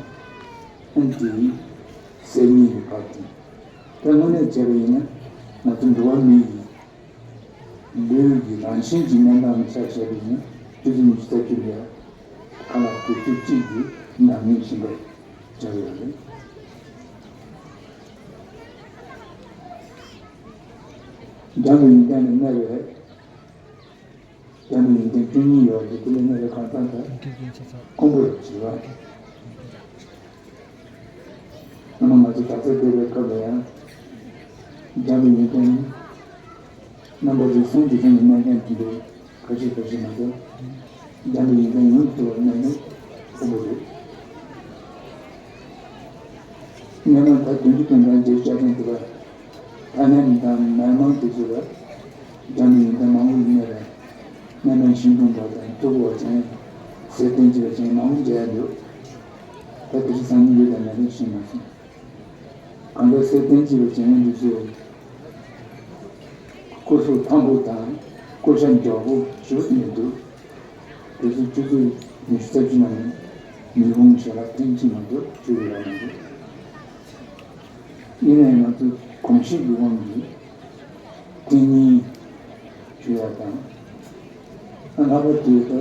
ཨ་ནི་དེ་ཟས་གཉིས་ཀྱི་བར་དེ་ད་དངོས་གནས་བྱས་པ་ཡིན་ན་ང་ཚོ་འགྲོ་བ་མི་ཡི་ལུས་ཀྱི་རང་བཞིན་གྱི་གནས་སྟངས་ལ་ཆ་བཞག་པ་ཡིན་ན་ཆུ་ཚོད་ཉི་ཤུ་རྩ་བཅུ་ལ་ཁ་ལག་དགུ་བཅུ་གཅིག་གི་ནང་ཉིན་བཞིན་པར་བྱ་ཡོད་རེད། འཇམ་པའི་ཡོན་ཏན་ལ་གནས་པའི་འཇམ་པའི་ཡོན་ཏན་བཅུ་གཉིས་ཡོད་དེ་དེ་ལ་གནས་པའི་གང་ཟག་དང་ཁོང་པོར་བྱེད་པ། སྔ་མ་ང་ཚོ་དག་ས་བསྡད་པའི་སྐབས་ལ་ཡང་འཇམ་པའི་ཡོན་ཏན་རྣམ་པ་རིགས་གསུམ་གྱི་སྟེང་ནས་གནས་མཁན་དེ་འདྲའི་ཁ་ཤས་ཁ་ཤས་མ་གཏོགས་འཇམ་པའི་ཡོན་ཏན་ཡོངས་སུ་གྲུབ་པ་གནས་མཁན་ཁོང་པོ་རེད། སྔོན་མ་ད་བདུན་ཅུ་དོན་གྲངས་བརྒྱད་ཅུ་གྱ་གྲངས་འདུག་པ། ཐ་སྙད་དང་མི་མང་དེ་ཚོ་ལ་འཇམ་པའི་ཡོན་ཏན་མང་པོ་ཡིན་ནའི་རེད། སྔོན་མའི་ཤིང་སྡོང་པ་དང་ཐུ་བོ་བ་ཅན་ཟས་བསྟན་བཅོས་པ་ཅན་མང་པོ་མཇལ་ཡ་འདུག་ད་དེ་ཚོ་སང་ཉིན་ཡོད་དང་མེད་དང་ཤེས་མ་སོང་། གང་ལྟར་ཟས་བསྟན་བཅོས་པ་ཅན་འདི་ཚོས་སྐུ་གཟུགས་ཐང་པོ་དང་སྐུ་ཤ་མགྱོགས་པོ་ཞེ་པོ་ཅིག་ནས་འདུག་དེ་ཚོ་ཆུ་ཚོད་ཉི་ཤུ་རྩ་བཅུ་ནང་ནས་ཉིན་གུང་ཞལ་ལག་ཐེངས་གཅིག་མ་གཏོགས་མཆོད་ཀྱི་ཡོད་མ་རེད། ཡིན་ནའི་ང་ཚོ་གོམས་གཤིས་ཀྱི་དབང་གིས་ཐེངས་གཉིས་མཆོད་ཡ་དང་། ཨ་ལྷག་པར་དུ་ད་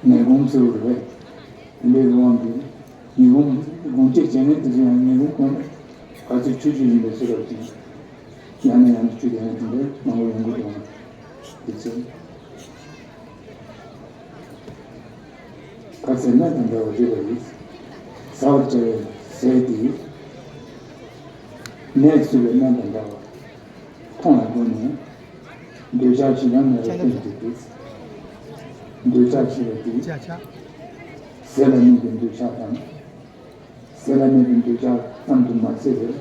ཉིན་གུང་ཟེར་བ་རེད། དེ་འདྲའི་དབང་གིས་ཉིན་གུང་དགོང་དག་བྱེད་མཁན་དེ་ཚོ་ཡང་ཉིན་གུང་གོང་ནས་ག་ཚོད་ཆོས་ཆོས་ཡིན་པའི་ཚོད་རབ་ཅིང་ཡང་ནས་ཡང་དུ་ཆོས་དེ་ཡང་དེ་འདྲའི་མང་པོ་ཡོང་གི་འདུག་དེ་ཚོ་ག་ཚད་ན་དེ་འདྲ་བ་རེད་པ་ཡིན། ཟ་བར་བྱ་བའི་ཟས་དེ་ནད་གསོ་བའི་སྨན་དང་འདྲ་བ། ཁོང་ལ་བསྒོས་ནས། འདོད་ཆགས་ཞེ་སྡང་མེད་པར་བསྟེན་ཏེ་འདུག་འདོད་ཆགས་ཞེས་པ་དེ། ཟས་ལ་དམིགས་པའི་འདོད་ཆགས་དང་། ཟས་ལ་དམིགས་པའི་འདོད་ཆགས་ཙམ་དུ་མ་ཟད་པར།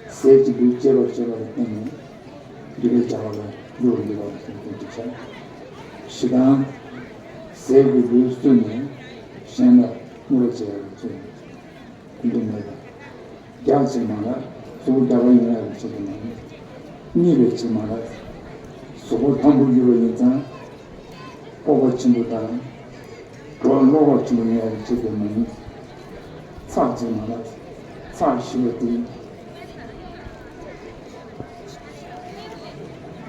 ཟས་ཀྱི་ལུས་བཅད་པར་བྱེད་པ་ལ་བརྟེན་ནས། འདོད་པའི་བྱ་བ་ལ་འགྱུར་བ་ཡོད་པ་ལ་བརྟེན་ཏེ་འདོད་ཆགས། ཞེ་སྡང་། ཟས་ཀྱི་ལུས་བསྲུངས་ནས་གཞན་ལ་བསྔོ་བ་བྱེད་པ་ལ་བརྟེན་ནས། དེ་འདྲ་མེད་པ། རྒྱགས་ཆེ་མ་ལ་གཟུགས་པོ་རྒྱགས་པ་ཡོང་ཡག་གི་ཆེད་དུ་མ་ཡིན། གཉིད་ལས་ཆེ་མ་ལ་གཟུགས་པོ་ཐང་པོ་ཡོད་པ་ཡིན་ཙང་། སྤོབས་པ་ཆེན་པོ་དང་། བྲོ་བ་བློ་ཁོག་ཆེན་པོ་ཡོང་ཡག་གི་ཆེད་དུ་མ་ཡིན། ཚགས་ཆེ་མ་ལ་ཚགས་ཞི་བ་སྟེ།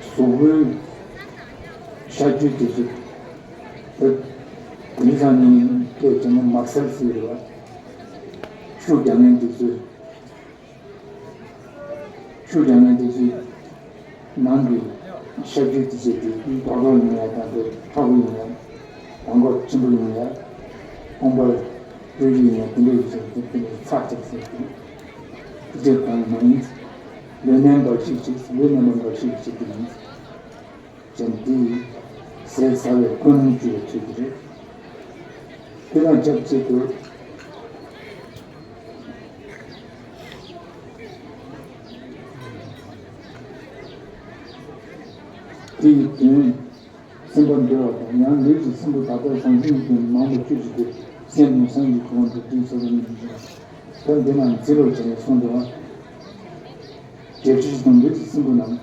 གཟུགས་པོའི་ཤ་རྒྱུས་དེ་ཚོ་དེ་དེང་སང་ནི་སྐད་ཆ་ནི་མ་གསལ་ཟེར་བ། ཤུགས་རྒྱག་མཁན་དེ་ཚོས། ཤུགས་རྒྱག་མཁན་དེ་ཚོས་ནང་གི་ཤ་རྒྱུས་དེ་ཚོ་དེ་རྡོག་རྡོག་ཡིན་ཡ་དང་དེ་ཁྲ་བོ་ཡིན་ཡ། གོང་ཁ་ཆེན་པོ་ཡིན་ཡ། གོང་པར་རིལ་རིལ་ཡིན་ཡ་དེ་འདྲ་ཡིན་ཚེ་དེ་དེ་འདྲ་ཚགས་ཚགས་ཟེར་དེ། དེ་ཚོ་གང་མ་ཡིན། ལུས་རྣམ་པར་ཤེས་ཅིག་ལུས་རྣམ་པར་ཤེས་ཅིག་དེ་མ་ཡིན། ཅན་དེ་ཟས་ཟ་བའི་ཀུན་སློང་བཅུ་བའི་ཚུལ་དེ་རེད། དེ་དང་ཆབས་ཅིག་ཏུ་དེ་ཡི་དོན་སེམས་པ་འདུལ་བ་དང་ཡང་ལུས་ཀྱི་སེམས་པོ་དག་པ་ཟང་ཟིང་གི་དོན་མང་པོ་བཅུ་ཞིག་སྟེ་སེམས་ནི་སངས་རྒྱས་གོ་འཕང་དུ་བསྟན་སོགས་ནི་ཞིག་ད་འདི་ན་ཚིག་ལོག་བྱས་ནས་གསུངས་འདུག་ཨ། བརྒྱད་ཁྲི་དང་ལུས་ཀྱི་སེམས་པོ་རྣམས།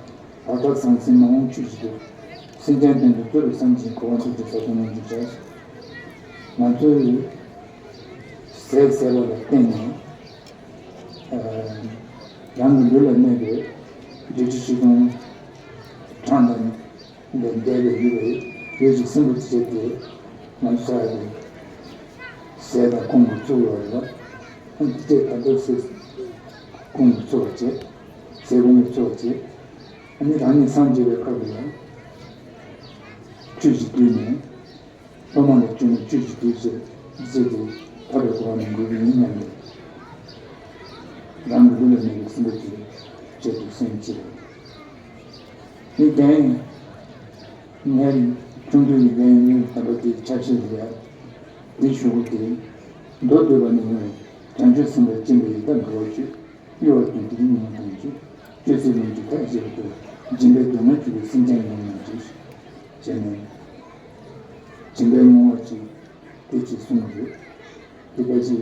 བར་དག་ཟང་ཟིང་མ་འོངས་ཆོས་ཀྱི་དུས། སེམས་ཅན་དོན་དུ་བསྟོད་པའི་སེམས་ཀྱིས་གོ་བ་ཐུབ་ཀྱི་ས་ཆ་ནས་འཇུག་བྱ། ང་ཚོས་ཟས་ཟས་པ་ལ་བརྟེན་ནས་ རང་གི་ལུས་ལ་གནས་པའི་འབྲས་བུ་ཆེ་ཆུང་གྲངས་དང་ལྡན་པའི་ཡུལ་ལ་ཡོད་ཅིག་སྲིན་པོ་ཆེ་དེ་ང་ཚོ་ཡ་གི་ཟས་དང་ཁོང་གི་ཚུགས་ལ་ཡོད། ཨ་ནི་དེ་ད་ལྟ་ཟས་ཁོང་གི་ཚུགས་བྱེད། ཟས་ཁོང་གི་ཚུགས་བྱེད། ཨ་ནི་རང་ཉིད་སངས་རྒྱས་པའི་སྐབས་ལ་ཡང་ཆོས་ཀྱི་དུས་ནས། སློབ་མ་ལ་བཅོལ་ནས་ཆོས་ཀྱི་དུས་ཚོད་ཚེ་འདི་ཐར་པའི་གོ་འཕང་ལ་འགོད་ཀྱི་ཡིན་སྙམ་ནས། རང་གི་ལུས་ལ་གནས་པའི་སྲིན་པོ་དེའི་ཆེད་དུ་སེམས་བསྐྱེད་པ། དེ་གན་ངའི་ཆུང་དུས་ཀྱི་གན་ཡིན་ད་ལྟ་དེའི་ཆ་ཤས་ལ་ཡང་འདི་ཞུ་དགོས་ཏེ། མདོ་སྡུད་པ་ནི་ཡིན་ནས་བྱང་ཆུབ་སེམས་དཔའ་སྦྱིན་པའི་ཡི་དམ་འགྲོ་བ་སྤྱོད། གཡོ་བ་དོན་དེ་ཉིད་ཡིན་ཀྱང་སྤྱོད། སྤྱོད་ཚུལ་ལོངས་སྤྱོད་ཐབས་ཤེས་པ་སྟེ། སྦྱིན་པའི་སྡུག་བསྔལ་སྤྱོད་པའི་སེམས་ཅན་ཡོངས་ལ་འདྲི། བྱས་ནས། སྦྱིན་པའི་བསྔོ་བ་གཅིག་དེ་གཅིག་གསུངས་ཡོད། དེ་ཕལ་ཆེར་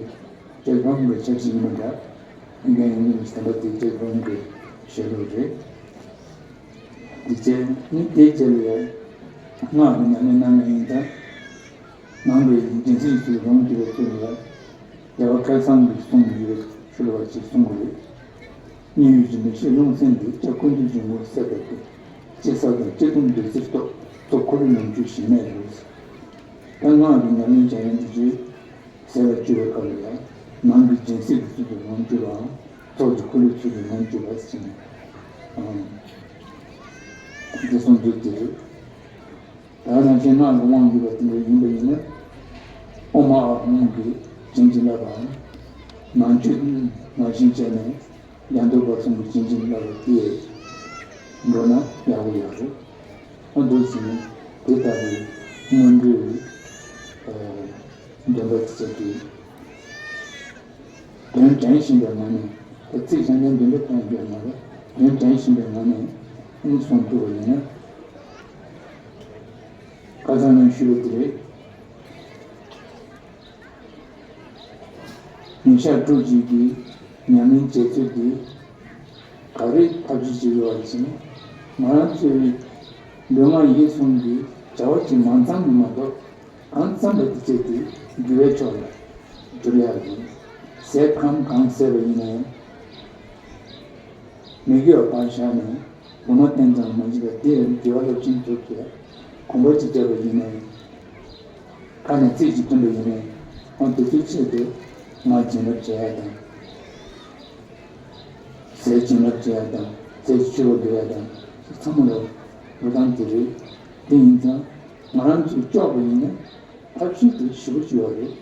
ཀྱལ་ཕམ་གྱི་ཆབ་སྲིད་ཡིན་པ་འདྲ། ཨིན་ཀན་ཡིན་ནམ་བསྟན་པ་དེ་ཀྱལ་ཕམ་གྱི་བཤད་ལུགས་རེད། དེ་བྱས་ནི་དེའི་རྗེས་ལ་ཡང་སྔགས་ཀྱི་ཉམས་ལེན་གནང་ནས་ཡིན་ཙང་། ནང་པའི་སྦྱིན་སྲེག་ཚུལ་ལོངས་སྤྱོད་པའི་ཚུལ་ལ་རྒྱལ་བ་སྐལ་བཟང་གིས་གསུངས་ཡོད་ཞུ་བ་ཅིག་གསུང་གི་རེད། མཉན་ཡོད་སྦྱིན་པའི་ཤེས་ལོངས་སེམས་འདི། ལྕགས་ཀུན་ཏུ་འབྱུང་པོ་བསད་པ་སྟེ། ལྕེ་བསྲེགས་དང་ལྕེ་ཐུམ་བདུད་རྩིར་གཏོར། ལྟོ་འཁོར་ལོངས་སྤྱོད་ཞིམ་མེད་རོལ། ད་སྔགས་ཀྱི་ཉམས་ལེན་བྱ་ཡུལ་འདི་ཚོའི་ཟས་ལ་སྤྱོད་པའི་སྐབས་ལ་ཡང་ནང་གི་སྦྱིན་སྲེག་གི་ཚུལ་དུ་ལོངས་སྤྱོད་པའམ་ཚོགས་ཀྱི་འཁོར་ལོའི་ཚུལ་དུ་ལོངས་སྤྱོད་པ་ཟེར་ནས། ཨང་། འདི་གསུངས་འདུག་སྟེ། ད་ནང་བཞིན་སྔགས་ཀྱི་དབང་བསྡུས་པ་དེ་འདྲ་ཡིན་པ་ཡིན་ན། ཨོཾ་ཨཱཿཧཱུྃ་གིས་བྱིན་གྱིས་བརླབས་པའམ། ནང་མཆོད་ནང་བཞིན་བྱས་ནས་ཡང་དག་པར་གསུངས་པའི་བྱིན་གྱིས་བརླབས་པ་དེས་འགྲོ་ན་ཡག་པོ་ཡོད་རེད། ཨ་འདུག་ཟེར་ནས་དེ་ལྟ་བུའི་སྔོན་འགྲོའི་འདོན་པ་དེ་ཚོ་དེ། དོན་དྲན་བཞིན་པའི་ངང་ནས། ད་ཚིག་གཞན་དོན་འདི་འདྲ་གཏོང་རྒྱུ་མ་རེད། དོན་དྲན་བཞིན་པའི་ངང་ནས་ཨ་ནི་གསུང་ཐུབ་པ་ཡིན་ན། ཁ་སང་ནས་ཞུས་པ་དེ་རེད། ཉིན་ཞག་དྲུག་ཅིག་གི་ཉམས་ལེན་བྱེད་ཚུལ་འདི་ག་རེ་ཐབས་ཤེས་བྱེད་དགོས་པ་ཞེ་ན། ང་རང་ཚོའི་ལུས་ངག་ཡིད་གསུམ་གྱི་བྱ་བ་ཅིག་མང་ཙམ་མ་གཏོགས། གང་བརྩམས་པ་དེ་བཅད་དེ་འགྱུར་བའི་ཕྱོགས་ལ་བསྒྱུར་ཡག་ཡིན། ཟས་ཁམ་གང་བཟས་པ་ཡིན་ནའི། མི་དགེ་བ་ཕར་བཞག་ནས་ལུང་མ་བསྟན་ཙམ་མ་བྱས་པ་དེ་ཡང་དགེ་བ་རླབས་ཆེན་ཐོབ་ཀྱི་གོམ་པ་གཅིག་བརྒྱབ་པ་ཡིན་ནའི། ཁ་ནས་ཚིག་གཅིག་ཐོན་པ་ཡིན་ནའི། ཨ་དེ་ཚོའི་ཆེད་དུ་ང་བྱིན་རླབས་བྱེད་ཡག་དང་། ཟས་བྱིན་རླབས་བྱེད་ཡག་དང་ཟས་ཀྱི་མཆོད་པ་འབུལ་ཡག་དང་ཚང་མ་ལ་འགྲོ་སྟངས་དེ་རེད། དེ་ཡིན་ཙང་ང་རང་ཚོས་ལྕོགས་པ་ཡིན་ན་ཐབས་ཤེས་དེ་ཞེ་པོ་ཅིག་ཡོད་རེད།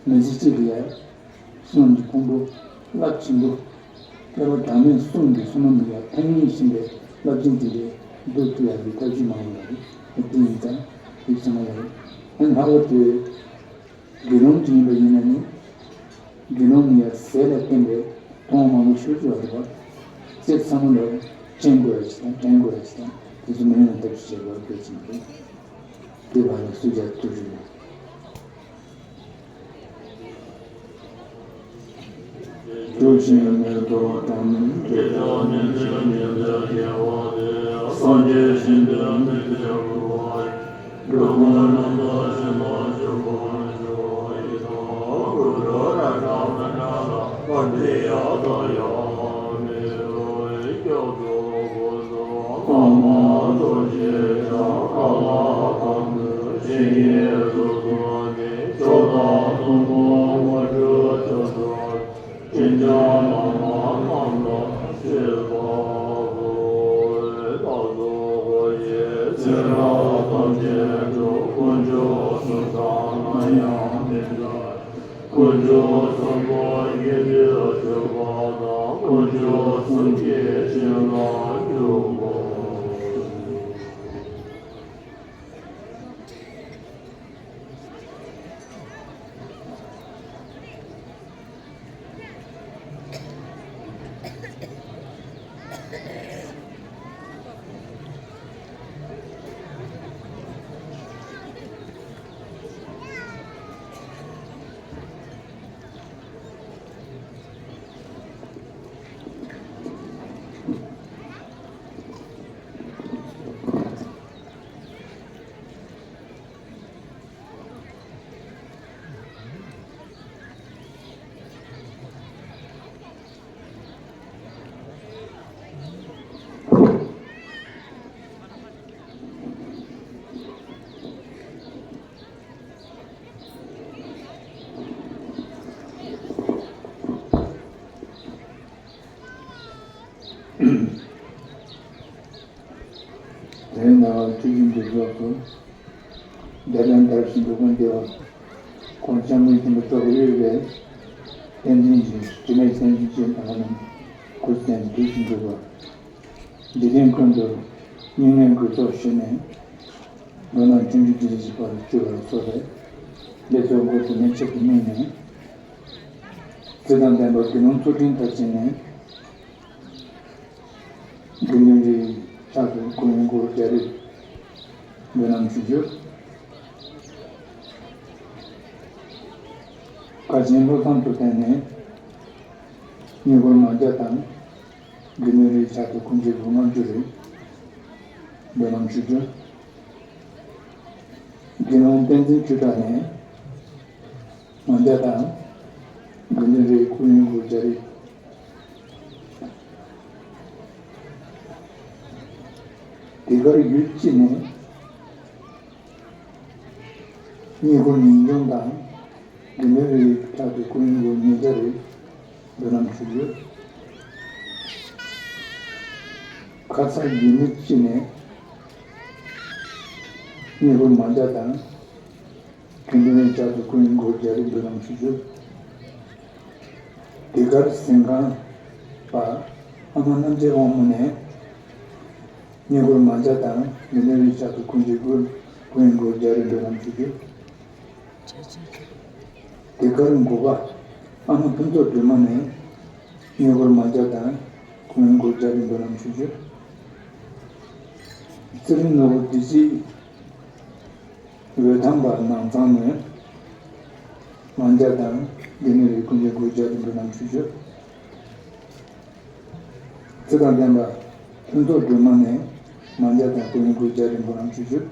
མི་ཚེ་གཅིག་ལ་གསུང་གི་ཕུང་པོ་རླབས་ཆེན་པོ། སྐལ་བ་གྲངས་མེད་གསུང་གི་གསུང་མ་མི་ཡག་ཐ་སྙད་བཞིན་པའི་རླབས་ཆེན་དེ་འདྲའི་བསྡུ་ཐུབ་ཡག་གི་ཐབས་ཤེས་མང་བ་རེད། དེ་ཡིན་ཙང་དེ་ཚང་མ་ལ་རེད། ཨ་ལྷག་པར་དུ། དགེ་སློང་ཅིག་ཡིན་པ་ཡིན་ན་ནི། དགེ་སློང་ནི་ཡང་ཟས་ལ་བརྟེན་པའི་མཐོང་བ་མང་པོ་ཞེ་པོ་ཅིག་ཡོད་རེད་པ། ཚེ་ཚང་མ་ལ་སྤྱན་དགོས་ཡ་ཞིག་དང་དྲན་དགོས་ཡ་ཞིག་དང་དེ་ཚོ་མི་ཡོང་ཐབས་ཤེས་བྱེད་དགོས་གལ་ཆེན་པོ་རེད། དེ་བར་ལ་སུས་ཀྱང་ཐུགས་རྗེ་ཆེ། སྒྲུབ་ཆེན་མེ་ཏོག་དང་། སྐྱེ་འཆི་མི་འཇིགས་ཉི་ཟླའི་རྒྱལ་བ་སྟེ། སངས་རྒྱས་ཞིང་དུ་མི་སྐྱེ་བ། འགྲོ་ཀུན་རྣམ་དག་སྦྱིན་པ་ཆོས་སྐུ་མཆོག་ཡི་དྭགས། ཀུ་རུ་ར་ཏྲ་མི་ཏྲ་ལ་པཎྜི་ཏ་དང་ཡང་མི་འདྲ་བའི་སྐྱབས་སུ་སྐུ་གསུམ་བླ་མ་རྡོ་རྗེ་འཆང་། ཀ་ལ་དང་པོའི་སྤྱན་གཉིས་སུ་གསུམ་གྱི་མཆོག་དང་གསུང་གི་དངོས་གྲུབ་ཆ་ཚང་། སྤྱན་ཆབ་བླ་མ་རྣམས་ལ་བཞེས་པ་དགོས། ད་གཟོད་ཡི་ཚེ་རབས་ཐམས་ཅད་དུ་དཀོན་མཆོག་གསུམ་དང་ནམ་ཡང་མི་འབྲལ། དཀོན་མཆོག་གསུམ་པོ་དགེ་འདུན་སྡོད་པ་དང་། དཀོན་མཆོག་གསུམ་གྱི་བྱིན་རླབས་འཇུག་པ། དུ། འཇའ་ལུས་འདར་ཞིང་འདུ་ཁང་བདེ་བ། གོང་ཆེན་མོའི་སྦྱིན་པ་ཚོགས་ཀྱི་དབུས་པའི་བསྟན་འཛིན་གྱི་དྲི་མེད་བསྟན་འཛིན་ཅན་དང་རྣམས་སྐུ་ཚེ་མདུན་དུ་འགྲུབ་པ། འཇིག་རྟེན་ཀུན་ཏུ་སྙིགས་མའི་དགོས་ཚོགས་ཞི་ནས། མདོར་ན་ཆུང་ཆུང་འདི་ནི་བཞི་པར་སྤྱོད་པར་གསོལ་བས། འདི་ཚོགས་འགོ་དུ་མའི་ཆེད་དུ་དམིགས་ནས། ཚེ་དང་ལྡན་པ་དགེ་སློང་ཚུལ་ཁྲིམས་མཐར་ཕྱིན་ནས། དགེ་འདུན་རིའི་ཕྱག་ཏུ་སྐུ་ཡོན་སྒོར་བརྒྱ་རེ་འབུལ་ལམ་ཞུ་རྒྱུ། དཀའ་ཆེན་བློ་བཟང་དུ་བསྟན་ནས་རྙེད་བཀུར་མང་བརྒྱ་དང་། དགེ་འདུན་རིའི་ཕྱག་ཏུ་སྐུ་འགྱེད་སྒོར་ལྔ་བཅུ་རེ་འབུལ་ལམ་ཞུ་རྒྱུ། དགེ་སློང་བསྟན་འཛིན་ཆོས་གྲགས་ནས་མང་བརྒྱ་དང་། དགེ་འདུན་རིའི་སྐུ་ཡོན་སྒོར་བརྒྱ་རེ། དེ་གར་ཡུལ་གཅིག་ནས་རྙེད་བཀུར་ཉིན་སྐྱོང་དང་། དགེ་འདུན་རིའི་ཕྱག་ཏུ་སྐུ་ཡོན་སྒོར་ཉིས་བརྒྱ་རེ་འབུལ་ལམ་ཞུ་རྒྱུ། ཁ་ཚ་དགོན་མི་གཅིག་ནས་རྙེད་བཀུར་མང་བརྒྱ་དང་། དགེ་འདུན་རིའི་ཕྱག་ཏུ་སྐུ་ཡོན་སྒོར་བརྒྱ་རེ་འབུལ་ལམ་ཞུ་རྒྱུ། དེ་གར་གཟིམ་ཁང་པ་ཨ་མ་རྣམ་རྒྱལ་དབང་མོ་ནས་རྙེད་བཀུར་མང་བརྒྱ་དང་། དགེ་འདུན་རིའི་ཕྱག་ཏུ་སྐུ་འགྱེད་སྒོར་སྐུ་ཡོན་སྒོར་བརྒྱ་རེ་འབུལ་ལམ་ཞུ་རྒྱུ། དེ་གར་འགོ་པ་ཨ་མ་ཕུན་ཚོགས་སྒྲོལ་མ་ནས་རྙེད་བཀུར་མང་བརྒྱ་དང་སྐུ་ཡོན་སྒོར་བརྒྱ་རེ་འབུལ་ལམ་ཞུ་རྒྱུ། ཚེ་རིང་ནོར་བུ་བདེ་སྐྱིད་འོད་ཐང་པ་ནང་ཚང་ནས་མང་བརྒྱ་དང་། དགེ་འདུན་རིའི་སྐུ་འགྱེད་སྒོར་བརྒྱ་རེ་འབུལ་ལམ་ཞུ་རྒྱུ། ཚེ་དང་ལྡན་པ་ཕུན་ཚོགས་སྒྲོལ་མ་ནས་མང་བརྒྱ་དང་སྐུ་ཡོན་སྒོར་བརྒྱ་རེ་འབུལ་ལམ་ཞུ་རྒྱུ།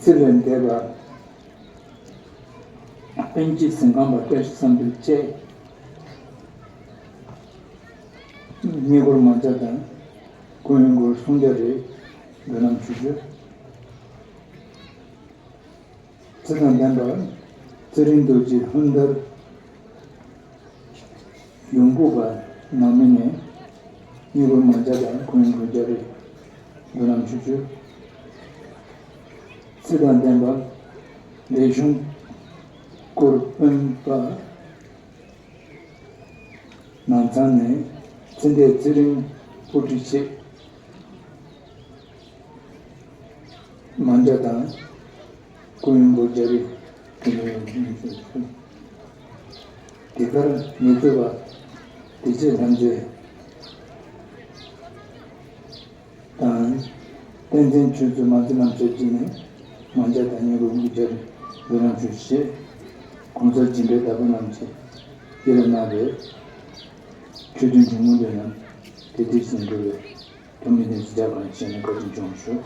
ཚེ་ལས་འདས་པ་པཎ་ཆེན་གཟིམ་ཁང་པ་བཀྲ་ཤིས་བསམ་འཕེལ་བཅས་རྙེད་བཀུར་མང་བརྒྱ་དང་སྐུ་ཡོན་སྒོར་སུམ་བརྒྱ་རེ་འབུལ་ལམ་ཞུ་རྒྱུ། ཚེ་དང་ལྡན་པ་ཚེ་རིང་རྡོ་རྗེ་ལྷུན་དར་ཡོང་སྒོ་པ་ནང་མི་ནས་རྙེད་བཀུར་མང་བརྒྱ་དང་སྐུ་ཡོན་སྒོར་བརྒྱ་རེ་འབུལ་ལམ་ཞུ་རྒྱུ། ཚེ་དང་ལྡན་པ་ལེགས་གཞུང་སྐོར་དཔོན་པ་ནང་ཚང་ནས་ཚེ་འདས་ཚེ་རིང་སྤུ་གྲི་ཆེ་མང་བརྒྱ་དང་སྐུ་ཡོན་སྒོར་བརྒྱ་རེ་འབུལ་ལམ་ཞུ་རྒྱུ། དེ་གར་ངལ་རྩོལ་པ་བདེ་སྐྱིད་ལྷ་མཛེས་དང་། བསྟན་འཛིན་ཆོས་མཛད་མ་བཙུན་ལམ་ཚེ་སྐྱིད་ནས་མང་བརྒྱ་དང་རྙེད་བཀུར་དགུ་བརྒྱ་རེ་འབུལ་ལམ་ཞུ་ཞེས་གོང་ས་སྦྱིན་པའི་བདག་པོ་རྣམས་ཀྱིས་ཡིད་ལ་བརྣགས་པའི་ཆོས་འདུན་འབྱུང་ཁུངས་འདོན་ལམ་དེ་དུས་སུ་འགྲོ་བའི་ཐུགས་སྨོན་དེ་གཟིགས་རྒྱབ་ཁང་བྱས་ནས་བཀའ་དྲིན་སྐྱོང་ཞུ།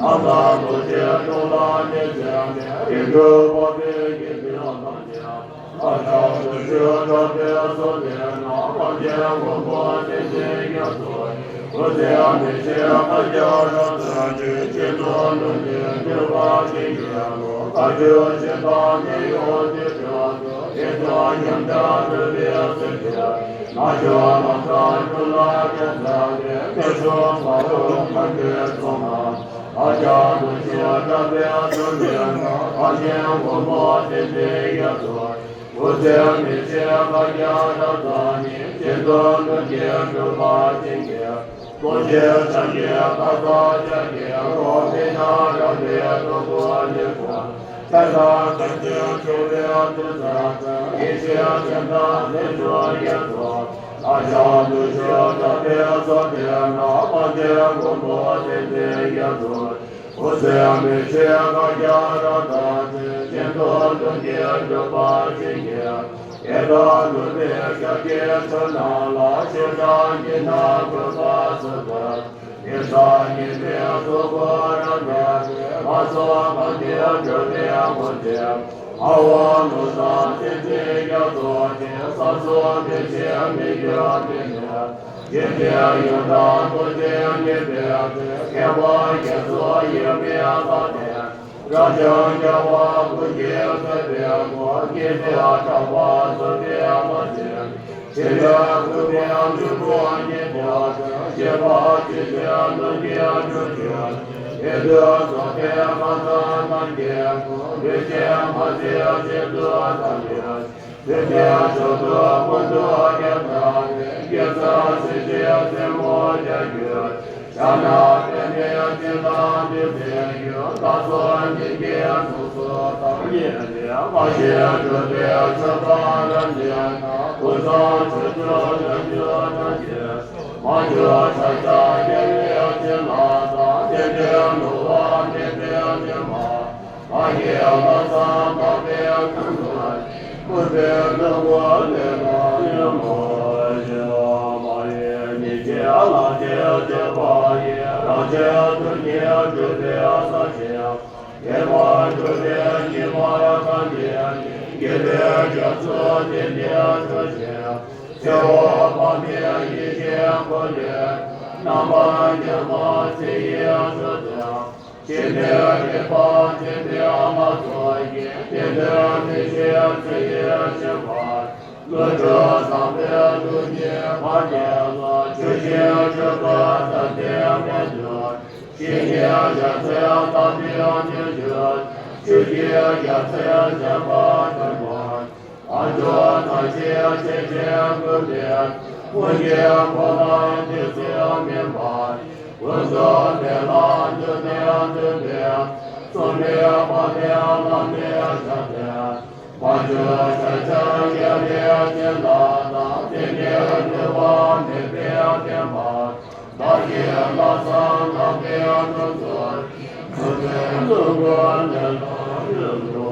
ཨ་ཙ་རྡོ་རྗེ་ཁྲོ་ལ་ཉེ་ཆེན་ནས། རིགས་དྲུག་པ་པའི་དགེ་འདུན་ཐམས་ཅད། ཨ་ཙ་བདུད་ཆོས་དྲག་པོའི་སོ་ལྟར་སྣང་། རང་གཞན་མགོན་པོ་དེ་བཞིན་གཤེགས་སུ། སྐུ་ཚེ་མི་ཤིགས་བཀའ་རྒྱ་གྲགས་སུ་འཁྲིལ། སྤྱི་གཙུག་ལྷུན་གྱིས་གྲུབ་པ་བྱིན་གྱིས་རློབས། བཀའ་བརྒྱུད་ཞིང་དང་ནི་ཡོངས་ཀྱི་དོན་དུ། ཡིད་འབྱུང་ཉམས་ཆག་འཁྲུལ་པའི་སེམས་ཅན། ནག་ཕྱོགས་ལམ་བཟང་སྒྲུབ་ལ་ཕྱག་འཚལ་ཏེ། སྐྱེ་སོགས་དཔའ་བོ་མཁའ་འགྲོའི་ཚོགས་རྣམས། ཨ་ཙ་བདུད་ཆོས་དྲག་པོའི་སོ་ལྟར་སྣང་། རང་གཞན་མགོན་པོ་དེ་བཞིན་གཤེགས་སུ། སྐུ་ཚེ་མི་ཤིགས་བཀའ་རྒྱ་གྲགས་སུ་འཁྲིལ། སྤྱི་གཙུག་ལྷུན་གྱིས་གྲུབ་པ་བྱིན་གྱིས། རྡོ་རྗེ་འཆང་གི་བཀའ་སྩལ་ཕྱག་གི་རོ། མི་ནག་རལ་པའི་ཐོར་བུ་ལས་བྱུང་། ཚེ་དང་ལྷན་ཅིག་འཁྲུལ་པའི་དུས་མཚན་དུ། ཡེ་ཤེས་སྤྱན་དྲངས་ལྷུན་གྲུབ་རྒྱན་དུ། ཨ་ཙ་བདུད་ཆོས་དྲག་པོའི་སོ་ལྟར་སྣང་། རང་གཞན་མགོན་པོ་དེ་བཞིན་གཤེགས་སུ། སྐུ་ཚེ་མི་ཤིགས་བཀའ་རྒྱ་གྲགས་སུ་འཁྲིལ། སྤྱི་གཙུག་ལྷུན་གྱིས་གྲུབ་པ་བྱིན་གྱིས། ཡེ་དག་ནུབ་པའི་ཞལ་གྱི་ཆོས་རྣམས་ལ། ཞེ་སྡང་གཉིས་སྣང་གོས་པ་སུ་འདུད། ཉེས་བྱས་ཉེས་པའི་གཟུགས་པོ་རབ་བསྒྲལ་ཏེ། ལྷ་ཚོགས་གང་དེར་འགྲོ་བའི་མགོན་བྱེད། དམར་པོ་ནོར་བཟང་སྲིད་རྩེའི་རྒྱ་མཚོ་ཆེ། ས་གསུམ་འདི་ཕྱིར་མི་འགྱུར་མི་ལུས། ཞིང་དེར་ཡོན་བདག་རྡོ་རྗེ་ཉིད་སྤེལ་ཏེ། མཁས་པ་བརྒྱ་སོགས་ཡོད་པའི་ལྷ་སྡེ། རབ་འབྱམས་རྒྱལ་བ་ཀུན་གྱིས་བསྟོད་པའི་སྒོ། ཉི་ཟེར་གྲགས་པ་སྲུང་བའི་དམག་ཆེན། ཞི་ལུས་གུས་པས་ལུས་པོ་ཉིད་བརྡལ་ཏེ། ཞི་བ་ཇི་བཞིན་ལྷུན་གྱིས་གྲུབ་གྱུར་ཅིག། ཡིད་དུ་འོང་བའི་ཁ་ཚང་རྣམས་ཀྱི་སྒོ། ལུས་ཅན་མ་བསྲེགས་གཅིག་ཏུ་བསྡམས་ཏེ། ལུས་ཅན་མཆོག་ཏུ་ཀུན་ཏུ་བརྒྱན་བཏབ་པའི། རྒྱལ་སྲས་སྲིད་ཞིའི་སྲས་མོ་ལྗང་གུ། ཕྱག་ན་པདྨས་ཅི་ལྟར་བཏུད་པའི་ཡུལ། ལྷ་ཚོགས་སྙིང་གའི་གཟུགས་སུ་ལྟ་བ་ཉིད་ལས། མ་ཤེས་འཁྲུལ་པའི་ཆོས་དང་རབ་འབྱེད་པ། ཀུན་བཟང་ཆོས་སྐུ་རྣམ་འཕྲུལ་ཐམས་ཅད། མ་གྱུར་ཕྱག་རྒྱ་རྒྱལ་བའི་བྱིན་རླབས་དང་། བརྟན་ཅིང་ནོར་བ་མེད་པའི་བྱིན་རླབས། བདག་གི་ལྷག་བསམ་དག་པའི་ཀུན་ཏུ། ཀུན་ཏུ་བཟང་པོ་ལས་ལ་ཡོད་མ་ཞེས། མ་ཡིན་ཉིད་ཀྱི་ལྷ་ཆེན་བརྗོད་པ་ཡི། རང་ཆས་ཐུགས་ཉིད་གྲུབ་པའི་ས་ཆེན། ངེས་པར་འགྲུབ་པའི་ཉི་མ་ཐམས་ཅད་ཉིད། དགེ་ལྡན་རྒྱ་མཚོ་དེ་ནས་འཕྲོས་ཤིང་། ཚེ་འཕོས་པ་མེད་ཡེ་ཤེས་སྒོ་ནས། རྣམ་པར་རྒྱལ་བ་ཚེ་ཡི་མཆོད་རྟེན། འཆི་མེད་རིག་པ་འཛིན་པའི་ལྷ་ཚོགས་ཀྱིས། བདེན་དོན་མི་ཤེས་ཚེ་ཡི་ཕྱིན་པ། བློ་གྲོས་བཟང་པོའི་ཐུགས་ཉིད་ཕར་ཉལ་ལ། ཆོས་ཀྱི་སྤྲུལ་སྐུ་ཙམ་དུ་མི་འདུག་ཞི་བའི་རྒྱལ་མཚན་ལྟ་བུའི་མཐུ་ཆེན། ཆོས་ཀྱི་རྒྱལ་མཚན་བྱམས་པ་མགོན་པོ། དལ་འབྱོར་ཐམས་ཅད་ཆེ་ཆེར་བཀུར་བའི། སྔོན་གྱི་འཁོར་ལམ་དུས་སུ་སྨིན་པ། ཀུན་རྫོབ་མེད་ལ་འདུ་བྱེད་འདུན་པའི། གསུང་མེད་པ་མེད་ལམ་མེད་ཆགས་པའི། མ་གྱུར་ཕྱག་རྒྱ་རྒྱལ་བའི་བྱིན་རླབས་དང་། བརྟན་ཅིང་གྲོལ་བ་མེད་པའི་བརྟན་པ། བདག་གི་ལྷག་བསམ་དག་པའི་ཀུན་རྫོབ། ཐུགས་རྗེའི་གཟུགས་སྐུ་ལས་ལ་ཡོད་དོ་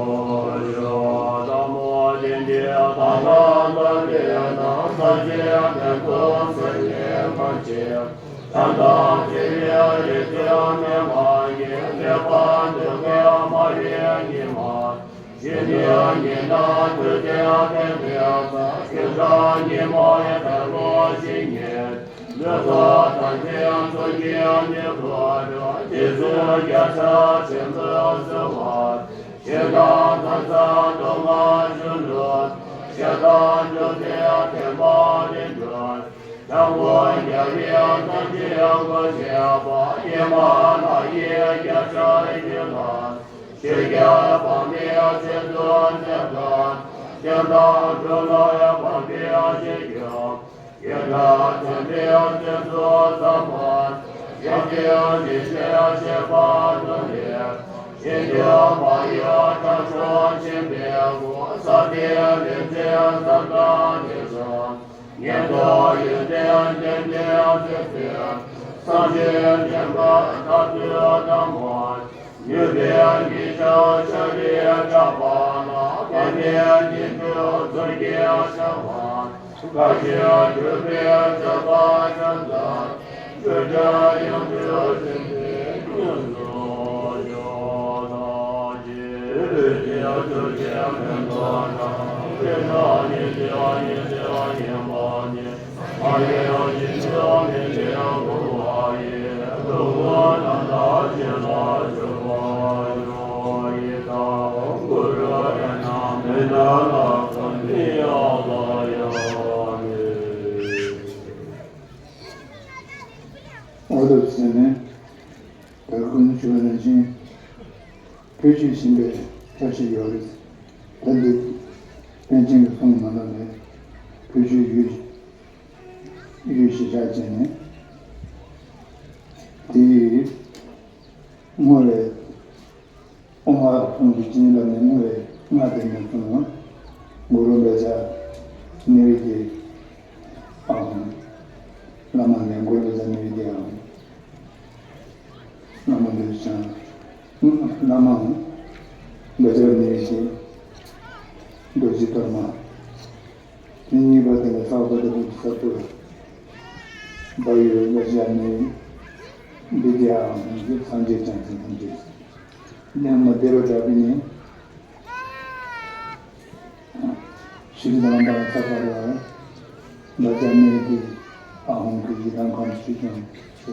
ཞུ། ཟབ་མོ་ཆོས་འདི་ད་ལྟ་ལྟ་བས་ན། ས་གཞི་འདི་ཀོ་སེར་ལས་མ་མཆེད། བྱམས་དང་བརྩེ་བའི་རིགས་སུ་སྨིན་པ་ཡིས། ལེགས་པར་འདོད་པའི་སྨྲ་བའི་ཉི་མ། ཞི་གནས་ཉིད་ནི་དུས་མཐའི་བརྟན་པའི་མཐའ། ཞི་དྲག་ཉི་མའི་དལ་བུ་ཞིག་ཉིད། ལུས་ངག་ཐམས་ཅད་མཚོ་སྐྱེས་ནས་འགྲོ་བའི། རྗེས་སུ་རྒྱལ་སྲས་ཆེན་པོས་གསོལ་བ། ཞེ་སྡང་ཐམས་ཅད་སྟོབས་ལྔས་ཞི་ལུས། ཞེ་སྡང་འཇོམས་པའི་ཐེག་པ་ནི་འགྲོ། འཇམ་མགོན་རྒྱལ་བའི་ཐུགས་རྗེའི་སྐུ་བཞད་པ། ཨེ་མ་ལགས་ཡེ་རྒྱལ་སྲས་ཀྱི་ལྷ། ཞི་རྒྱས་དཔག་མེད་ཆེད་དུ་མཛད་པ། ཞིང་དང་འབྲུ་ལ་དཔག་པའི་བཞེད་དགེ། ཡེ་གྲོལ་ཐེག་པའི་རྩལ་དུ་ཟབ་པ། ཡང་ཅིག་ཞི་བྱེད་ཤེས་པ་དོན་ལས། ཞི་འགྱུར་བག་ཡོད་དྲག་ཤུལ་འབྱིན་པའི་སྒོ། ས་སྟེང་ལས་མཛད་ས་དང་ལས་བྱུང་། ཉན་ཐོས་ཡོན་ཏན་ལྡན་པའི་སྲས་སུ། སངས་རྒྱས་བསྟན་པ་དར་ཚུལ་དང་པོ། ནུས་པའི་ཉིན་ཞག་ཤ་རིས་གྲགས་པ་ལ། དཔག་མེད་སྙིང་པོའི་ཚོགས་ཀྱིས་བྱ་བ། དགའ་བཞིན་སྒྲུབ་པའི་མཛད་པ་བྱང་ཙམ། སྤྲོས་བྲལ་ཡོངས་གྲོལ་ཆེན་པོའི་སྙིང་རུས། ཨོ་ལོ་ཟེར་ནས་ད་ཀུན་ཞུ་བ་ནང་བཞིན། བོད་ཀྱི་ཞིང་པའི་བཀྲ་ཤིས་ཡོད་རེད། ད་འདི་པཎ་ཆེན་གྱི་གསུང་མ་ལ་ནས་བོད་ཀྱི་ཡུལ་ཡུལ་ཞེས་བྱ་བྱས་ནས་དེའི་སྔོ་བའི་ཨོ་མ་ཁོང་གི་བྱིན་རླབས་ནས་སྔོ་བའི་སྔ་དེ་ནས་བྱུང་བ་གུ་རུ་བཛྲ་ནི་བི་དེ་ཨ་ཧོང་བླ་མ་ནས་གུ་རུ་བཛྲ་ནི་བི་དེ་ཨ་ཧོང་། བླ་མ་འདིར་བྱང་། བླ་མའང་། བཛྲ་ནི་ཞེས། རྡོ་རྗེ་གཏོར་མ། དེ་གཉིས་པ་དེ་ནི་ལྷག་པར་དུ་ཀུན་གྱི་གསར་བུ། བ་ཡོད་བཛྲ་ནི། བི་དེ་ཨ་ཧོང་སངས་རྒྱས་བྱང་སེམས་ཐམས་ཅད། ལྷག་མ་བདེ་བ་དྲག་པོས་ནི། ཤྲཱི་ཀ་དྷ་རམ་པ་ལ་ཚ་བར་བ་ལ་ཅ་མེ་ཏི་ཨ་ཧོང་གི་ཡི་དམ་ཁམས་ཤིག་ཀྱང་ཆེ།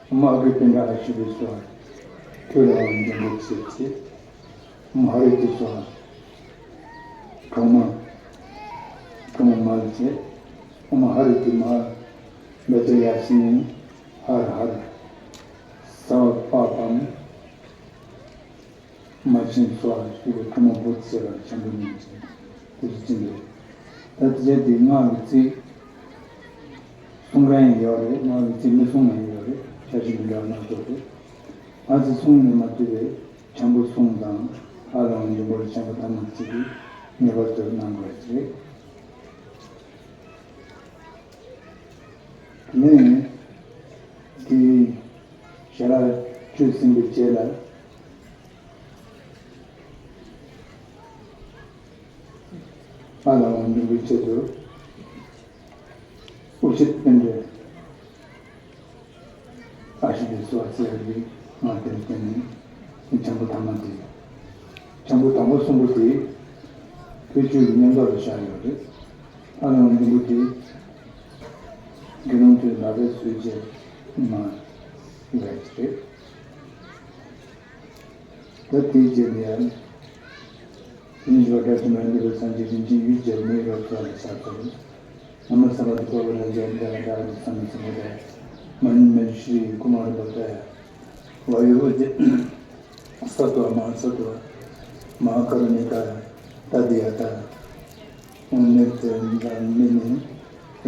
དམག་གི་པཎ་ཌི་ཨ་ཤི་བའི་སོ། ཁྱོད་རང་འཇོན་པོ་ཆེ་ཆེ། མ་ཧ་རི་ཏི་སོ། གྲོག་མ། གྲོག་མ་མ་ཆེ། མ་ཧ་རི་ཏི་མ། བཛྲ་ཡ་སི་ནི། ཧ་ར་ཧ་ར། ས་བ་པ་པམ། མ་ཆེན་སོགས་ཞེས་པའི་ཐ་མ་བོད་ཟེར་བ་ཆེན་པོ་ཉིད་ཅན་དེ་ཚོ་ཅི་འདྲ། ད་དེ་ཚོ་དེ་སྔགས་ཀྱི་ཚིག་གསུང་མཁན་ཡང་ཡོད་རེད། སྔགས་ཀྱི་ཚིག་མི་གསུང་མཁན་ཡང་ཡོད་རེད། ཆ་ཤས་མི་འདྲ་བ་སྣ་ཚོགས་རེད། ང་ཚོས་གསུང་ནས་མ་ཐུབ་པའི་བྱམས་པོ་གསུང་དང་ཧ་ལམ་འབྱུང་པོར་བྱམས་པོ་ཐ་མ་གཅིག་གིས་ངེས་པར་དུ་གནང་དགོས་རེད། ནས་དེའི་ཞལ་ལག་མཆོད་ཟིན་པའི་རྗེས་ལ། ཨ་ལ་འོན་ཏེ་འདུས་པའི་ཆེད་དུ་དབུ་ཞྭ་སྟོན་པའི་ཨ་ཤི་བའི་སོ་ཟེར་བའི་ང་དེར་བརྟེན་ནས་བྱམས་པོ་ཐ་མ་དེ། བྱམས་པོ་དང་པོ་གསུམ་པོ་དེ་བོད་ཆོས་ཀྱི་སྙན་ཐོ་ལ་བཞག་ཡོད་རེད། ཨ་ལ་འོན་ཏེ་འདུས་པ་དེ་དགེ་སློང་དེ་ལག་པས་བཟོས་རྗེས་མ་ཡོད་རེད། ད་དེའི་རྗེས་ནས་ཡང་། དེ་ནས་ཞི་བ་སྒྲ་ཆེན་པོ་འདི་ལ་སངས་རྒྱས་རིན་ཆེན་ཡུལ་གྱི་མིའི་རབས་ཚོགས་ལ་ཕྱག་འཚལ། ན་མོ་ས་ག་དུ་པ་བ་ར་ཛ་ཏ་ར་ཏ་ར་ཏི་ས་མ་ས་མ་ར། མ་ནི་མ་ནི་ཤྲི་ཀུ་མ་ར་པ་ཏ་ཡ། བ་ཡོ་བ་ཛ། ས་ཏྭ་མ་ས་ཏྭ། མ་ཧཱ་ཀ་རུ་ཎི་ཀ་ཡ། ཏ་དི་ཡ་ཏ། ཨོཾ་ནི་ཏེ་ཛ་ནི་ནི།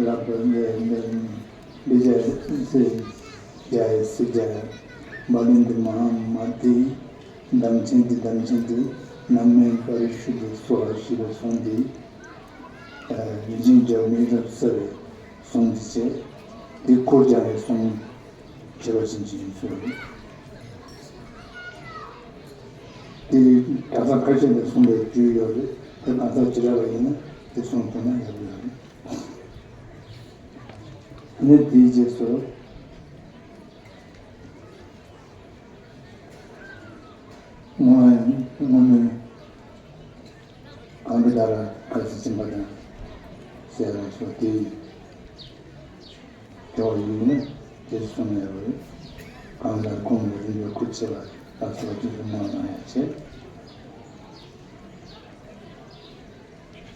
ར་པ་ལེ་ལེ་ནི། བི་ཛ་སི་ཛ་ཡ་སི་ཛ་ཡ། མ་ལི་འདི་མ་ཧཱ་མ་ཏི། དམ་ཅན་འདི་དམ་ཅན་འདི། ན་མེ་པ་རི་ཤུ་དྷེ་སྭཱ་ཧཱ་ཞེས་པའི་གསུང་འདི། ཨ་རིན་ཆེན་རྒྱལ་བའི་རབས་གསལ་བའི་གསུང་འདི་བྱས། འདི་འཁོར་སྦྱང་བའི་གསུང་ཁྱད་པར་ཅན་ཅིག་ཡིན་ཚུལ་རེད། དེ་གྲྭ་ཚང་ཁ་ཤས་ནས་གསུངས་པའི་རྒྱུན་ཡོད་རེད། དེ་གང་ཟག་ཅི་འདྲ་བ་ཡིན་ན་དེ་གསུང་ཐུབ་ན་ཡག་པོ་ཡོད་རེད། ནི་དེའི་རྗེས་སུ། སྔོན་སྔོན་མའི་གངྒཱི་ཏཱ་ར་ག་ཚི་ཅན་པ་དང་ཟེར་བ་སོགས་དེའི་སྐྱོར་ཡིན་ན་རྗེས་སུ་སོང་ཡོད་རེད། གངྒཱི་ཏཱ་ར་ཁོང་གི་རིམ་པས་ཁུར་ཆེ་བ་ལ་སོགས་རྗེས་སུ་མ་བཏང་ཡ་བྱས།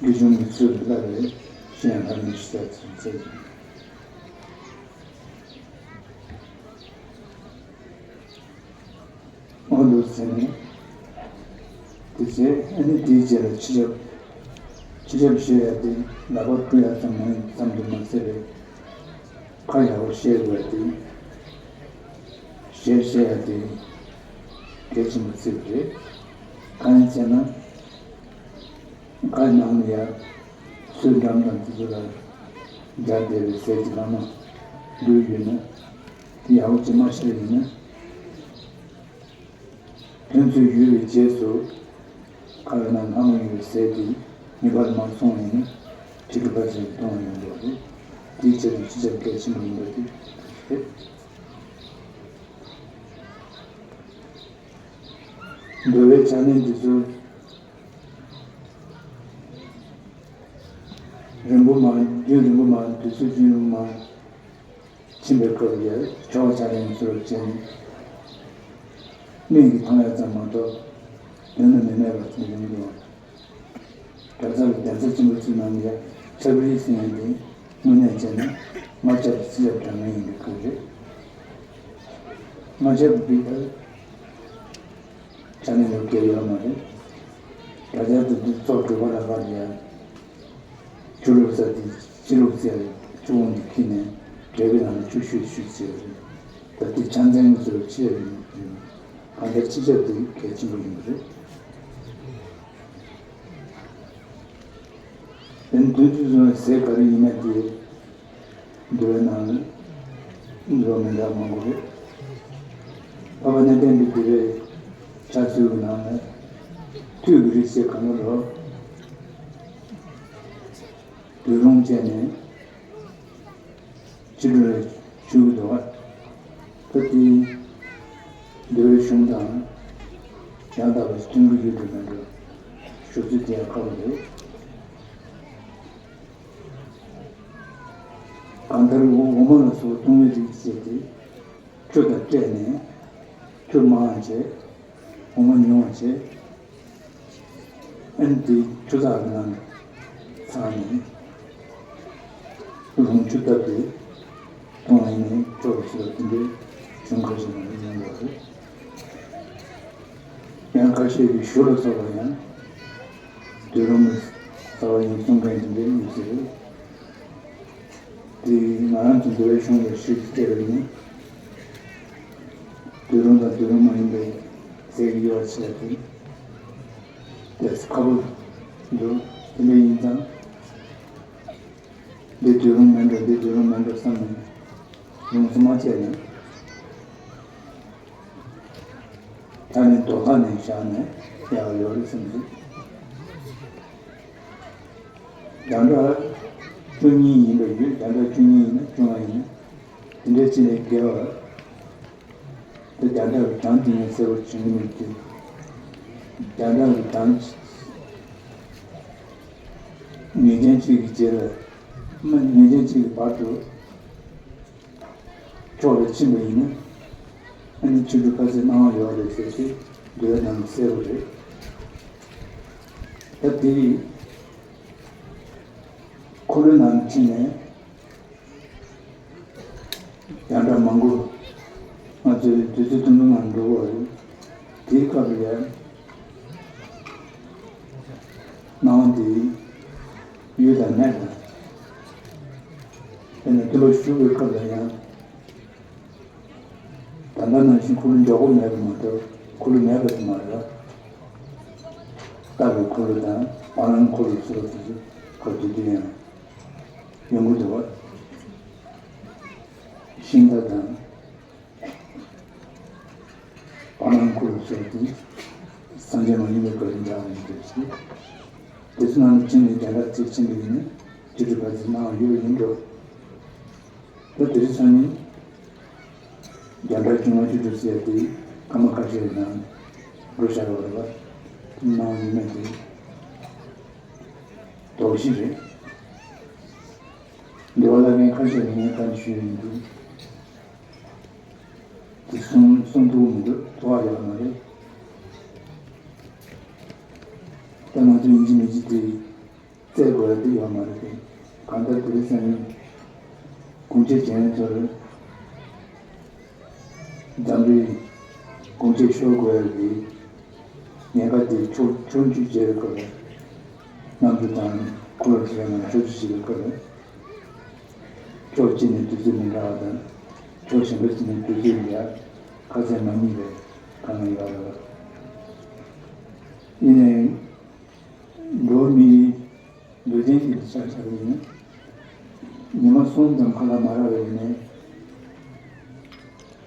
དགེ་སྦྱོང་གི་ཚུལ་ལ་བསླབ་པའི་གཞན་ལྷ་མིའི་ཤེས་རབ་ཚུལ་མཛད་ཅིང་། འོ་འདུག་ཟེར་ནས། དེ་ཚེ་ཨ་ནི་དེའི་རྗེས་ལ་ཕྱི་རབས། ཕྱི་རབས་ཞེས་ཡ་དེ་ལག་པ་བཀྲུ་ཡ་ཙམ་མ་ཡིན་ཙམ་དུ་མ་ཟད་པའི་ཁ་ཡག་པོ་བཤད་དགོས་ཡ་དེ། ཞེས་བཤད་ཡ་དེ་གལ་ཆེན་པོ་བརྩི་བ་རེད། གང་ཡིན་ཟེར་ན། ཁ་ནང་ལ་ཡ། ཚོས་འགྲམ་དང་དེ་ཚོ་ལ་སྦྱར་བསྡད་པའི་ཟས་ཀྱི་ལྷག་མ་འདུས་ཡོད་ན། དེ་ཡག་པོ་ཅིག་མ་བཤད་པ་ཡིན་ན། དོན་ཚོད་ཡོད་པའི་རྗེས་སུ། ཁ་ལ་ན་ལྷག་མ་ཡོད་པའི་ཟས་དེ་ངེས་པར་མ་སོང་བ་ཡིན་ན། ཕྱི་གི་བར་ཆད་ཀྱི་གཏོང་བ་ཡོང་འདུག་རེད། དེའི་ཆེད་དུ་སྤྱི་ཁྱབ་གལ་ཆེན་པོ་ཡིན་པ་དེ་རེད། འདུལ་བའི་ཕྱག་ལེན་འདི་ཚོ་རིང་པོ་མ་རྒྱུན་རིང་པོ་མ་དུས་ཚོད་རྒྱུན་རིང་པོ་མ་ཕྱིན་པའི་སྐབས་ལ་ཆོ་ག་ཕྱག་ལེན་ཚུལ་བྱས་ནས་མིག་གིས་མཐོང་ཡ་ཙམ་མ་གཏོགས་དོན་དུ་མི་གནས་པ་དེ་ཡིན་འགྲོ། གྲྭ་ཚང་གི་གདན་ས་ཆེན་པོ་ཚོའི་ནང་ལ་ཆབ་རིལ་ཟེར་མཁན་དེ་དངོས་གནས་བྱས་ན་ལྔ་ཆབ་སྤྱི་ཁྱབ་གྲངས་ངེས་ཡིན་པའི་སྐབས་རེད། ལྔ་ཆབ་འདི་ལྟར་ཆ་ནས་ལོ་བརྒྱད་ཡོད་མ་རེད། གྲྭ་ཚང་དེ་དུས་ཚོགས་གྲུབ་པ་ལ་ཕར་ཡ། ཆུ་བླུགས་ས་དེ་ཕྱི་ལུགས་ཚེ་ཆུ་བོ་འདི་འཁྱེར་ནས་དྲེལ་གི་ནང་ལ་ཆུ་བཤུས་བཤུས་བྱས་རེད། ད་དེ་ཕྱག་མཚན་གྱི་ཚུལ་ཕྱི་ཡ་ཡིན་ཡིན། གང་ལྟར་སྤྱི་ཁྱབ་དེ་གལ་ཆེན་པོ་ཡིན་པ་རེད། དེ་ནི་དུས་ཚོད་བཟུང་བའི་ཟས་ག་རེ་ཡིན་ན་དེ་འདུལ་བའི་ནང་ལ་འདུལ་བ་མི་འདྲ་མང་པོ་རེད། འཕགས་པ་གནས་བརྟན་གྱི་འདུལ་བའི་ཕྱག་ཚུལ་གྱི་ནང་ལ་ཐུད་ཀྱི་རིགས་བཅས་གང་ག་ལོ། བསྡུས་རུང་བཅས་ནས་ཕྱི་དྲོ་ལ་ཞུ་གི་འདུག་བ། ད་དེ་འདུལ་བའི་གཞུང་དང་ཡང་དག་པའི་མཐུན་གྱི་ཡུལ་དུ་མེད་འགྲོ། ཞུ་ཚུལ་དེ་ཡང་ཁག་པོ་རེད། གང་ལྟར་འོ་འོ་མ་ལ་སོགས་བཏུང་བའི་རིགས་བཅས་ཏེ། ཆུ་དང་བཅས་ནས་ཆུ་མང་བ་བྱས། འོ་མ་ཉུང་བ་བྱས། ཨན་དེ་ཆུ་ཚགས་ཀྱི་ནང་ཚང་ནས་རུང་ཆུ་བཏབ་སྟེ་བཏུང་བ་ཡིན་ནས་ཆོག་པ་ཟེར་བ་དེ་འདྲའི་གཞུང་ཁ་ཤས་ནང་ལ་ཡོང་གི་རེད། ཡང་ཁ་ཤས་ཀྱིས་ཞུ་ལ་སོགས་པ་ཡང་བསྡུས་རུང་རྩ་བ་ཡིན་གསུང་མཁན་དེ་འདྲའི་མི་ཚེ་རེད། དེ་ང་རང་ཚོ་འདུལ་བའི་གཞུང་ལ་ཞུས་སྐད་རེད་ནི། བསྡུས་རུང་དང་བསྡུས་རུང་མ་ཡིན་པའི་ཟས་ཀྱི་དབྱེ་བ་ཕྱེ་སྟེ། དེ་ཁ་པོ་འདུག་དེ་འདྲ་ཡིན་ཙང་། འདི་བསྡུས་རུང་མིན་འགྲོ་འདི་བསྡུས་རུང་མིན་འགྲོ་བསམ་ནས་ཡོངས་སུ་མ་དཔྱད་ནས། ད་ནི་རྡོག་ཁ་ནས་བཞག་ནས་ཡག་ཡོད་རེད་བསམ་གྱི། རྒྱང་གྲགས་བཅུ་གཉིས་ཡིན་པ་ཡོད། རྒྱང་གྲགས་བཅུ་གཉིས་ཡིན་ན་བཅོ་ལྔ་ཡིན་ན་དེ་འདྲའི་ཅི་ནས་བརྒལ་བ། དེ་རྒྱང་གྲགས་ཀྱི་གྲངས་དེ་ངས་གསལ་པོ་བྱུང་གི་མེད་དེ། རྒྱང་གྲགས་ཀྱི་གྲངས་ངེས་ཅན་གཅིག་གི་རྗེས་ལ་མ་ངེས་ཅན་གཅིག་གི་བར་དུ། ཕྱོགས་ལ་ཕྱིན་པ་ཡིན་ན། ཨ་ནི་ཕྱི་དྲོ་ཁ་ཟས་སྣང་བ་ཡོད་རེད་ཟེར་ཏེ་འདུལ་བའི་ནང་གསལ་པོ་རེད། ད་དེ་འཁོར་ལོའི་ནང་ཕྱིན་ནས་ཡང་འདྲ་མང་པོ་ང་ཚོའི་དུས་ཚོད་ཐུང་ཐུང་ནང་འགྲོ་བ་རེད། དེའི་སྐབས་ལ་ཡང་སྣང་བ་དེ་ཡུལ་དང་གནས་དང་། དེ་ནས་དུ་བ་ཞུ་བའི་སྐབས་ལ་ཡང་། ད་ལྟ་ནང་བཞིན་འཁོར་ལོ་མགྱོགས་པོ་མེད་པ་མ་གཏོགས་འཁོར་ལོ་མེད་པ་དེ་མ་རེད། རྟ་གི་འཁོར་ལོ་དང་བ་ལང་འཁོར་ལོ་ཟེར་བ་དེ་ཚོ་ཁོ་དེ་དུས་ཡང་ཡོང་གི་འདུག་བ། ཤིང་རྟ་དང་བ་ལང་འཁོར་ལོ་ཟེར་བ་དེ་སངས་རྒྱས་མ་ཡིན་པའི་སྐབས་ལ་འདྲ་བ་ཡིན་འདུག་ཟེར། དེ་ཚོ་ནང་ལ་ཕྱིན་ནས་རྒྱ་གར་ཚིག་ཕྱིན་པ་ཡིན་ན་ཅི་སྒྲུབ་པ་ཚོ་སྣང་བ་ཡོད་ཡིན་འགྲོ། ད་དེ་རིང་སང་ཉིན་རྒྱ་གར་བྱུང་བ་བཅུ་དྲུག་ཟེར་ཡ་དེ་སྐར་མ་ཁ་ཤས་ནང་འགྲོ་བཞག་པ་རེད་པ། སྣང་བ་ཡོད་མེད་དེ་དོགས་གཞི་རེད། འདི་བ་ལ་ངས་ཁ་ཤས་ནས་ངས་བཀའ་འདྲི་ཞུས་ཡིན་འདུག་དེ་གསུང་གསུང་ཐུབ་མི་འདུག་ཐུབ་པ་ཡོད་མ་རེད། ད་ང་ཚོ་ཡིན་གཅིག་མིན་གཅིག་དེ། བཙལ་དགོས་ཡ་དེ་ཡོད་མ་རེད་དེ། གང་ལྟར་དེ་རིང་སང་ཉིན་གུང་ཁྲན་བྱེད་མཁན་ཚོར་འཛམ་བུའི་གུང་ཁྲན་ཤོར་དགོས་ཡ་གི་ཉེན་ཁ་དེ་ཕྱོགས་ཕྱོགས་བཅུ་བྱས་པའི་སྐབས་ལ་གནམ་གྲུ་དང་འཁོར་ལོ་དེ་ཚོའི་ནང་ཕྱོགས་བཅུ་བྱེད་པའི་སྐབས་ལ་ཕྱོགས་གཅིག་ནས་དུས་ཚོད་མི་འདྲ་བ་དང་ཕྱོགས་གཞན་པ་ཞིག་ནས་དུས་ཚོད་འདྲ་ཁ་ཚད་མ་རྙེད་པའི་སྒང་ལ་ཡོད་རེད་པ། ཡིན་ནའི། འགྲོ་བ་མིའི་ལུས་རྟེན་ཞིག་ཏུ་ཆགས་བཞག་པ་ཡིན་ན། ཉི་མ་གསུམ་ཙམ་ཁ་ལག་མ་རག་པ་ཡིན་ནའི།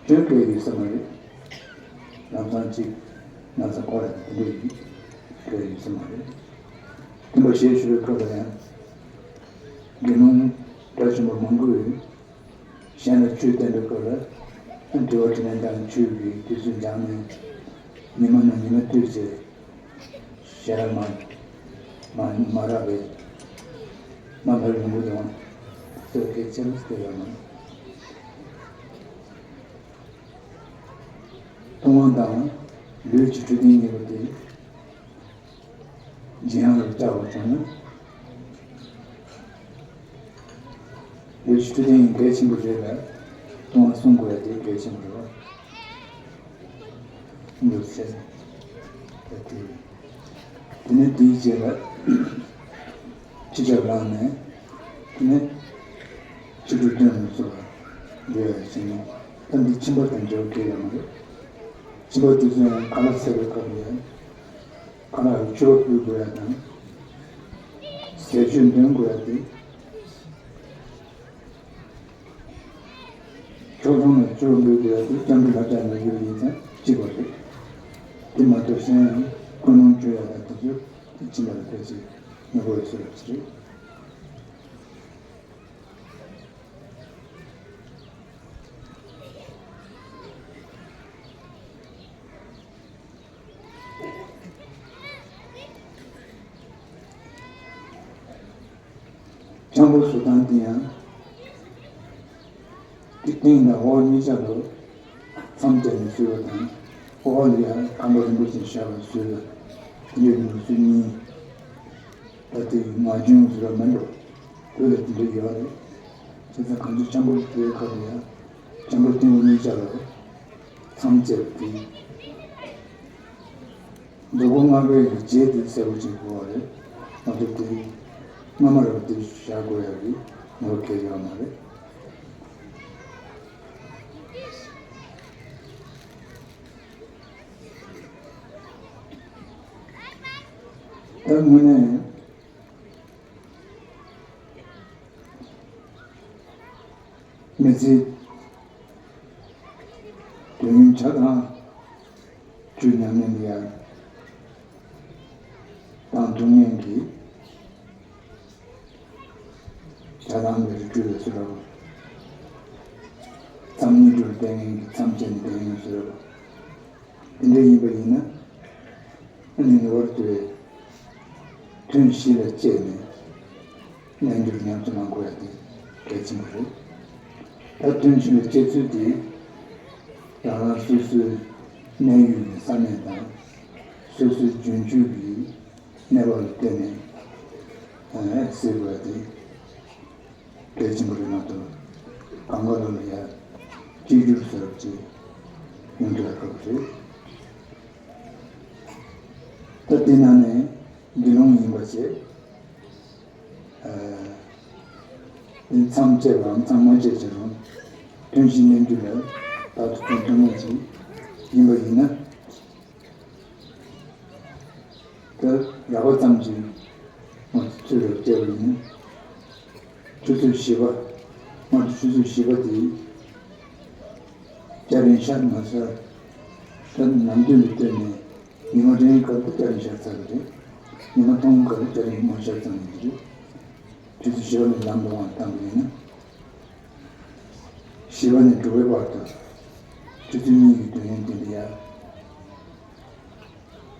སྐྱོན་སྤྲད་ཡོད་ས་མ་རེད། ལམ་སང་གཅིག་ན་ཚ་ཁོ་ར་དེ་འདྲ་ཡིན་སྤྲད་ཡོད་ས་མ་རེད། སྟོན་པ་ཞལ་བཞུགས་པའི་སྐབས་ལ་ཡང་། དགེ་སློང་དགྲ་བཅོམ་པ་མང་པོས། གཞན་ལ་ཆོས་བསྟན་པའི་སྐབས་ལ་དྲི་བ་དྲིས་ལན་དང་ཆོས་ཀྱི་དུས་ཚོད་སྦྱངས་ནས་ ཉི་མ་ན་ཉི་མ་དུས་ཚོད་ཞེ་དྲག་མ་མ་མ་རག་པས། མ་ཕར་ཡོང་གི་འདུག་ཟེར་སྐད་ཆ་ཟེར་ཡོད་མ་རེད། ལྟུང་བ་དང་ལུས་ཀྱི་འཕྲོད་བསྟེན་གཉིས་པོ་དེ། འཇིགས་ཡང་ལ་བཅར་བ་བྱུང་ན། ལུས་ཀྱི་འཕྲོད་བསྟེན་གལ་ཆེན་པོ་རེད་ལ། ལྟུང་བ་སྲུང་དགོས་ཡ་དེ་གལ་ཆེན་པོ་རེད་བ། འདུག་ཟེར། ད་དེ། དེ་ནས་དེའི་རྗེས་ལ། ཕྱི་ཞབས་ལངས་ནས། དེ་ནས། ཕྱི་དྲོ་སྟོན་མི་ཚུགས་པ། འདི་ཡ་བྱས་ནས། ད་འདི་ཁྱིམ་པ་དང་འབྲེལ་བ་གལ་ཡོད་མ་རེད། ཁྱིམ་པ་དེ་ཚོ་ཡང་ཁ་ལག་ཟས་པའི་སྐབས་ལ་ཡང་། ཁ་ལག་ལ་མཆོད་པ་ཕུལ་དགོས་ཡ་དང་། ཟས་མཆོད་འདོན་དགོས་ཡ་དེ། ཆོས་སྐྱོང་ལ་མཆོད་པ་ཕུལ་དགོས་ཡ་དེ་སྐྱབས་འགྲོ་ལྷ་བྲག་ནས་ཡོད་ཡིན་ཙང་གཅིག་པ་རེད། དེ་མ་གཏོགས་གཞན་ཡང་ཀུན་སློང་བཅོས་ཡ་དང་དེ་ཚོ་དེ་ཕྱིན་པ་ལ་ཕལ་ཆེར་མི་དགོས་པའི་བཟོ་འདྲ་ཞིག་རེད། འཆམ་པོ་བཟོ་སྟངས་དེ་ཡང་། དེ་སྟེང་དང་འོག་གཉིས་ཆ་ལ་མཚམས་བཅད་ནས་བཟོས་པ་དང་། འོག་ལ་ཡང་ཁང་པ་རིན་པོ་ཆེ་བཞག་པ་བཟོས་པ། དེ་འདྲའི་ལུགས་སྲོལ་གཉིས། ད་ལྟའི་ངག་རྒྱུན་ཟེར་བ་མིན་འགྲོ། བོད་ལ་དེ་འདྲ་ཡོད་རེད། བྱས་ཙང་གང་ཅི་འཆམ་པོ་བཟོས་ཁ་ལ་ཡང་། འཆམ་པོ་སྟེང་འོག་གཉིས་ཆ་ལ་མཚམས་བཅད་དེ། མདོ་སྒོ་ལྔ་པའི་རྗེས་དེ་གསལ་པོ་ཅིག་གོ་བ་རེད། མ་གཏོགས་དེ་སྔ་མ་རུ་དེ་བཞག་དགོས་ཡ་རེད། ངོ་གལ་ཡོད་མ་རེད། ད་དངོས་གནས། མི་ཚེ་དུས་ཡུན་ཆ་ཚང་ཆོས་ཉམས་ལེན་ལ་ཡར་བཏང་ཐུབ་མཁན་གྱི་ཆ་ཚང་གི་རི་ཁྲོད་ལ་ཚུད་རོགས། མཚམས་གཉིས་དྲུག་བསྟེན་མཁན་གྱི་མཚམས་བཅད་ནས་བསྟེན་མཁན་ཚུད་རོགས། དེ་འདྲ་ཡིན་པ་ཡིན་ན། ཨ་ནི་ངེས་པར་དུ་ཐུན་བཞི་ལ་བཅད་ནས་རྣལ་འབྱོར་ཉམས་སུ་བླང་དགོས་ཡ་དེ་གལ་ཆེན་པོ་རེད། ད་ཐུན་བཞི་ལ་བཅད་ཚུལ་དེ་རང་རང་སོ་སོའི་གནས་ཡུལ་གྱི་ས་གནས་དང་། སོ་སོའི་རྒྱུན་སྤྱོད་ཀྱི་གནས་བབ་ལ་བལྟས་ནས་ཟེར་དགོས་ཡ་དེ། གལ་ཆེན་པོ་རེད་མ་གཏོགས། གང་ག་ལོ་ལ་ཡ་གཅིག་གྱུར་ཟེར་བ་ཅིག་ཡོང་དུ་ཡ་ཁག་པོ་རེད། ད་དེ་ནང་ནས་དགེ་སློང་ཡིན་པ་བྱས། ཨ། དེ་མཚམས་བཅད་པའམ་མཚམས་མ་བཅད་ཀྱང་རུང་། ཐུན་བཞི་གནས་འགྱུར་ལ་ད་དུ་ཐུན་ཐུན་མོང་ཅིག་ཡིན་པ་ཡིན་ན། ད་རགས་པ་ཙམ་གྱིས་ང་ཚོས་ཚུལ་ལ་བལྟས་པ་ཡིན་ན། ཆུ་ཚོད་བཞི་པ། སྔ་དྲོ་ཆུ་ཚོད་བཞི་པ་དེ། སྐྱ་རེངས་ཤར་མ་ཤར། ད་ནམ་དུས་ལ་བལྟས་ནས་ཉི་མ་རེངས་སྐབས་དུ་སྐྱ་རེངས་ཤར་ཚར་གི་རེད། ཉི་མ་ཐོན་སྐབས་དུ་སྐྱ་རེངས་མ་ཤར་ཙམ་ཡིན་གྱི་རེད། ཆུ་ཚོད་བཞི་པ་ནས་ལམ་འགྲོ་བ་བཏང་གི་ཡིན་ན། བཞི་པ་ནས་དྲུག་པའི་བར་དུ། ཆུ་ཚོད་གཉིས་ཀྱི་དུས་ཡུན་དེ་འདྲ་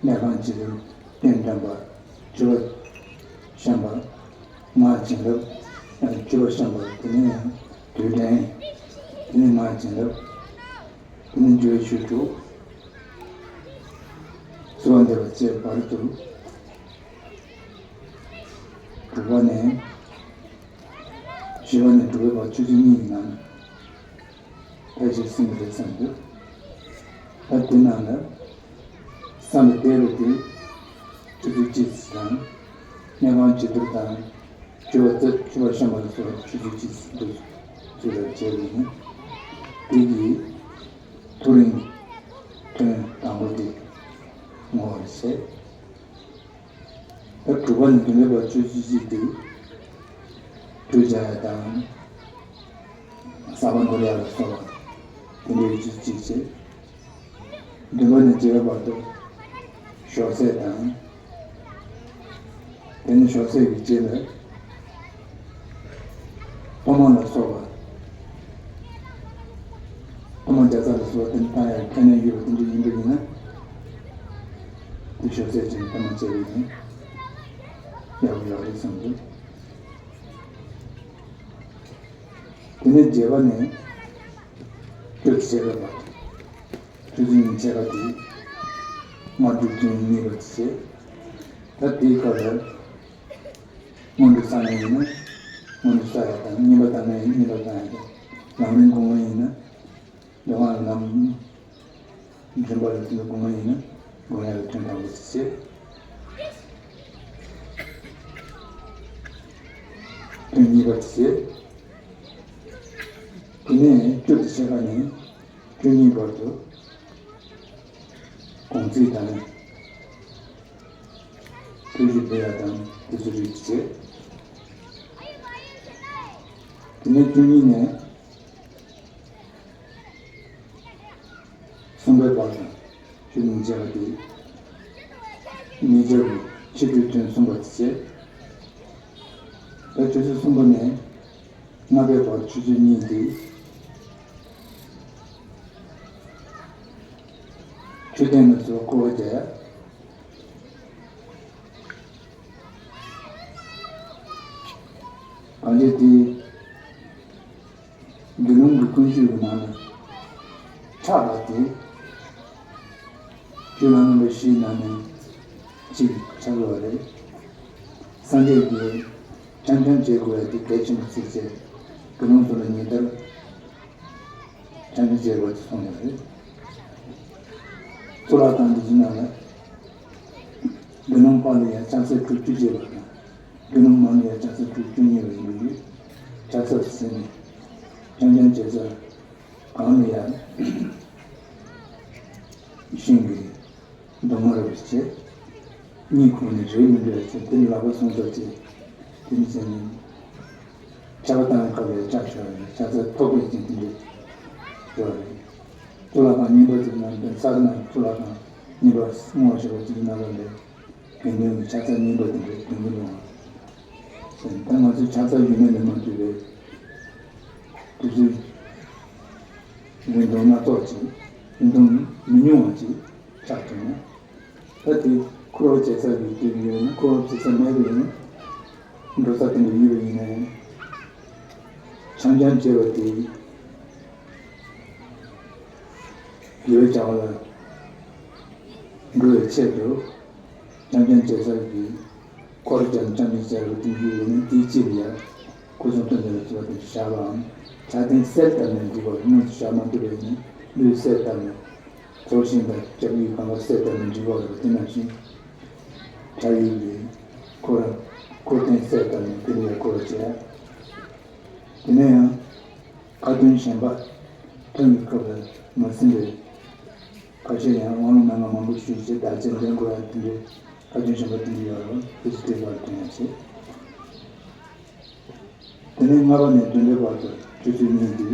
ཡ། གནས་ཁང་བྱི་དོར་རྟེན་འབྲེལ་པ། མཆོད་པ་བཤམས་པ། སྔགས་བྱིན་རླབས། མཆོད་པ་བཤམས་པ་དེ་ནས་དུས་དྲན། དེ་ནས་སྔགས་བྱིན་རླབས། དེ་ནས་འབྱོར་ཆོས་དྲུག་གསོལ་བ་འདེབས་པ་བཅས་བར་དུ། དྲུག་པ་ནས། བཞི་པ་ནས་དྲུག་པའི་བར་ཆུ་ཚོད་གཉིས་ཀྱི་ནང་ཕལ་ཆེར་ཟིན་པ་རེད་བསམ་འདུག་ད་དེ་ནང་ལ་ས་ལ་བསྡད་པ་དེ་ཆུ་ཚོད་གཅིག་དང་། གནས་ཁང་བྱི་དོར་དང་། མཆོད་པ་བརྩི། མཆོད་པ་བཤམས་པ་ལ་སོགས་ཆུ་ཚོད་གཅིག་འདུག་ཚུལ་ལ་བྱས་པ་ཡིན་ན། དེ་གི་ཐོ་རེངས་ཐུན་དང་པོ་དེ་ངོ་བོར་བྱས། ད་དྲུག་པ་ནས་བདུན་པའི་བར་ཆུ་ཚོད་གཅིག་དེ། གྲོས་བྱ་ཡ་དང་། གསར་པ་འདོར་ཡ་ལ་སོགས་པ་དེ་འདྲའི་ཆུ་ཚོད་གཅིག་བྱས། བདུན་པ་ནས་བརྒྱད་པའི་བར་དུ་ཞོགས་ཟས་དང་། དེ་ནས་ཞོགས་ཟས་ཀྱི་རྗེས་ལ་གཏོར་མ་ལ་སོགས་པ། གཏོར་མ་བརྒྱ་རྩ་ལ་སོགས་པ་དེ་འདྲ་བཏང་ཡ་ཁས་ལེན་ཡོད་པ་དེ་འདྲ་ཡིན་པ་ཡིན་ན། དེ་ཤོག་ཚད་ཅན་ཐ་མ་བྱས་པ་ཡིན་ན་ཡག་པོ་ཡོད་རེད་བསམ་འདུག་དེ་ནས་རྒྱས་པ་ནས་སྤྲོད་བྱེད་པ་དང་། ཆུ་ཚོད་ཉིན་བྱེད་པ་དེ་སྔ་དྲོ་ཐུན་གཉིས་པ་དེ་བྱེད། ད་དེའི་སྐབས་ལ་སྔོན་འགྲོ་བསགས་ཡ་ཡིན་ན་སྔོན་འགྲོ་བསགས་ཡ་དང་། གཉིས་པ་བཏང་ཡ་ཡིན་གཉིས་པ་བཏང་ཡ་དང་། ལམ་རིམ་སྒོམ་ཡ་ཡིན་ན་འདོད་ཁམས་ལམ་རིམ་པ་ལ་དེ་འདྲ་སྒོམ་ཡ་ཡིན་ན་སྒོམ་ཡ་ལ་ཐུན་དང་པོ་དེ་བྱེད། ཐུན་གཉིས་པ་དེ་བྱེད། དེ་ནས་སྤྲོད་དེ་བྱེད་པ་ནི། ཐུན་གཉིས་བར་དུ་གུང་ཚིགས་དང་ཐུན་བཞི་སྦས་ཡ་དང་དེ་ཚོ་རིགས་བྱེད། དེ་ནས་ཐུན་གཉིས་ནས་གསུམ་པའི་བར་དུ་ཆུ་ཚོད་ཉིན་བྱེད་པ་དེ་ཉིན་བྱེད་པའི་ཕྱི་དྲོའི་ཐུན་གསུམ་པ་དེ་བྱེད། ད་ཆུ་ཚོད་གསུམ་པ་ནས་ལྔ་པའི་བར་ཆུ་ཚོད་གཉིས་དེ་མཆོད་རྟེན་ལ་སོགས་སྐོར་བ་རྒྱག་ཡ། གང་ཅི་དེ་དགེ་སློང་གི་ཀུན་སྤྱོད་ཀྱི་ནང་ལ་ཆགས་པ་དེ་སྤྱོད་ལམ་རྣམ་པ་བཞིའི་ནང་ནས་གཅིག་ཆགས་ཡོད་རེད། སངས་རྒྱས་ཀྱིས་འཆམ་འཆམ་བྱེད་དགོས་ཡ་དེ་གལ་ཆེན་པོ་ཆགས་བྱས་དགེ་སློང་ཚོ་ལ་ཉིན་ལྟར་འཆམ་འཆམ་བྱེད་དགོས་ཚུལ་གསུངས་ཡོད་རེད། གཙུག་ལག་ཁང་འདི་ཚོའི་ནང་ལ་དགེ་སློང་ཕར་ལ་ཡ་ལྕགས་ཚད་དྲུག་ཅུ་བྱས་པ་དང་། དགེ་སློང་མར་ལ་ཡ་ལྕགས་ཚད་དྲུག་ཅུ་གཉིས་པ་ཡིན་པ་ཡོད། ལྕགས་ཚད་ཟེར་ནས་འཆམ་འཆམ་བྱེད་ས་གང་ལ་ཡ་ཤིང་གི་སྡོང་བོ་རེད་པ་བྱས། གཉིད་ཁུག་ནས་རེད་མི་འདྲ་བྱས། དེ་ནི་ལག་པ་སོང་ཙམ་བྱས། དེ་ནི་བྱས་ནས་ཆར་པ་བཏང་བའི་སྐབས་ལ་ལྕགས་ཤོར་བའི་ལྕགས་ཚད་ཐོགས་པའི་རྐྱེན་དེ་འདྲ་ཡོད་རེད། གཙུག་ལག་ཁང་རྙིང་པ་དེ་ནང་དུ་ས་ནང་གཙུག་ལག་ཁང་རྙིང་པ་སྔོག་བྱས་པ་དེའི་ནང་ལ་ལས་དགེ་འདུན་གྱི་ཕྱག་འཚལ་རྙིང་པ་དེ་འདྲ་དགེ་འདུན་རུང་བ་ཟེར། ད་ང་ཚོས་ཕྱག་འཚལ་ཡོད་མེད་ལ་མ་ལྟོས་པའི་དུས་ཚོད་རིང་ཐུང་སྣ་ཚོགས་ཅིག་རིང་ཐུང་མི་ཉུང་བ་ཅིག་ཆགས་ཐུབ་ན། ད་དེ་འཁོར་བ་བྱེད་ས་ཡོད་དུས་ཡོད་ན། འཁོར་བ་བྱེད་ས་མེད་པ་ཡིན་ན། འགྲོ་ས་དེ་འདྲ་ཡོད་པ་ཡིན་ན་ཡང་། འཆམ་འཆམ་བྱེད་པ་དེ་ཡོད་ཀྱང་ལ་འགྲོ་བའི་ཆེད་དུ་འཆམ་འཆམ་བྱེད་ས་ཀྱི་འཁོར་ཀྱང་འཆམ་འཆམ་བྱེད་པ་དེ་ཡོད་ན། དེའི་ཕྱིར་ཡང་སྐུ་གསུང་ཐུགས་འདི་ལ་གཙོ་བོ་དེ་བཞག་པའམ། ཕྱག་རྟེན་གསལ་བཏབ་ནས་འགྲིག་པ་རེད། དངོས་སུ་བཞག་མ་ཐུབ་པ་ཡིན་ན་ལུས་གསལ་བཏབ་ནས། ཚོགས་ཞིང་དང་སྐྱབས་ཡུལ་གང་ག་གསལ་བཏབ་ནས་འགྲིག་པ་རེད། དེ་ནང་བཞིན་བྲག་ཡུལ་གྱི་འཁོར་འཁོར་རྟེན་གསལ་བཏབ་ནས་དེ་ལ་ཡང་འཁོར་བ་བྱས། དེ་ནས་ཡང་ཁ་ཏོན་གཞན་པ་ཐུན་གྱི་སྐབས་ལ་མ་ཟིན་པའི་ཁ་ཤས་ཡང་དབང་ལུང་མན་ངག་མང་པོ་ཞུས་བྱས་བདག་བསྐྱེད་འདོན་དགོས་ཡ་དེ་འདྲའི་ཁ་ཏོན་གཞན་པ་དེ་འདྲ་ཡོད་རེད་པ། དེ་ཚོ་དེ་བར་ཐོན་ཡ་བྱེད། དེ་ནས་ལྔ་པ་ནས་བདུན་པའི་བར་དུ་ཆུ་ཚོད་གཉིས་དེ་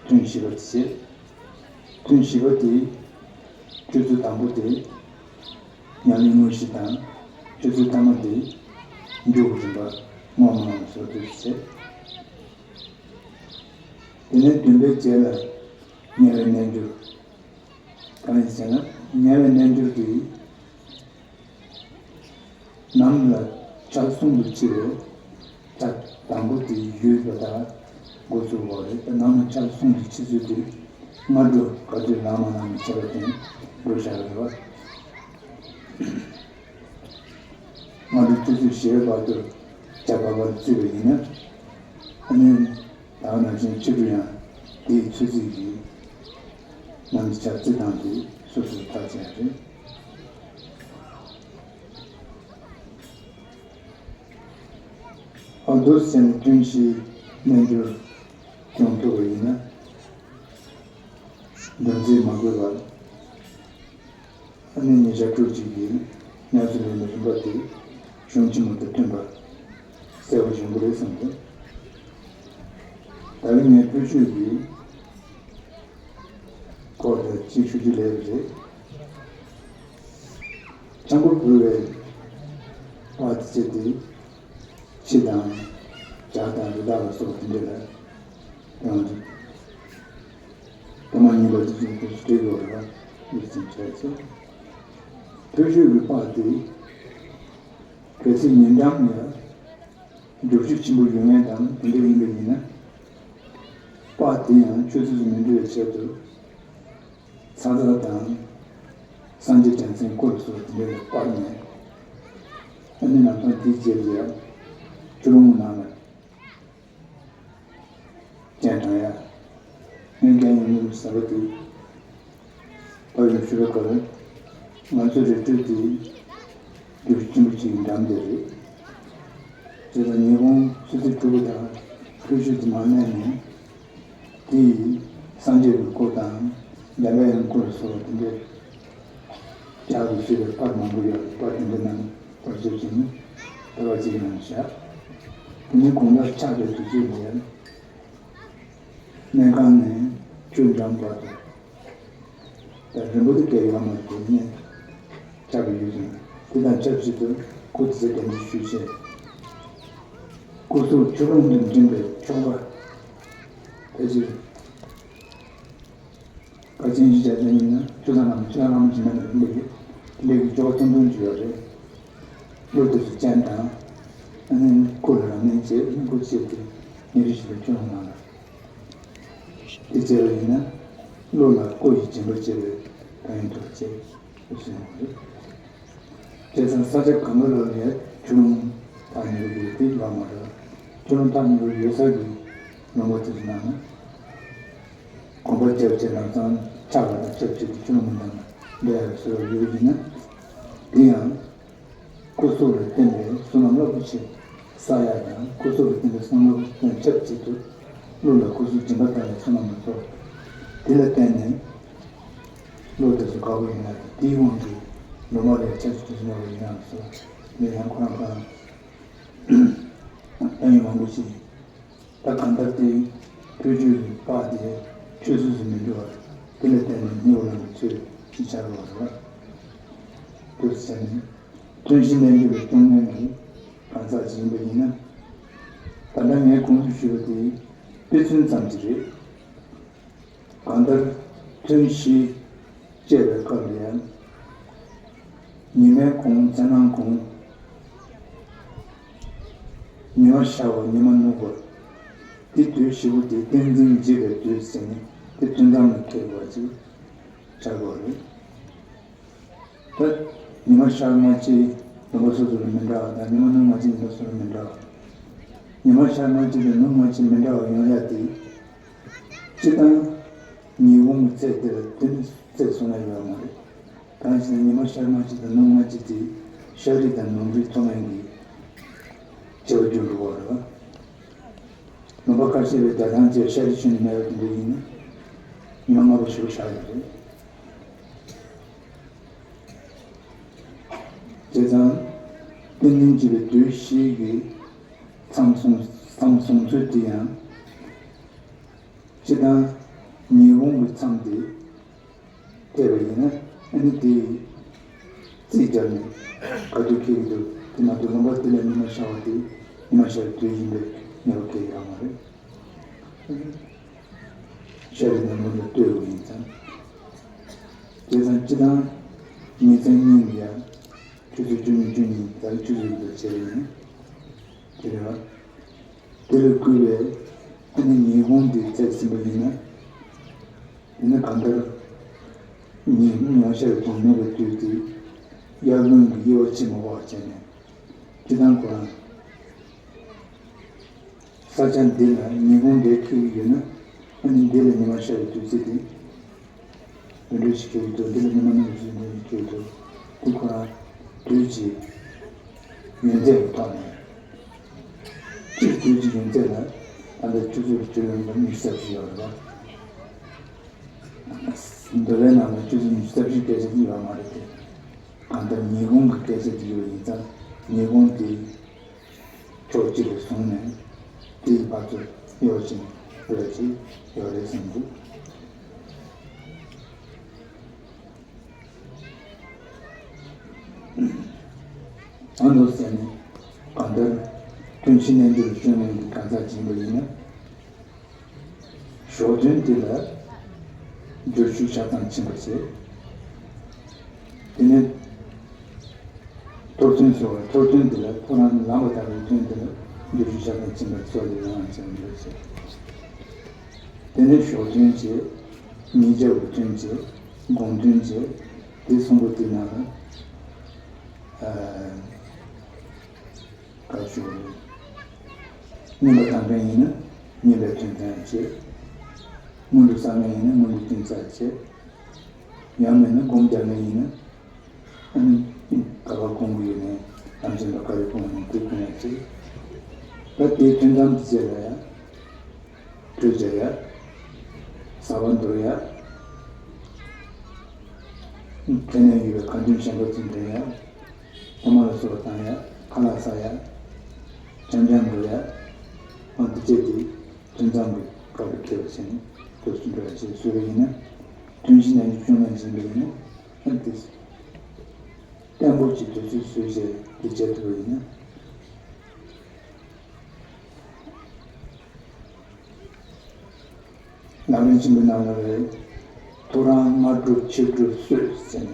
ཐུན་བཞི་པ་དེ་བྱེད། ཐུན་བཞི་པ་དེ་ཆུ་ཚོད་དང་པོ་དེ་ཉམས་ལེན་དངོས་གཞི་དང་། ཆུ་ཚོད་ཐ་མ་དེ་མཇུག་གི་རིམ་པ་བསྔོ་སྨོན་ལ་སོགས་དེ་བྱེད། དེ་ནས་བདུན་པའི་རྗེས་ལ་དམྱལ་བའི་རྣལ་འབྱོར། གང་ཡིན་ཟེར་ན། དམྱལ་བའི་རྣལ་འབྱོར་དེ་ནམ་ལ་ཆ་གསུམ་དུ་ཕྱེ་བའི་ཆ་དང་པོ་དེ་ཡོད་པ་དང་འགོ་ཚུགས་པ་རེད། ད་ནམ་ལ་ཆ་གསུམ་དུ་ཕྱེ་ཚུལ་དེ་སྔ་དྲོ་ག་དུས་ལངས་མ་ལངས་ནས་བྱས་པ་དེ་འགོ་བཞག་ཡོད་པ། སྔ་དྲོ་ཆུ་ཚོད་བཞི་པའི་བར་དུ་ཇ་བབས་པར་བརྩིས་པ་ཡིན་ན། ཨ་ནི་ད་ག་ནང་བཞིན་ཕྱི་དྲོ་ཡང་དེའི་ཚོད་རྩིས་ཀྱིས་ནམ་གྱི་ཆར་རྩི་སྟངས་དེ་སོ་སོར་ཐག་བཅད་ཡ་རེད། ཨ། མདོར་བྱས་ན་ཐུན་བཞིའི་རྣལ་འབྱོར་སྐྱོང་ཐུབ་པ་ཡིན་ན། འདོན་རྩིས་མ་དགོས་པར། ཨ་ནི་ཉིན་ཞག་དྲུག་གཅིག་གི་ཉམས་སུ་ལེན་པའི་རིམ་པ་དེ་གཞུང་ཆེན་མོ་དང་མཐུན་པ་གསལ་པོ་བྱུང་གི་རེད་བསམ་གྱི། ད་རིང་ངས་ཕུལ་ཆོས་ཀྱི་སྐོར་དེ་གཅིག་ཞུ་རྒྱུ་ལས་རེད། སྤྱང་པོ་འབུལ་བའི་བར་དུ་བྱས་ཏེ་ཕྱེ་དང་ཇ་དང་རི་དྭགས་ལ་སོགས་དེ་འདྲ་ལ་ཡང་དུ་ཐ་མ་གཉིས་པ་དེ་ཚོ་དེ་ཚོ་སྤྲད་དགོས་རེད་པ། དེ་ཚོ་བྱས་ཚེ། ཕུལ་བྱུང་གི་པར་དེ་གལ་སྲིད་ཉེ་འགྲམ་ལ་བསྒྱུར་བཅོས་ཆེན་པོ་ཡོད་མཁན་དང་དེ་འདྲ་ཡིན་པ་ཡིན་ན། པར་དེ་ཡང་ཆུད་ཟོས་སུ་མི་འགྲོ་བའི་ཆེད་དུ། ཚྭ་ཚྭ་དང་། སངས་རྒྱས་རྒྱལ་མཚན་སྐུ་ལ་སོགས་པ་དེ་འདྲ་ལ་སྤར་ནས། ཨ་ནི་ནམ་ཐང་དེའི་རྗེས་ལ་ཡང་ཆུ་ཀླུང་ནང་ལ་སྤྱན་དྲངས་ཡ། སྔོན་སྐྱོན་ཡོང་ནུས་ཟེར་བ་དེ། ཕ་ཡུལ་ཞུ་བའི་སྐོར་ལ་ང་ཚོའི་རི་ཁྲོད་དེ་རྒྱུ་ཆེན་པོ་ཅིག་འགྲམ་དེ་རེད། དེ་ལ་ཉི་ཧོང་ཆུ་ཚོད་དྲུག་པ་དང་ཕུལ་བྱུང་དེ་མ་གནས་ནས། དེ་ཡིས་སངས་རྒྱས་ཀྱི་སྐུ་དང་འཇམ་པའི་དབྱངས་སྐུ་ལ་སོགས་པ་དེ་འདྲའི་ལྕགས་ཀྱིས་བཟོས་པའི་པར་མང་པོ་ཡོད་རེད། པར་དེ་འདྲ་རྣམས་པར་བཟོ་བྱས་ནས་ལྟ་བ་གཅིག་གནང་བཞག་དེ་ནས་དགོང་དག་ཆགས་པའི་དུས་ཚོད་ལ་སྨན་ཁང་ནས་ཆུ་འགྲམ་བར་དུ། ད་རིང་པོ་དེ་གས་ཡོང་མ་དེ་ནས་ཆགས་པའི་ཡུལ་ཅན་དེ་དང་ཆབས་ཅིག་ཏུ་སྐུ་དེ་ཚེ་གདན་འདྲེན་ཞུས་བྱས། སྐུ་གཟུགས་ཆུ་ཀླུང་དུ་འགྲིམ་པའི་ཆོག་པ། ཕལ་ཆེར་བཀའ་ཆེན་བཞི་བརྒྱ་ཅན་ཡིན་ན་ཆུ་ཚང་ནང་ཆུ་ཚང་ནང་བྱིན་ན་འདི་འདྲ་ཡོད། འདི་འདྲ་གི་ཆོག་ཐུང་ཐུང་ཅིག་ཡོད་རེད། གླུ་དེ་ཚོ་ཅན་དང་། ཨ་ནི་སྐུ་ལ་རང་མནན་བྱས་སྐུ་བྱས་ཏེ་ཉིན་རེ་བཞིན་དུ་ཆུ་ཀླུང་ནང་ལ། དེ་བྱས་པ་ཡིན་ན། བློ་ལ་སྐུ་ཡི་སྦྱིན་པ་བྱེད་པའི་ཕན་ཡོན་ཐོབ་ཅེས་གསུངས་པ་རེད། བྱས་ཙང་ས་ཆ་གང་ག་ལ་ཡང་ཆུ་ཀླུང་ཐག་ཉེ་པོ་ཡོད་དེ་ལགས་མ་རེད། ཆུ་ཀླུང་ཐག་ཉེ་པོ་ཡོད་ས་གི་ལུང་པ་དེ་ཚོ་ནང་ན། གོམ་པ་རྒྱབ་བྱས་ལམ་སང་ཆགས་པ་དང་ཆབས་ཅིག་ཏུ་ཆུ་ཀླུང་མི་འདང་ན་འདྲ་ཡག་བཟོ་བ་ཡོད་ཡིན་ན། དེ་ཡང་། སྐུ་གཟུགས་ལ་བརྟེན་པའི་བསོད་ནམས་རླབས་པོ་ཆེ་བསགས་ཡག་དང་། སྐུ་གཟུགས་ལ་བརྟེན་པའི་བསོད་ནམས་རླབས་པོ་ཆེ་དང་ཆབས་ཅིག་ཏུ་བློ་ལ་སྐུ་གཟུགས་སྦྱིན་པ་བཏང་ནས་བསོད་ནམས་ལ་སོགས་དེ་ལ་བརྟེན་ནས་བློ་དེ་ཚོ་དགའ་པོ་ཡིན་ན་དེའི་དབང་གིས་ལོ་མ་རེ་ཆབས་ཅིག་ཏུ་བསོད་ནམས་ཡིན་ཡག་སོགས་ལས་ཡང་ཁོ་རང་ཁོ་རང་ཕན་ཡོན་མང་པོ་ཞིག་ད་གང་ལྟར་དེ་ཕུལ་བྱུང་གི་པར་དེ་ཆུད་ཟོས་སུ་མི་འགྲོ་བར་དེ་ལ་བརྟེན་ནས་སྨྱུ་གུ་ལ་ནི་ཚོད་ཅིག་ཆགས་འགྲོ་བ་རེད་བ། དུ་ཟེར་ནས་ཐུན་བཞི་རྣལ་འབྱོར་ལ་སྐྱོང་མཁན་གྱི་གང་ཟག་ཅིག་ཡིན་པ་ཡིན་ན། ད་ལྟ་ངས་གོང་དུ་ཞུས་པ་དེ་དཔེ་མཚོན་ཙམ་ཅིག་རེད། གང་ལྟར་ཐུན་བཞི་བཅད་པའི་སྐབས་ལ་ཡང་། ཉི་མའི་གུང་། མཚན་ནམ་གུང་། ཉི་མ་ཤར་བ། ཉི་མ་ནུབ་པ། དེ་དུས་བཞི་པོ་དེ་ཏིང་འཛིན་འཇིག་པའི་དུས་ཟེར་ནས་དེ་ཐུན་མཚམས་ལ་འཁེལ་བ་ཅིག་ཆགས་པ་རེད། ད་ཉི་མ་ཤར་སྔ་ཕྱི་ལུང་པ་སོ་སོ་ལ་མི་འདྲ་བ་དང་། ཉི་མ་ནུབ་སྔ་ཕྱི་ལུང་པ་སོ་སོ་ལ་མི་འདྲ་བ། ཉི་མ་ཤར་སྔ་ཕྱི་དང་ནུབ་སྔ་ཕྱི་མི་འདྲ་བ་ཡོང་ཡ་དེ། སྤྱིར་བཏང་ཉི་ཧོང་གི་ཚད་དེ་ལ་དེ་ནི་ཚད་བཟུང་ན་ཡོད་མ་རེད། གང་ཞིག་ན་ཉི་མ་ཤར་སྔ་ཕྱི་དང་ནུབ་སྔ་ཕྱི་དེ་ཤར་རི་དང་ནུབ་རི་མཚོ་སྔོན་གྱི་བྱེ་བ་བརྒྱུད་འགྲོ་བ་རེད་བ། ལུང་པ་ཁ་ཤས་ལ་རྒྱ་ཐང་བཅས་ཤར་རི་ཆུ་ནི་མེད་པ་དེ་འདྲ་ཡིན་ན། ཉི་མ་ལྔ་པ་བཞི་པ་ཤར་ཡོད་རེད། བྱས་ཙང་། ཏིང་ངེ་འཛིན་གྱི་དུས་བཞི་གི་མཚམས་བཟུང་མཚམས་བཟུང་ཚུལ་དེ་ཡང་། སྤྱིར་བཏང་ཉི་ཧོང་གི་མཚམས་དེ་བལྟས་པ་ཡིན་ན། ཨ་ནི་དེ་རྩིས་བརྒྱབ་ནས་ག་དུས་འཁེལ་གྱི་འདུག་དེ་མ་གཏོགས་ལུང་པ་དེ་ལ་ཉི་མ་ཤར་བ་དེ་ཉི་མ་ཤར་བའི་དུས་ཡིན་པའི་ངེས་པ་གང་ཡང་ཡོད་མ་རེད། ཤར་རི་དང་ནུབ་རི་ལ་ལྟོས་དགོས་ཡིན་ཙང་། བྱས་ཙང་སྤྱིར་བཏང་ཉིན་མཚན་གཉིས་ལ་ཡང་ཆུ་ཚོད་བཅུ་གཉིས། བཅུ་གཉིས་དང་ཆུ་ཚོད་ཉིས་པ་བྱས་པ་ཡིན་ན། དེ་རེད་བ། དེ་ལས་བརྒལ་བའི་ཨ་ནི་ཉི་ཧོང་དེ་ཚད་ཟིན་པ་ཡིན་ན། ཡིན་ན་གང་ལྟར་ཉི་ཉི་མ་ཤར་བའི་དུས་ནུབ་པའི་དུས་དེ་དབྱར་རླུང་གི་དབྱེ་བ་ཕྱེ་མ་དགོས་པ་བྱས་ནས། སྤྱིར་བཏང་ཁོ་རང་ས་ཆ་འདི་ལ་ཉི་ཧོང་འདྲེས་འཁེལ་གྱི་ཡོད་ན། ཨ་ནི་འདི་ལ་ཉི་མ་ཤར་བའི་དུས་ཚིགས་དེ། དུད་འགྲོ་ཞིག་སྐྱེ་གི་འདུག་འདི་ལ་ཉི་མ་ནུབ་ཀྱི་དུས་འགྲོ་ཞིག་སྐྱེ་གི་འདུག་འདི་ཁོ་རང་དུས་ཀྱི་ཡུན་ཚད་ཀྱི་ཐོག་ནས། སྤྱིར་དུས་ཀྱི་ཡུན་ཚད་ལ་ད་ལྟ་ཆུ་ཚོད་བཅུ་ཡོད་པ་ཉི་ཤུ་རྩ་བཞི་ཡོད་རེད་པ། འདོད་པའི་ནང་ལ་ཆུ་ཚོད་ཉི་ཤུ་རྩ་བཞི་སྐད་ཆ་གཉིས་ཡོད་མ་རེད་དེ། གང་ལྟར་ཉི་ཧོང་གི་སྐད་ཆ་དེ་ཡོད་ཡིན་ཙང་ཉི་ཧོང་དེ། ཕྱོགས་གཅིག་ལ་བཟུང་ནས་དེའི་བར་དུ་གཡོ་ཅིང་རོལ་ཅིང་ཡོད་རེད་བསམ་འདུག་ཨ་ནུ་ཟེར་ནས་གང་ལྟར་ཐུན་བཞི་རྣལ་འབྱོར་ལ་སྐྱོང་མཁན་གྱི་གང་ཟག་ཅིག་ཡིན་པ་ཡིན་ན། ཞོགས་ཐུན་དེ་ལ་སྦྱོར་ཆུ་ཆ་ཚང་ཕྱིན་པ་བྱས། དེ་ནས་ ཐོན་སོང་བའི་ཐོར་ཐུན་དེ་ལ་ཐོ་རངས་ལམ་པ་དང་པོའི་ཐུན་དེ་ལ་འགྱུར་བཅོས་ཆགས་སྡང་ཕྱིན་པའི་ཚོགས་ལས་ཡོང་བ་ཅན་འདུག་ཟེར། དེ་ནས་ཞོགས་ཐུན་བྱེད། ཉིན་རྒྱབ་ཀྱི་ཐུན་བྱེད། དགོང་ཐུན་བྱེད། དེ་གསུམ་པོ་དེ་ནང་ལ་ཨ་བཀའ་ཆོས་རེད། སྔོན་འགྲོ་བཏང་མཁན་ཡིན་ན་སྔོན་འགྲོའི་ཐུན་བཏང་བྱེད། སྔོན་འགྲོ་བསགས་མཁན་ཡིན་ན་སྔོན་འགྲོའི་ཐུན་བསགས་བྱེད། ཡང་མིན་ན་སྒོམ་རྒྱག་མཁན་ཡིན་ན། ཨ་ནི་ག་པར་སྒོམ་གྱི་ཡོད་ནའི་ཨ་མཆོད་པ་ག་རེ་སྒོམ་ཡིན་དེ་སྒོམ་ཡ་བྱེད། ད་དེའི་ཐུན་མཚམས་དེ་རྗེས་ལ་ཡ། གྲོས་བྱ་ཡ། བཟའ་བ་འདོར་ཡ། དེ་ནས་ཡོད་པའི་ཁ་འདོན་གཞན་པ་ཚོ་འདོན་ཡ། ཐ་མག་ལ་སོགས་པ་བཏང་ཡ། ཁ་ལག་ཟ་ཡ། འཆམ་འཆམ་འགྲོ་ཡ། ཨང་དེ་བཅས་དེ་ཐུན་མཚམས་ཀྱི་སྐབས་ལ་འཁེལ་བ་བྱས་ནས་སྐབས་སུ་འགྲོ་ཡ་བྱས་བཟོས་པ་ཡིན་ན། ཐུན་བཞི་ནང་གི་བཅུ་ལྔ་ཡིན་པ་ཡིན་ན། ཨ་དེ། བརྟན་པོ་ཅིག་དུས་ཚོད་བཟོས་བྱས་དེ་བྱེད་ཐུབ་པ་ཡིན་ན། ལམ་རིམ་ཆེན་པོའི་ནང་ལ་རེད། ཐོ་རངས་སྔ་དྲོ་ཕྱི་དྲོ་གསོལ་ཟེར་ནས་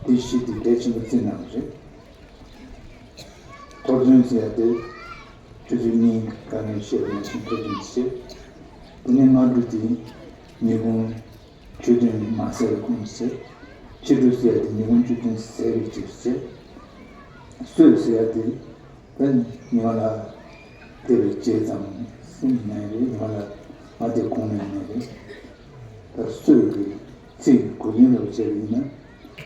དེ་བཞི་དེ་གལ་ཆེན་པོ་བརྩི་གནང་བ་རེད། ཐོར་ཐུན་ཟེར་ཡ་དེ་ཆུ་ཚོད་གཉིས་ག་ནས་བཤད་པ་ནང་བཞིན་ཐོར་ཐུན་བྱེད། དེ་ནས་སྔ་དྲོ་དེ་ཉིན་གུང་མཆོད་རྟེན་མ་ཟད་པའི་གུང་ཚེ། ཕྱི་དྲོ་ཟེར་ཏེ་ཉིན་གུང་མཆོད་རྟེན་ཟད་པའི་རྗེས་སུ་བྱེད། གསོལ་ཟེར་ཏེ་ད་ཉི་མ་ལ་དེ་བའི་རྗེས་ཙམ་ཡིན་ནའི་རེད། ཉི་མ་ལ་ང་དེ་གོང་ནས་ཡིན་ནའི་རེད། ད་གསོལ་གྱི་ཚིག་གི་གོ་དོན་ལ་བྱས་པ་ཡིན་ན་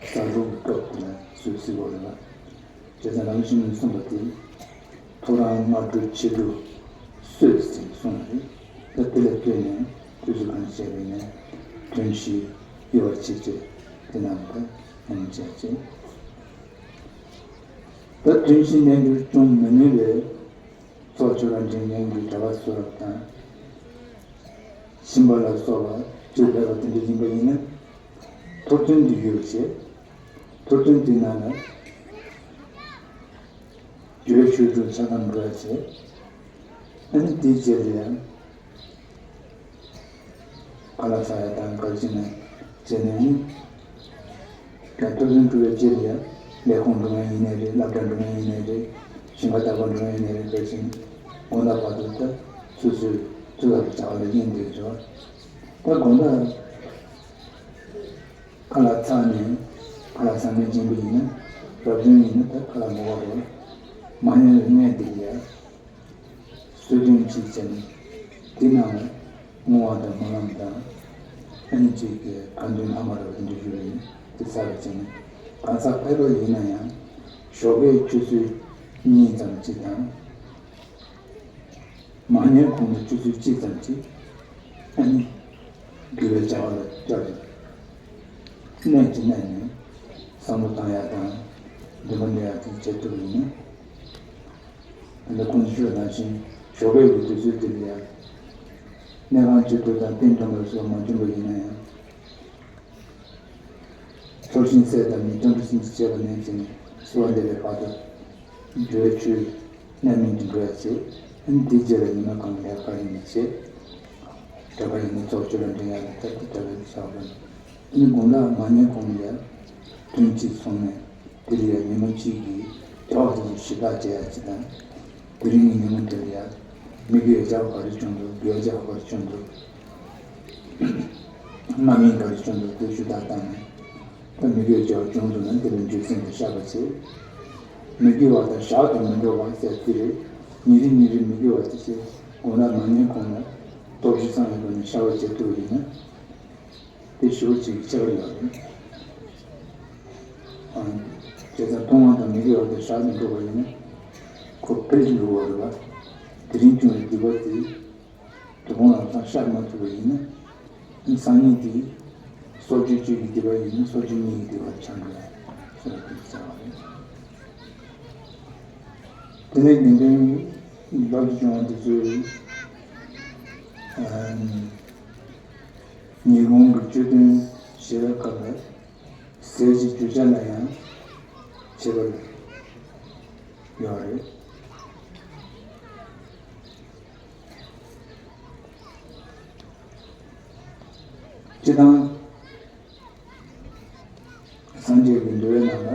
ཟ་འཕྲོག་གི་སྐབས་དེ་ལ་གསོལ་ཟེར་བ་རེད་པ། བྱས་ཙང་རང་བཞིན་གསུངས་པ་དེ། ཐོ་རངས་སྔ་དྲོ་ཕྱི་དྲོ་གསོལ་ཟེར་གསུངས་པ་རེད། ད་དེ་ལ་ལྟོས་ནས་དུས་ཚོད་གང་བྱས་པ་ཡིན་ནའི་ཐུན་བཞི་དབྱེ་བ་ཕྱེ་བྱས་དེ་རྣམས་ལ་ཡང་བྱས་བྱས། ད་ཐུན་བཞི་རྣལ་འབྱོར་སྐྱོང་མི་ནུས་པའི་ཚོགས་ཆོས་ར་འབྲིང་ངན་གྱི་གྲྭ་པ་ཚོ་དང་། ཤན་པ་ལ་སོགས་པ་བཅུ་ཕེབས་པ་དེ་འདྲ་ཡིན་པ་ཡིན་ན། ཐོར་ཐུན་དུ་ཡོད་བྱས། ཐོར་ཐུན་དེ་ནང་ལ་སྒྲོལ་ཆོས་དྲུག་ཆ་ཚང་འགྲོ་བྱས། ཨ་ནི་དེའི་རྗེས་ལ་ཡང་ཁ་ལག་ཟ་ཡ་དང་གར་བྱེད་ན་བྱས་ནས་ནི། ཡང་ཐོར་ཐུན་གྲུབ་པའི་རྗེས་ལ་ཡང་ལས་ཁུངས་འགྲོ་མཁན་ཡིན་ནའི་རེད། སློབ་གྲྭ་འགྲོ་མཁན་ཡིན་ནའི་རེད། ཞིང་ཁ་བདག་པོ་འགྲོ་མཁན་ཡིན་ནའི་རེད། དེ་བཞིན་དགོང་དག་བར་དུ་ད་སོ་སོའི་ཚུལ་ལ་བྱ་བ་ལ་གཉེན་སྡོད་ཆོག་ད་དགོང་དག་ཁ་ལག་ཚར་ནས་ཁ་ལག་ཟ་མཁན་ཅན་པོ་ཡིན་ན། རབ་བྱུང་ཡིན་ན་ད་ཁ་ལག་མ་བབས་རོགས། མ་ཉལ་བའི་གནས་འདི་ལ་ཡ། གསོལ་སྟོན་གཅིག་བྱས་ནས་དེ་ནང་ལ་བསྔོ་བ་དང་སྨོན་ལམ་དང་། ཨ་ནི་གཅིག་གི་དགའ་འདུན་ལྷག་མ་རུ་འདི་ཞུ་བ་ཡིན། དེ་ཚར་བ་བྱས་ནས་གང་ཟག་ཕལ་པ་ཡིན་ན་ཡང་ཞོགས་པའི་ཆུ་ཚོད་གཉིས་ཙམ་གཅིག་དང་། མ་ཉལ་གོང་དུ་ཆུ་ཚོད་གཅིག་ཙམ་གཅིག་ཨ་ནི་དགེ་བའི་བྱ་བ་ལ་བཅར་ཏེ། གནས་ཀྱི་གནས་ནས་བསམ་བློ་བཏང་ཡག་དང་འདུན་པ་འདྲེན་ཡག་དེ་བྱེད་ཐུབ་པ་ཡིན་ན། ད་ལྟ་གོང་དུ་ཞུས་པ་ནང་བཞིན་ཞོགས་པའི་གི་དུས་ཚོད་དེ་ལ་ཡང་གནས་ཁང་བཅུ་དྲུག་དང་རྟེན་སྒྲོམ་པ་སོགས་མ་བྱུང་བ་ཡིན་ན་ཡང་། ཚོར་ཤིང་སད་དང་ནི་སྐྱབས་འགྲོ་ཚིགས་སུ་བཅད་པ་ནས་བྱས་ནས་གསོལ་བ་འདེབས་པའི་བར་དུ་སྒྲོལ་ཆོས་རྣམ་སྨིན་དུ་འགྲོ་ཡ་བྱེད། ཨ་ནི་དེའི་རྗེས་ལ་ཉི་མ་གང་ལ་ཡར་ག་ཡིན་ནས་བྱེད། གྲྭ་པ་ཡིན་ན་ཚོགས་ཆོས་ལ་འདྲེན་ཡ་ལ་ད་ལྟ་གྲྭ་པའི་བྱ་བ་ནི། ཨ་ནི་དགོང་དག་མ་ཉལ་གོང་ལ་ཡ་ཐུན་གཅིག་སོང་ནས་དེ་ལ་ཡ་ཉིན་མོ་གཅིག་གི་བྱ་བ་དེ་ཚོ་ཞིབ་ལྟ་བྱེད་ཡ་གཅིག་དང་། དེ་རིང་གི་ཉིན་མོ་དེ་ལ་ཡ་མི་དགེ་བའི་བྱ་བ་ག་རེ་བྱུང་འདུག་དགེ་བའི་བྱ་བ་ག་རེ་བྱུང་འདུག་རྣམ་སྨིན་ག་རེ་བྱུང་འདུག་དེ་ཞུ་དག་བཏང་ནས། ད་མི་དགེ་བའི་བྱ་བ་བྱུང་འདུག་ན་དེ་ལ་འཇིགས་སེམས་དང་བཤགས་པ་བྱེད། མི་དགེ་བ་དང་བཤགས་དང་མི་འགྲོ་བ་ཟེར་དེ་རེད། ཉིན་རེ་ཉིན་རེ་མི་དགེ་བ་དེ་ཚོ་དགོང་དག་མ་ཉལ་གོང་ལ་སྟོབས་བཞི་ཚང་བའི་སྒོ་ནས་བཤགས་པ་བྱེད་ཐུབ་པ་ཡིན་ན། དེ་ཞེ་པོ་ཅིག་ཁྱད་པར་ཡོད་རེད། ཨང་། བྱས་ཙང་ལྟུང་བ་དང་མི་དགེ་བ་དེ་བཤགས་ནས་འགྲོ་བ་ཡིན་ན། ཁོ་འཕེལ་གྱི་འགྲོ་བ་རེད་པ། དེ་རིང་བྱུང་བའི་སྡིག་པ་དེ། དོ་དགོང་ལ་ཚང་བཤགས་མ་ཐུབ་པ་ཡིན་ན། སང་ཉིན་དེ་སྲོག་གཅོད་གཅོད་ཀྱི་སྡིག་པ་ཡིན་ན་སྲོག་གཅོད་གཉིས་ཀྱི་སྡིག་པ་ཆགས་འགྲོ་ཡ་ཟེར་བ་དེ་བྱ་བ་རེད། དེ་ནས་དགེ་འདུན་རབ་ཏུ་བྱུང་བ་དེ་ཚོས་ཉིན་གུང་གི་བཅུད་ལྡན་ཞེས་པའི་སྐབས་ལ་ཟས་ཀྱི་རྒྱུ་ཆ་ལ་ཡང་ཁྱད་པར་ཡོད་རེད། སྤྱིར་བཏང་སངས་རྒྱས་ཀྱི་འདུལ་བའི་ནང་ལ།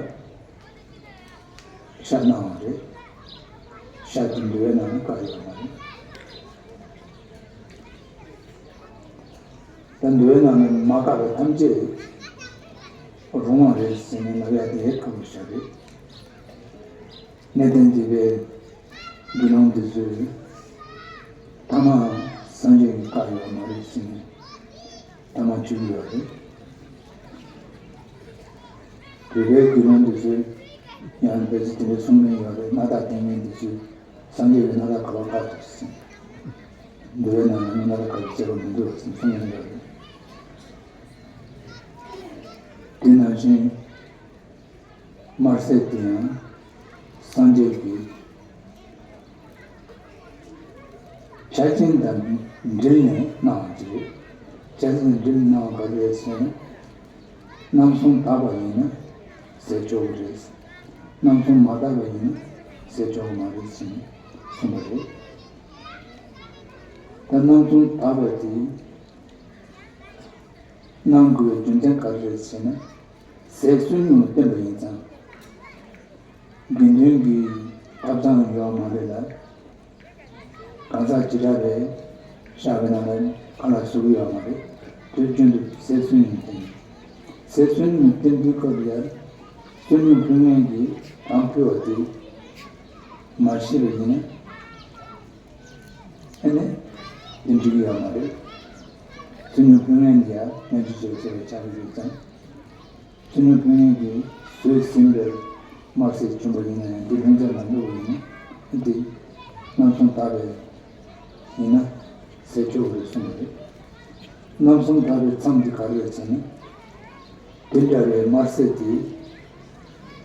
ཤ་གནང་བ་རེད། ཤ་དེ་འདུལ་བའི་ནང་ནས་བཀག་ཡོད་མ་རེད། ད་འདུལ་བའི་ནང་ནས་མ་བཀག་པ་ཐམས་ཅད་རུང་བ་རེད་ཟེར་ནས་ལབ་ཡ་དེ་ཁག་པོ་ཞིག་རེད། གནས་བརྟན་འདུས་པའི་དགེ་སློང་འདི་ཚོས་ཐ་མ་སངས་རྒྱས་ཀྱིས་བཀག་ཡོད་མ་རེད་ཟེར་ནས་ཐ་མ་བཅུག་ཡོད་རེད། བོད་པའི་དགེ་སློང་འདི་ཚོས་ཡང་ཕལ་ཆེར་དེ་འདྲ་གསུང་མཁན་ཡོད་རེད། སྣ་ཐག་འཐེན་མཁན་འདི་ཚོས་སངས་རྒྱས་ཀྱིས་སྣ་ཐག་ག་པར་བཀག་འདུག་ཟེར། འདུལ་བའི་ནང་ན་སྣ་ཐག་ག་པར་བཅད་པ་མི་འདུག་ཟེར་གསུང་མཁན་ཡོད་རེད། དེ་ནང་བཞིན་དམར་ཟས་དེ་ཡང་སངས་རྒྱས་ཀྱི་ཆ་རྐྱེན་དང་འབྲེལ་ནས་གནང་བ་ཅིག་རེད། ཆ་རྐྱེན་དང་འབྲེལ་ནས་གནང་བ་ག་རེ་རེད་ཟེར་ན། རྣམ་གསུམ་དག་པ་ཡིན་ན་ཟས་ཆོག་གི་རེད། རྣམ་གསུམ་མ་དག་པ་ཡིན་ན་ཟས་ཆོག་གི་མ་རེད་ཟེར་ནས་གསུངས་པ་རེད། ད་རྣམ་གསུམ་དག་པ་དེ་གནང་དགོས་པའི་རྒྱུ་མཚན་ག་རེ་རེད་ཟེར་ན། ཟས་བསོད་སྙོམས་བསྟེན་པ་ཡིན་ཙང་། དགེ་འདུན་གྱི་ཐབ་ཚང་ཡོད་མ་རེད་ལ། གང་ཟག་ཇི་འདྲ་རེད། ཤག་གི་ནང་ལ་ཁ་ལག་བཟོ་གི་ཡོད་མ་རེད། དུས་རྒྱུན་དུ་ཟས་བསོད་སྙོམས་བསྟེན། ཟས་བསོད་སྙོམས་བསྟེན་དུས་སྐབས་ལ་བསོད་སྙོམས་ཕུལ་མཁན་གྱིས་གང་ཕུལ་བ་དེ་མ་ཤེས་པ་ཡིན་ན། ཨ་ནི་དེ་འགྲིག་གི་ཡོད་མ་རེད། བསོད་སྙོམས་ཕུལ་མཁན་གྱིས་ཡང་སྨན་བཅོས་བྱེད་པའི་ཆེད་ལ་ཆགས་ཀྱི་ཡོད་ཙང་། བསོད་སྙོམས་ཕུལ་མཁན་གྱིས་ཟོས་ཟིན་པའི་དམར་ཟས་བྱུང་བ་ཡིན་ན་ཡང་འདི་ལྷུང་བཟེད་མ་འགྲོ་བ་ཡིན་ན། འདི་རྣམ་གསུམ་དག་པའི་ཡིན་ན་ཟས་ཆོག་གི་རེད་གསུངས་པ་རེད། རྣམ་གསུམ་དག་པའི་མཚམས་འདི་ག་རེ་རེད་ཟེར་ན། དེ་འདྲ་བའི་དམར་ཟས་དེ་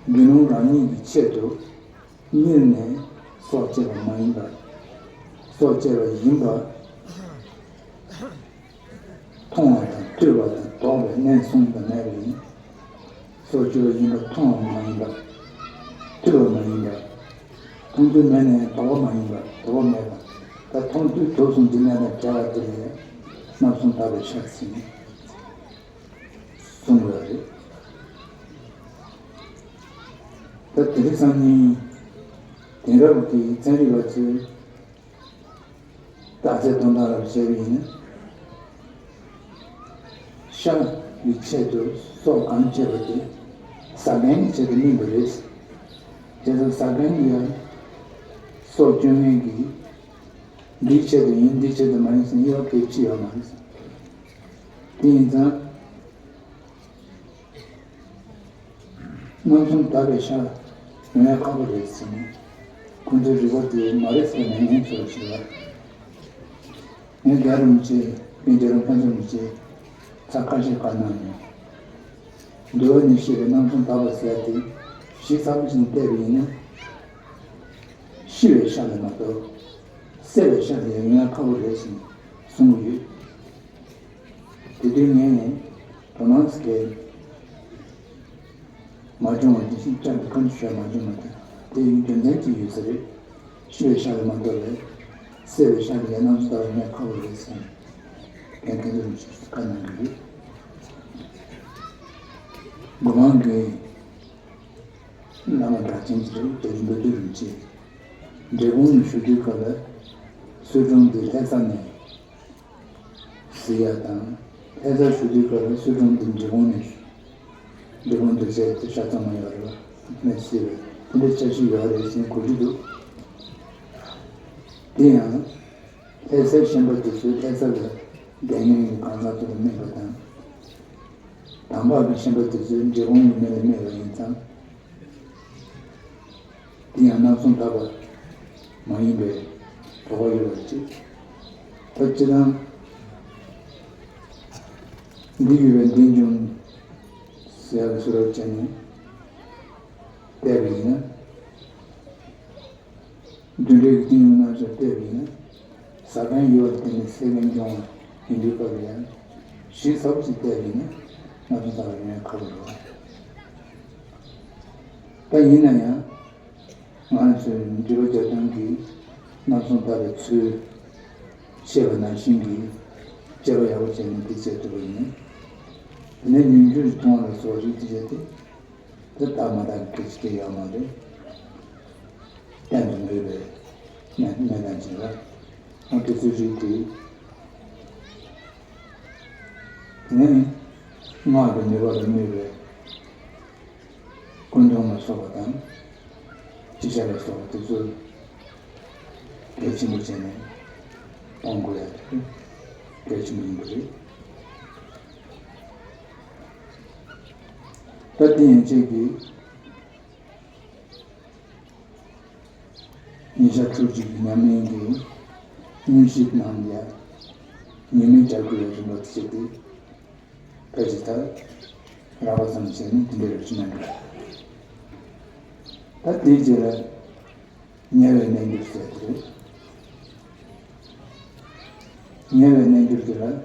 དགེ་སློང་རང་ཉིད་ཀྱི་ཆེད་དུ་གཉེར་ནས་སྲོག་བཅད་པ་མ་ཡིན་པར། སྲོག་བཅད་པ་ཡིན་པ། མཐོང་བ་དང་ཐོས་པ་དང་དོགས་པའི་གནས་གསུམ་དང་མེད་པ་ཡིན། སྲོག་གཅོད་པ་ཡིན་པ་མཐོང་བ་མ་ཡིན་པ། ཐོས་པ་མ་ཡིན་པ། མཐོང་ཐོས་མེད་ནའང་དོགས་པ་མ་ཡིན་པ། དོགས་པ་མེད་པ། ད་མཐོང་ཐོས་དོགས་གསུམ་གྱི་གནས་དང་བྲལ་བ་དེ་ལ་རྣམ་གསུམ་དག་པའི་ཤ་ཟེར་ནས་གསུངས་པ་རེད། ད་དེ་རིང་སང་ཉིན་དེང་རབས་ཀྱི་ཚན་རིག་པ་ཚོས་རྟགས་གསལ་སྟོན་སྟངས་ལ་བྱས་པ་ཡིན་ན། ཤ་ཡི་ཆེད་དུ་སྲོག་གང་བཅད་པ་དེ་ཟ་མཁན་གྱི་ཆེད་དུ་སྨིན་པ་རེད། དེ་ཚོ་ཟ་མཁན་གྱི་ཡང་སྲོག་གཅོད་མཁན་གྱིས་འདིའི་ཆེད་དུ་ཡིན་འདིའི་ཆེད་དུ་མ་ཡིན་ཟེར་དབྱེ་བ་གལ་ཆེ་ཡོད་མ་རེད། དེ་ཡིན་ཙང་། རྣམ་གསུམ་དག་པའི་ཤ་ཡོང་ཡ་ཁག་པོ་རེད་ཟེར་ནས་ཁོང་ཚོའི་རེ་བ་དེ་མ་རེད་ཟེར་ནས་ངས་ཚོར་བ་ཞིག་ལ། ངས་རྒྱལ་བ་རིན་པོ་ཆེ་དཔལ་རྒྱལ་བ་ཕུན་ཚོགས་རིན་པོ་ཆེ་ཚར་ཁ་ཤས་བཀའ་གནང་མྱོང་། འདུལ་བ་ནས་བཤད་པའི་རྣམ་གསུམ་དག་པ་ཟེར་ཡ་དེ་གཞི་ཚ་པོ་ཞིག་བལྟས་པ་ཡིན་ན། ཤི་བའི་ཤ་ལས་མ་གཏོགས་བསད་པའི་ཤ་དེ་ཡོང་ཡ་ཁག་པོ་རེད་ཟེར་ནས་གསུང་གི་ཡོད། དེ་དུས་ངས་དོ་སྣང་སྐྱེས། མ་བྱུང་བ་དེ་བཞིན་བསྐྱར་དུ་བཀའ་འདྲི་ཞུ་མ་བྱུང་བ་དང་། དེ་ཡི་རྒྱུ་མཚན་ཅིག་ཡོད་ས་རེད། ཤི་བའི་ཤ་ལས་མ་གཏོགས་པའི་བསད་པའི་ཤ་ལ་ཡ་རྣམ་གསུམ་དག་པ་ཡོང་ཡ་ཁག་པོ་རེད་ཟེར་ནས་རྒན་མཁན་ཚོ་རིན་པོ་ཆེས་བཀའ་གནང་གི་ཡོད། མདོ་སྔགས་ཀྱི་བླ་མ་གྲགས་ཅན་ཅིག་རེད། རྗེ་རིན་པོ་ཆེ་རིན་པོ་ཆེ་འབྲས་སྤུངས་ནས་ཞུ་དུས་སྐབས་ལ་གསོལ་ཀྲུམ་འདི་ལྷ་ས་ནས་གཟིགས་ཡ་དང་། ལྷ་སར་ཞུ་དུས་སྐབས་ལ་གསོལ་ཀྲུམ་འདི་འབྲས་སྤུངས་ནས་ཞུ། འབྲས་སྤུངས་འདུ་བྱེད་དེ་ཤ་ཚང་མ་ཡོད་རེད་པ། ནས་གཟིགས་པའི་དེ་འདྲའི་འཆར་གཞི་ཡོད་རེད་ཟེར་གོ་རྒྱུ་འདུག་དེ་ཡང་ལྷ་སའི་ཤན་པ་དེ་ཚོས་ལྷ་ས་ལ་བསྡད་མཁན་གྱི་གང་ཟག་ཚོ་ལ་སྨན་པ་དང་། དམ་པ་གི་ཤན་པ་དེ་ཚོས་འབྲས་སྤུངས་ཀྱི་སྨན་ལ་སྨྲས་པ་ཡིན་ཙང་། དེ་ཡང་རྣམ་གསུམ་དག་པ་མ་ཡིན་པའི་དོགས་པ་ཡོད་པ་གཅིག་ད་སྤྱིར་བཏང་འདི་ཡོད་པའི་འདི་འབྱུང་ཟེར་ཡག་གི་སུ་རབ་བྱས་ནས་བལྟས་པ་ཡིན་ན། རྒྱུ་འབྲས་ཀྱི་སྟེང་ནས་རྣམ་གཞག་བལྟས་པ་ཡིན་ན། ཟ་མཁན་ཡོད་པར་བརྟེན་ནས་ཟས་མཁན་འབྱུང་བ་ཡིན་དུས་སྐབས་ལ་ཡང་གཞི་ཚ་པོ་ཞིག་བལྟས་པ་ཡིན་ན་རྣམ་གསུམ་དག་པ་ཡོང་ཡ་ཁག་པོ་རེད། ད་ཡིན་ན་ཡང་ང་ཚོས་འགྲེལ་པ་རྒྱག་སྟངས་ཀྱི་རྣམ་གསུམ་དག་པའི་ཚུལ་ཤེས་པ་ནང་བཞིན་གྱི་དཔྱད་པ་ཡག་པོ་བྱས་ནས་འདི་བྱེད་ཐུབ་པ་ཡིན། དེ་ནས་ཉུང་འགྱུར་མཐོང་བ་ལ་སོགས་རིགས་དེ་བྱས་ཏེ། དེ་ལྟར་མ་དག་གི་སྐད་ཆ་དེ་ཡོད་མ་རེད། མོས་པའི་གནས་གནས་སྟངས་ཅིག་ལ། ཨ་དེ་ཚོའི་རིགས་དེ། དེ་ནས་སྔགས་ཀྱི་ནུས་པ་ལ་མོས་པའི་སྐུ་མདུན་ལ་སོགས་པ་དང་། སྤྱི་བྱ་ལ་སོགས་པ་དེ་ཚོ་གལ་ཆེན་པོ་བྱས་ནས་སྤོང་དགོས་ཡ་དེ་གལ་ཆེན་པོ་ཡིན་པ་རེད། ད་དེ་ཡན་ཆད་ཀྱི། ཉིན་ཞག་ཕྲུགས་གཅིག་གི་ཉམས་ལེན་གྱི་མངོན་ཤེས་ནང་ལ་ཉི་མའི་འཇའ་གུ་ཡི་རིམ་པ་དེ་བྱས་ཏེ། ཕལ་ཆེར་ད་རགས་པ་ཙམ་བྱས་ནས་དེ་འདྲ་རེ་ཞིག་གནང་གི་རེད། ད་དེའི་རྗེས་ལ་ཉེ་བའི་རྣལ་འབྱོར་ཟེར་དེ་རེད། ཉེ་བའི་རྣལ་འབྱོར་དེ་ལ།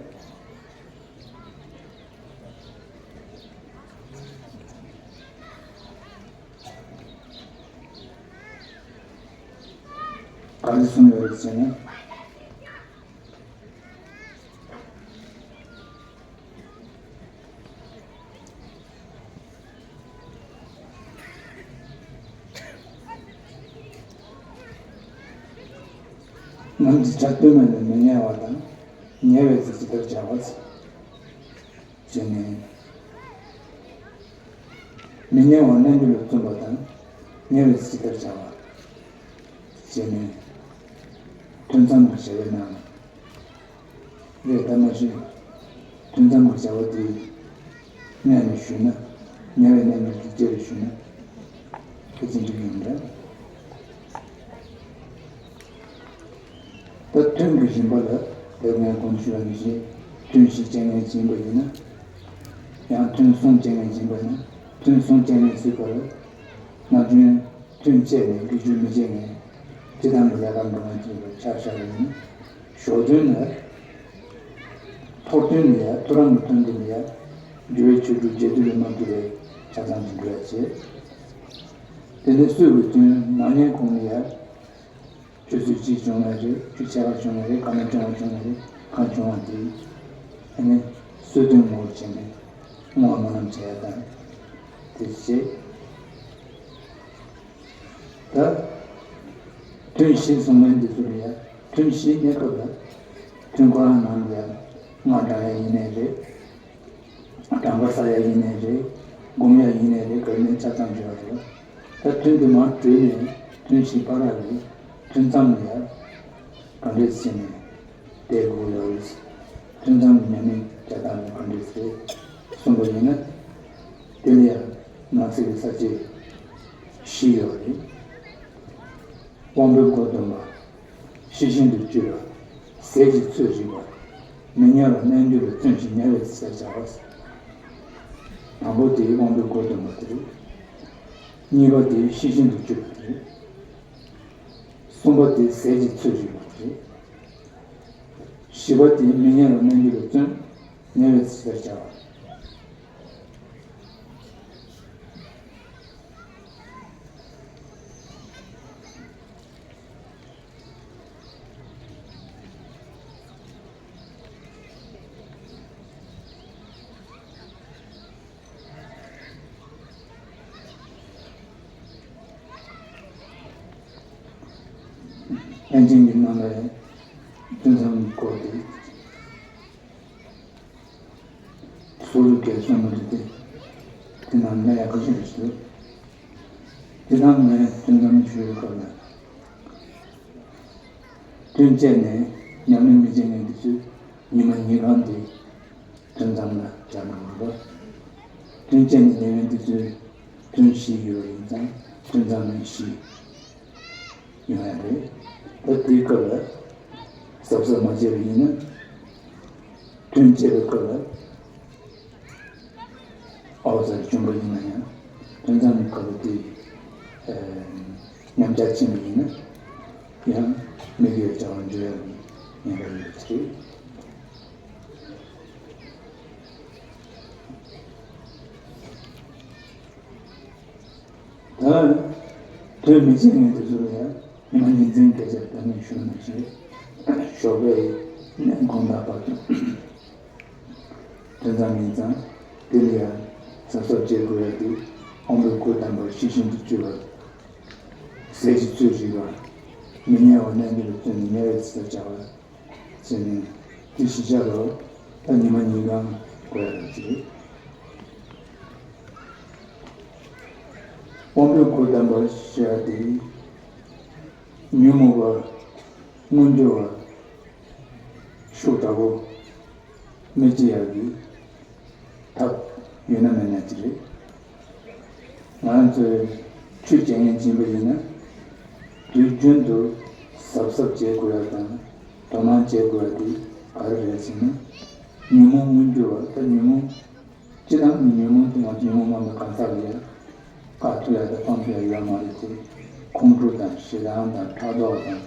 ག་རེ་གསུངས་ཡོད་རེད་ཟེར་ན། ནམ་འཆི་ཆ་སྟོད་སྨད་ལས་མི་ཉེ་བ་དང་། ཉེ་བའི་ཚེ་ཇི་ལྟར་བྱ་བ། བྱས་ནས། མི་ཉེ་བ་རྣལ་འབྱོར་ལ་བརྩོན་པ་དང་། ཉེ་བའི་ཚེ་ཇི་ལྟར་བྱ་བ། བྱས་ནས། ཐུན་མཚམས་ཀྱི་བྱ་བའི་ནང་། རེད་ད་མ་ཤེས། ཐུན་མཚམས་ཀྱི་བྱ་བ་དེ་སྔོན་ནས་ཞུས་ན། ཉེ་བའི་རྣལ་འབྱོར་གྱི་རྗེས་ལ་ཞུས་ན། ཕལ་ཆེར་འགྲིག་ཡོང་འདྲ། ད་ཐུན་གྱི་རིམ་པ་ལ་དེ་ངས་གོང་དུ་ཞུས་པ་ནང་བཞིན་ཐུན་བཞི་བྱེད་མཁན་ཡིན་པ་ཡིན་ན། ཡང་ཐུན་གསུམ་བྱེད་མཁན་ཡིན་པ་ཡིན་ན། ཐུན་གསུམ་བྱེད་མཁན་ཚོའི་བར་ན་ཐུན། ཐུན་བཅད་ནས་དགེ་བཅུ་མི་བྱེད་མཁན། སྤྱི་བཏང་གི་ལས་ཀ་འགྲོ་མཁན་ཚོའི་བར་ཆ་བཞག་པ་ཡིན་ན། ཞོགས་ཐུན་ལ། ཐོག་ཐུན་ལ་ཡ། ཐོ་རངས་ཀྱི་ཐུན་དེ་ལ་ཡ། འགྱུར་བའི་ཆོ་འཕྲུལ་རྒྱས་བསྡུས་ལས་མ་གྱུར་པའི་ཆ་ཚང་དུ་འགྲོ་ཡ་བྱེད། དེ་ནས་སྲོད་ཀྱི་ཐུན་མ་ཉལ་གོང་ལ་ཡ། ཆུ་ཚོད་གཅིག་བྱུང་བ་རེད། ཆུ་ཕྱེད་ཀ་བྱུང་བ་རེད། སྐར་མ་བཅོ་ལྔ་བྱུང་བ་རེད། གང་བྱུང་བ་དེ། ཨ་ནི་སྲོད་ཐུན་ངོ་བོར་བྱས་ནས་བསྔོ་བ་སྨོན་ལམ་བྱེད་ཡ་དང་། དེ་བྱེད། ད། ཐུན་བཞི་གསུངས་མཁན་འདི་ཚོ་ལ་ཡ། ཐུན་བཞིའི་གནས་སྐབས་ལ། ཐུན་ཁོ་རང་ནང་ལ་ཡ། སྔགས་བགྲང་ཡ་ཡིན་ནའི་རེད། གྲངས་ཀ་བསགས་ཡ་ཡིན་ནའི་རེད། སྒོམ་ཡ་ཡིན་ནའི་རེད། ག་ནས་ཆ་ཚང་བྱེད་པ་རེད། ད་ཐུན་དེ་མར་གྲོལ་ནས་ཐུན་བཞི་བར་ལ་ཡ། ཐུན་མཚམས་ལ་ཡ། ག་འདྲས་བྱས་ནས་བསྡད་དགོས་ཡོད་རེད། ཐུན་མཚམས་ཀྱི་ཉམས་ལེན་བྱ་སྟངས་ནི་ག་འདྲས་རེད་གསུངས་པ་ཡིན་ན། དེ་ལ་ཡང་ནང་གསེས་ཀྱི་ས་བཅད་བཞི་ཡོད་རེད། དབང་པོའི་སྒོ་སྡོམ་པ། ཤེས་བཞིན་དུ་སྤྱོད་པ། ཟས་ཀྱི་ཚོད་རིག་པ། མི་ཉལ་བར་རྣལ་འབྱོར་ལ་བརྩོན་ཞིང་ཉལ་བའི་ཚེ་ཟེར་བྱ་བ། དང་པོ་དེ་དབང་པོའི་སྒོ་སྡོམ་པ་དེ་རེད། གཉིས་པ་དེ་ཤེས་བཞིན་དུ་སྤྱོད་པ་དེ་རེད། གསུམ་པ་དེ་ཟས་ཀྱི་ཚོད་རིག་པ་དེ་རེད། བཞི་པ་དེ་མི་ཉལ་བར་རྣལ་འབྱོར་ལ་བརྩོན། ཉལ་བའི་ཚེ་ཟེར་བྱ་བ། ལྷན་ཅིག་གི་ནང་ལ་ཐུན་མཚམས་སྐོར་དེ། སོ་སོ་སྐད་གསུང་མི་འདུག་སྟེ། དེ་ནང་ལ་ཡག་པོ་ཞིག་རེད་ཟེར། དེ་དང་ངས་དོན་དམ་ཞུ་ཡོད་སྐབས་ལ། ཐུན་བཅད་ནས་ཉམས་ལེན་མི་བྱེད་མཁན་དེ་ཚོས་ཉི་མ་ཉིན་གང་དེ་ཐུན་མཚམས་ལ་བཞག་གནང་རོགས། ཐུན་བཅད་ནས་ཉལ་མཁན་དེ་ཚོས་ཐུན་བཞི་ཡོད་ཡིན་ཙང་ཐུན་མཚམས་ནས་བཞི། ཡོང་ཡ་རེད། ད་དེའི་སྐབས་ལ་གཟབ་གཟབ་མ་བྱས་པ་ཡིན་ན། ཐུན་བཅད་པའི་སྐབས་ལ་ཨའུ་ཚར་བྱུང་པ་ཡིན་ན་ཡང་། ཐུན་མཚམས་ཀྱི་སྐབས་ལ་དེ་ཉམས་ཆག་ཕྱིན་པ་ཡིན་ན། ཡང་མི་དགེ་བའི་བྱ་བ་འགྲོ་ཡ་ཡིན་པ་ཡོད་ཚེ། ད་དོན་མི་བྱེད་མཁན་དེ་ཚོ་ལ་ཡང་ཉི་མ་ཉིན་མཚན་སྐད་ཆ་གཏན་ནས་ཞུ་མི་བྱེད། ཞོགས་པའི་ནས་དགོང་དག་བར་དུ་དོན་དམ་ཡིན་ཙང་། དེ་ལ་ཡང་གཟབ་གཟབ་བྱེད་དགོས་ཡ་དེ་དབང་པོའི་སྒོ་དམ་པར་ཤེས་བཞིན་དུ་སྤྱོད་པ། ཟས་ཀྱི་ཚོད་རིག་པ། མི་ཉལ་བ་རྣལ་འབྱོར་པའི་དོན་ནི་དམྱལ་བའི་ཚུལ་བྱ་བ་ཟེར་ནས་དེ་བཞི་ཆ་ལ་ད་ཉི་མ་ཉིན་གང་དགོས་ཡ་རེད་ཅེས། དབང་པོའི་སྒོ་བསྡམས་པ་ཞེས་པ་དེ་ཉོན་མོངས་པ་མངོན་གྱུར་བ་ཤུགས་དྲག་པོ་མི་སྐྱེ་ཡག་གི་ཐབས་ཡོད་ན་མེད་ན་ཅི་རེད། ང་རང་ཚོས་ཆོས་བྱེད་མཁན་ཡིན་པ་ཡིན་ན་དུས་རྒྱུན་དུ་གཟབ་གཟབ་བྱེད་དགོས་ཡག་དང་དོ་སྣང་བྱེད་དགོས་ཡག་དེ་ག་རེ་རེད་ཟེར་ན། ཉོན་མོངས་མངོན་གྱུར་བ་ད་ཉོན་མོངས་སྤྱི་དང་ཉོན་མོངས་དེ་ང་ཚོ་ཉོན་མོངས་མ་མེད་གང་ཟག་ལ་ཡང་བཀག་ཐུབ་ཡག་དང་སྤང་ཐུབ་ཡག་ཡོད་མ་རེད་དེ། ཁོང་ཁྲོ་དང་ཞེ་སྡང་དང་ཕྲག་དོག་དང་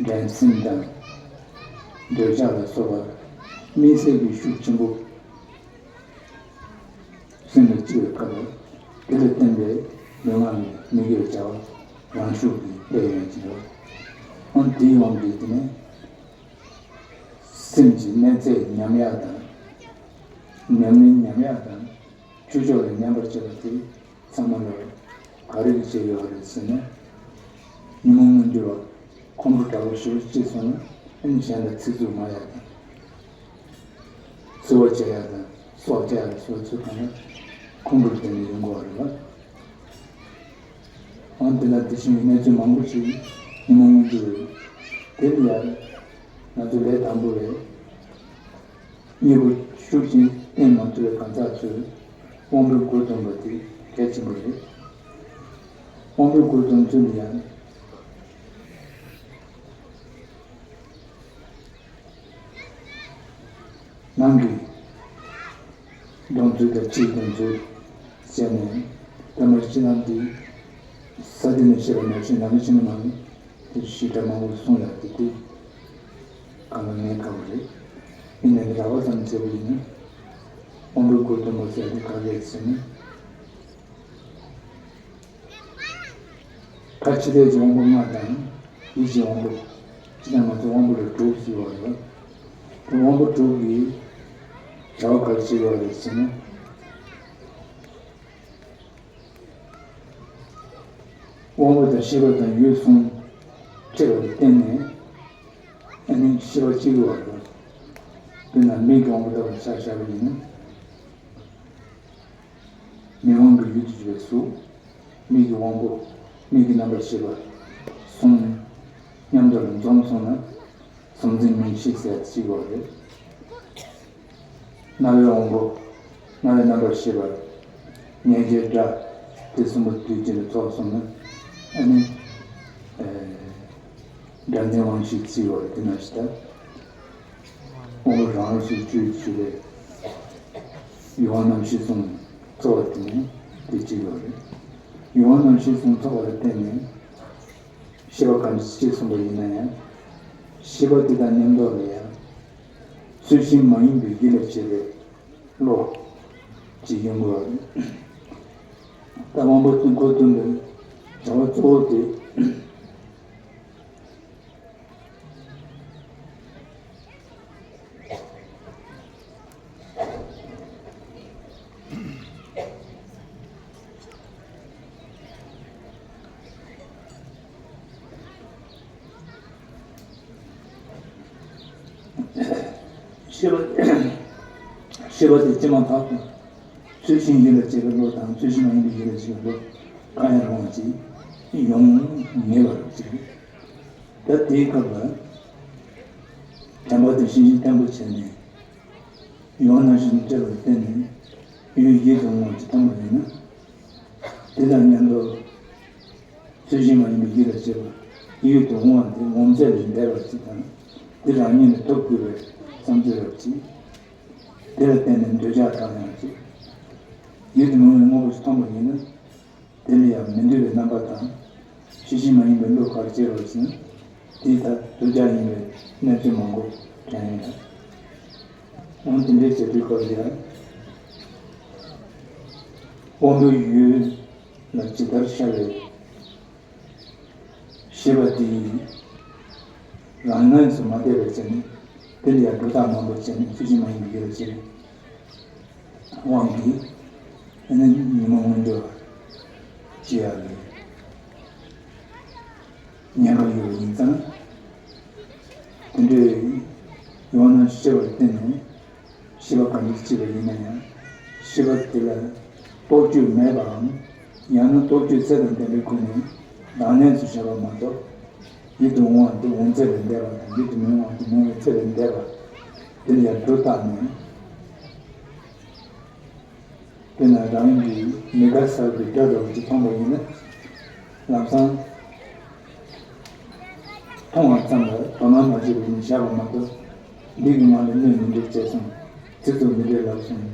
འགྲན་སེམས་དང་འདོད་ཆགས་ལ་སོགས་པ་དམིགས་བསལ་གྱི་ཤུགས་ཆེན་པོ་སེམས་ལ་སྐྱེ་བའི་སྐབས་དེ་ལ་བརྟེན་པའི་ལུས་ངག་གི་མི་དགེ་བའི་བྱ་བ་རང་ཤུགས་ཀྱིས་སྤེལ་ཡོང་གི་ཡོད། འོན་དེའི་དབང་གིས་དེ་ནས་སེམས་ཀྱི་གནས་ཚད་ཉམས་ཡག་དང་ཉམས་ལེན་ཉམས་ཡག་དང་། ཆོས་ཕྱོགས་ལ་ཉམས་པར་བྱེད་པ་དེ་ཚང་མ་ལ་ག་རེ་གི་བྱེད་ཡོད་རེད་ཟེར་ན། ཉོན་མོངས་མངོན་གྱུར་བ་ཁོང་ཁྲོ་དྲག་པོ་ཞེ་པོ་སྐྱེས་སོང་ན་ཨ་ནི་གཞན་ལ་ཚིག་རྩུབ་སྨྲ་ཡག་དང་། བསུ་བ་བྱེད་ཡག་དང་སྲོག་བཅད་ཡག་ལ་སོགས་ཚུལ་གང་ལ་ཁོང་ཁྲོ་དེ་ནི་ཡོང་གི་ཡོད་རེད་པ། འོན་ཏེ་ལ་དེ་བཞིན་གྱི་གནས་ཚུལ་མང་པོ་ཞིག་ཉོན་མོངས་མངོན་གྱུར་བའི་དེ་ལ་ཡང་ང་ཚོ་ལས་དང་པོ་རེད། གཉིས་པོ་ཤུགས་ཆེན་བསྟེན་མ་ཐུབ་པའི་གང་ཟག་ཚོས་དབང་པོའི་སྒོ་བསྡམས་པ་དེ་གལ་ཆེན་པོ་རེད། དབང་པོའི་སྒོ་བསྡམས་ཚུལ་ལ་ཡང་ནང་གི་སྡོམ་ཚུལ་དང་ཕྱིའི་སྡོམ་ཚུལ་བྱས་ནས་བླ་མ་སྤྱི་ནང་འདི་ས་འདི་ནས་བཤད་པ་ནང་བཞིན་ནང་གི་ཕྱི་མ་ནང་དེ་ཞིབ་ཕྲ་མང་པོ་གསུངས་ཡག་དེ་དེ་གང་ལ་ངས་དགའ་བ་རེད། ཡིན་ནའི་རགས་པ་ཙམ་བྱས་པ་ཡིན་ན་དབང་པོའི་སྒོ་བསྡམས་པ་ཟེར་དེ་ག་རེ་རེད་ཟེར་ན། ཕར་ཕྱི་ལས་ཀྱི་དབང་པོ་ལྔ་དང་ཡིད་ཀྱི་དབང་པོ་སྤྱི་དང་ང་ཚོ་དབང་པོ་ལ་དྲུག་ཟེར་བ་རེད། དབང་པོ་དྲུག་གིས་བྱ་བ་ག་རེ་བྱེད་པ་རེད་ཟེར་ན། དབང་པོ་དང་ཤེས་པ་དང་ཡུལ་གསུམ་ཕྲད་པ་ལ་བརྟེན་ནས་ཨ་ནི་ཤེས་པ་སྐྱེ་དགོས་པ་རེད། དཔེར་ན་མིག་གི་དབང་པོ་ལྟ་བུ་ཆ་བཞག་པ་ཡིན་ན། མིག་དབང་གི་ཡུལ་དུ་གྱུར་པའི་གཟུགས། མིག་གི་དབང་པོ། མིག་གི་རྣམ་པར་ཤེས་པ། གསུམ་མཉམ་དུ་ལ་འཛོམས་སོང་ན་གཟུང་འཛིན་མིག་ཤེས་ཟེར་ཅིག་ཡོད་རེད། རྣ་བའི་དབང་པོ། རྣ་བའི་རྣམ་པར་ཤེས་པ། ཉན་བྱའི་སྒྲ། དེ་གསུམ་པོ་དུས་གཅིག་ལ་ཚོགས་སོང་ན་ཨ་ནི། ཨེ། སྒྲ་འཛིན་དབང་ཤེས་ཅིག་ཡོད་རེད་དེ་ནང་བཞིན་ད། དབང་པོ་རང་རང་སོའི་སྤྱོད་ཡུལ་གྱི་ཡུལ་བའི་རྣམ་ཤེས་གསུམ་གཙོ་བོ་དེ་ནི་དེ་གཅིག་ཡོད་རེད། ཡུལ་བ་རྣམ་ཤེས་གསུམ་ཚོགས་པ་ལ་བརྟེན་ནས་ཤེས་པ་གང་ཅི་སྐྱེས་གསུངས་པ་ཡིན་ན་ཡང་། ཤེས་པ་དེ་དང་མཉམ་དུ་ལ་ཡང་ཚུལ་བཞིན་མ་ཡིན་པའི་ཡིད་ལ་བྱེད་པའི་བློ་ཅིག་ཡོང་དགོས་པ་རེད། ད་དབང་པོ་དེ་སྒོ་བསྡམས་པའི་བྱ་བ་གཙོ་བོ་དེ། ཤེས་པ། ཤེས་པ་དེ་སྐྱེས་མ་ཐག་ཏུ་ཚུལ་བཞིན་ཡིད་ལ་བྱེད་པའི་བློ་དང་ཚུལ་བཞིན་མ་ཡིན་པའི་ཡིད་ལ་བྱེད་པའི་བློ་གང་ཡང་རུང་བ་ཅིག་ཡོང་ངེས་པ་རེད་ཅིག་ད་དེའི་སྐབས་ལ་དྲན་པ་དེ་ཤིན་ཤིན་བརྟན་པོ་བྱས་ནས་ཡོང་ན་བཞིན་སྤྲད་པར་བརྟེན་ནས་ཡུལ་ཡིད་དུ་འོང་བ་ཅིག་མཐོང་བ་ཡིན་ན། དེ་དང་མཉམ་དུ་ཚུལ་བཞིན་མ་ཡིན་པའི་ཡིད་ལ་བྱེད་པ་ཡིད་དུ་འོང་བ་དེ་ངོ་མཚར་ལས་འདས་པ་ཅིག་དང་དེ་རང་ཉིད་ནས་ཐོབ་དགོས་པའི་བསམ་ཚུལ་རབ་ཅིག་དེ་ལ་བརྟེན་ནས་འདོད་ཆགས་དྲག་ཡང་ཅིག་ཡིད་དུ་འོང་བའི་དངོས་པོ་ཞིག་མཐོང་བ་ཡིན་ན། དེ་ལ་ཡང་མི་འདོད་པའི་རྣམ་པ་དང་། ཤེས་བཞིན་མ་ཡིན་པའི་བློ་ག་རེ་སྐྱེ་རོགས་ཟིན། དེ་ལྟར་འདོད་ཆགས་ཡིན་པའི་གནས་ཚུལ་མང་པོ་དྲན་ཡོད། འོན་ཏེ་འདྲའི་བྱེད་དུས་སྐབས་ལ་ཡང་། དབང་པོའི་ཡུལ་ལ་ཇི་ལྟར་ཤར་བའི་ཤེས་པ་དེ་ཡིས་རང་ངོས་སུ་མ་བལྟས་པར་བྱས་ནས་དེ་ལ་ཡང་སྒྲོ་བཏགས་མང་པོ་བྱས་ནས་ཚུལ་བཞིན་མ་ཡིན་པའི་ཡུལ་ལ་སྐྱེ་བའི་དབང་གིས་ཨ་ནི་ཉོན་མོངས་མངོན་གྱུར་བ་སྐྱེ་ཡག་གི་ ཉེན་ཁ་ཡོད་པ་ཡིན་ཙང་། དེ་འདྲའི་ཡོང་ན་ཤི་བར་བརྟེན་ནས་ཤི་བ་གང་ཞིག་སྐྱེས་པ་ཡིན་ན་ཡང་། ཤི་བ་དེ་ལ་རྟོག་དཔྱོད་མེད་པའམ། ཡང་ན་རྟོག་དཔྱོད་ཚད་དང་ལྡན་པའི་སྒོ་ནས་བདག་ཉིད་དུ་བྱ་བ་མ་གཏོགས། ཡིད་དུ་འོང་བ་དེ་འོང་ཚད་ལས་འདས་པ་དང་། ཡིད་དུ་མི་འོང་བ་དེ་མི་འོང་བའི་ཚད་ལས་འདས་པ་དེ་ལ་ཡང་སྒྲོ་བཏགས་ནས། དཔེར་ན་རང་གིས་མི་དགའ་ས་གི་སྒྲ་འདྲ་བོ་ཅིག་མཐོང་བ་ཡིན་ན། ལམ་སང་མཐོང་བ་ཙམ་ལ་དོ་སྣང་མ་བྱས་པ་ཡིན་བཞག་པ་མ་གཏོགས། འདི་གི་ངང་ལ་གནོད་མི་འདྲ་བྱས་སོང་། ཚིག་རྩུབ་མི་འདྲ་ལབ་སོང་།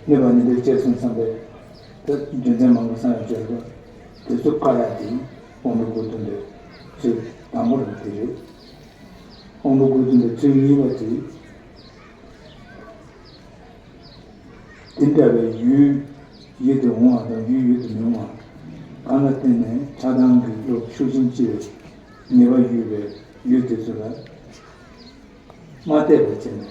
གནོད་པ་མི་འདྲ་བྱས་སོང་བསམ་པའི། ད་རྒྱུ་མཚན་མང་པོ་བསམ་ཡག་བྱས་པ། དེ་ཚོ་བཀག་ཡག་དེ་དབང་པོ་དགུ་སྟོན་པའི་ཚུལ་དང་པོ་རང་དེ་རེད། དབང་པོ་དགུ་སྟོན་པའི་ཚུལ་གཉིས་པ་དེ། དེ་འདྲ་བའི་ཡུལ་ཡིད་དུ་འོང་བ་དང་ཡུལ་ཡིད་དུ་མི་འོང་བ་གང་ལ་བརྟེན་ནས་ཆགས་སྡང་གི་བློ་ཤུགས་ཆེན་སྐྱེ་བའི་ཉེས་པ་ཡོད་པའི་ཡུལ་དེ་ཚོ་ལ་མ་བལྟས་པར་བྱས་ནས།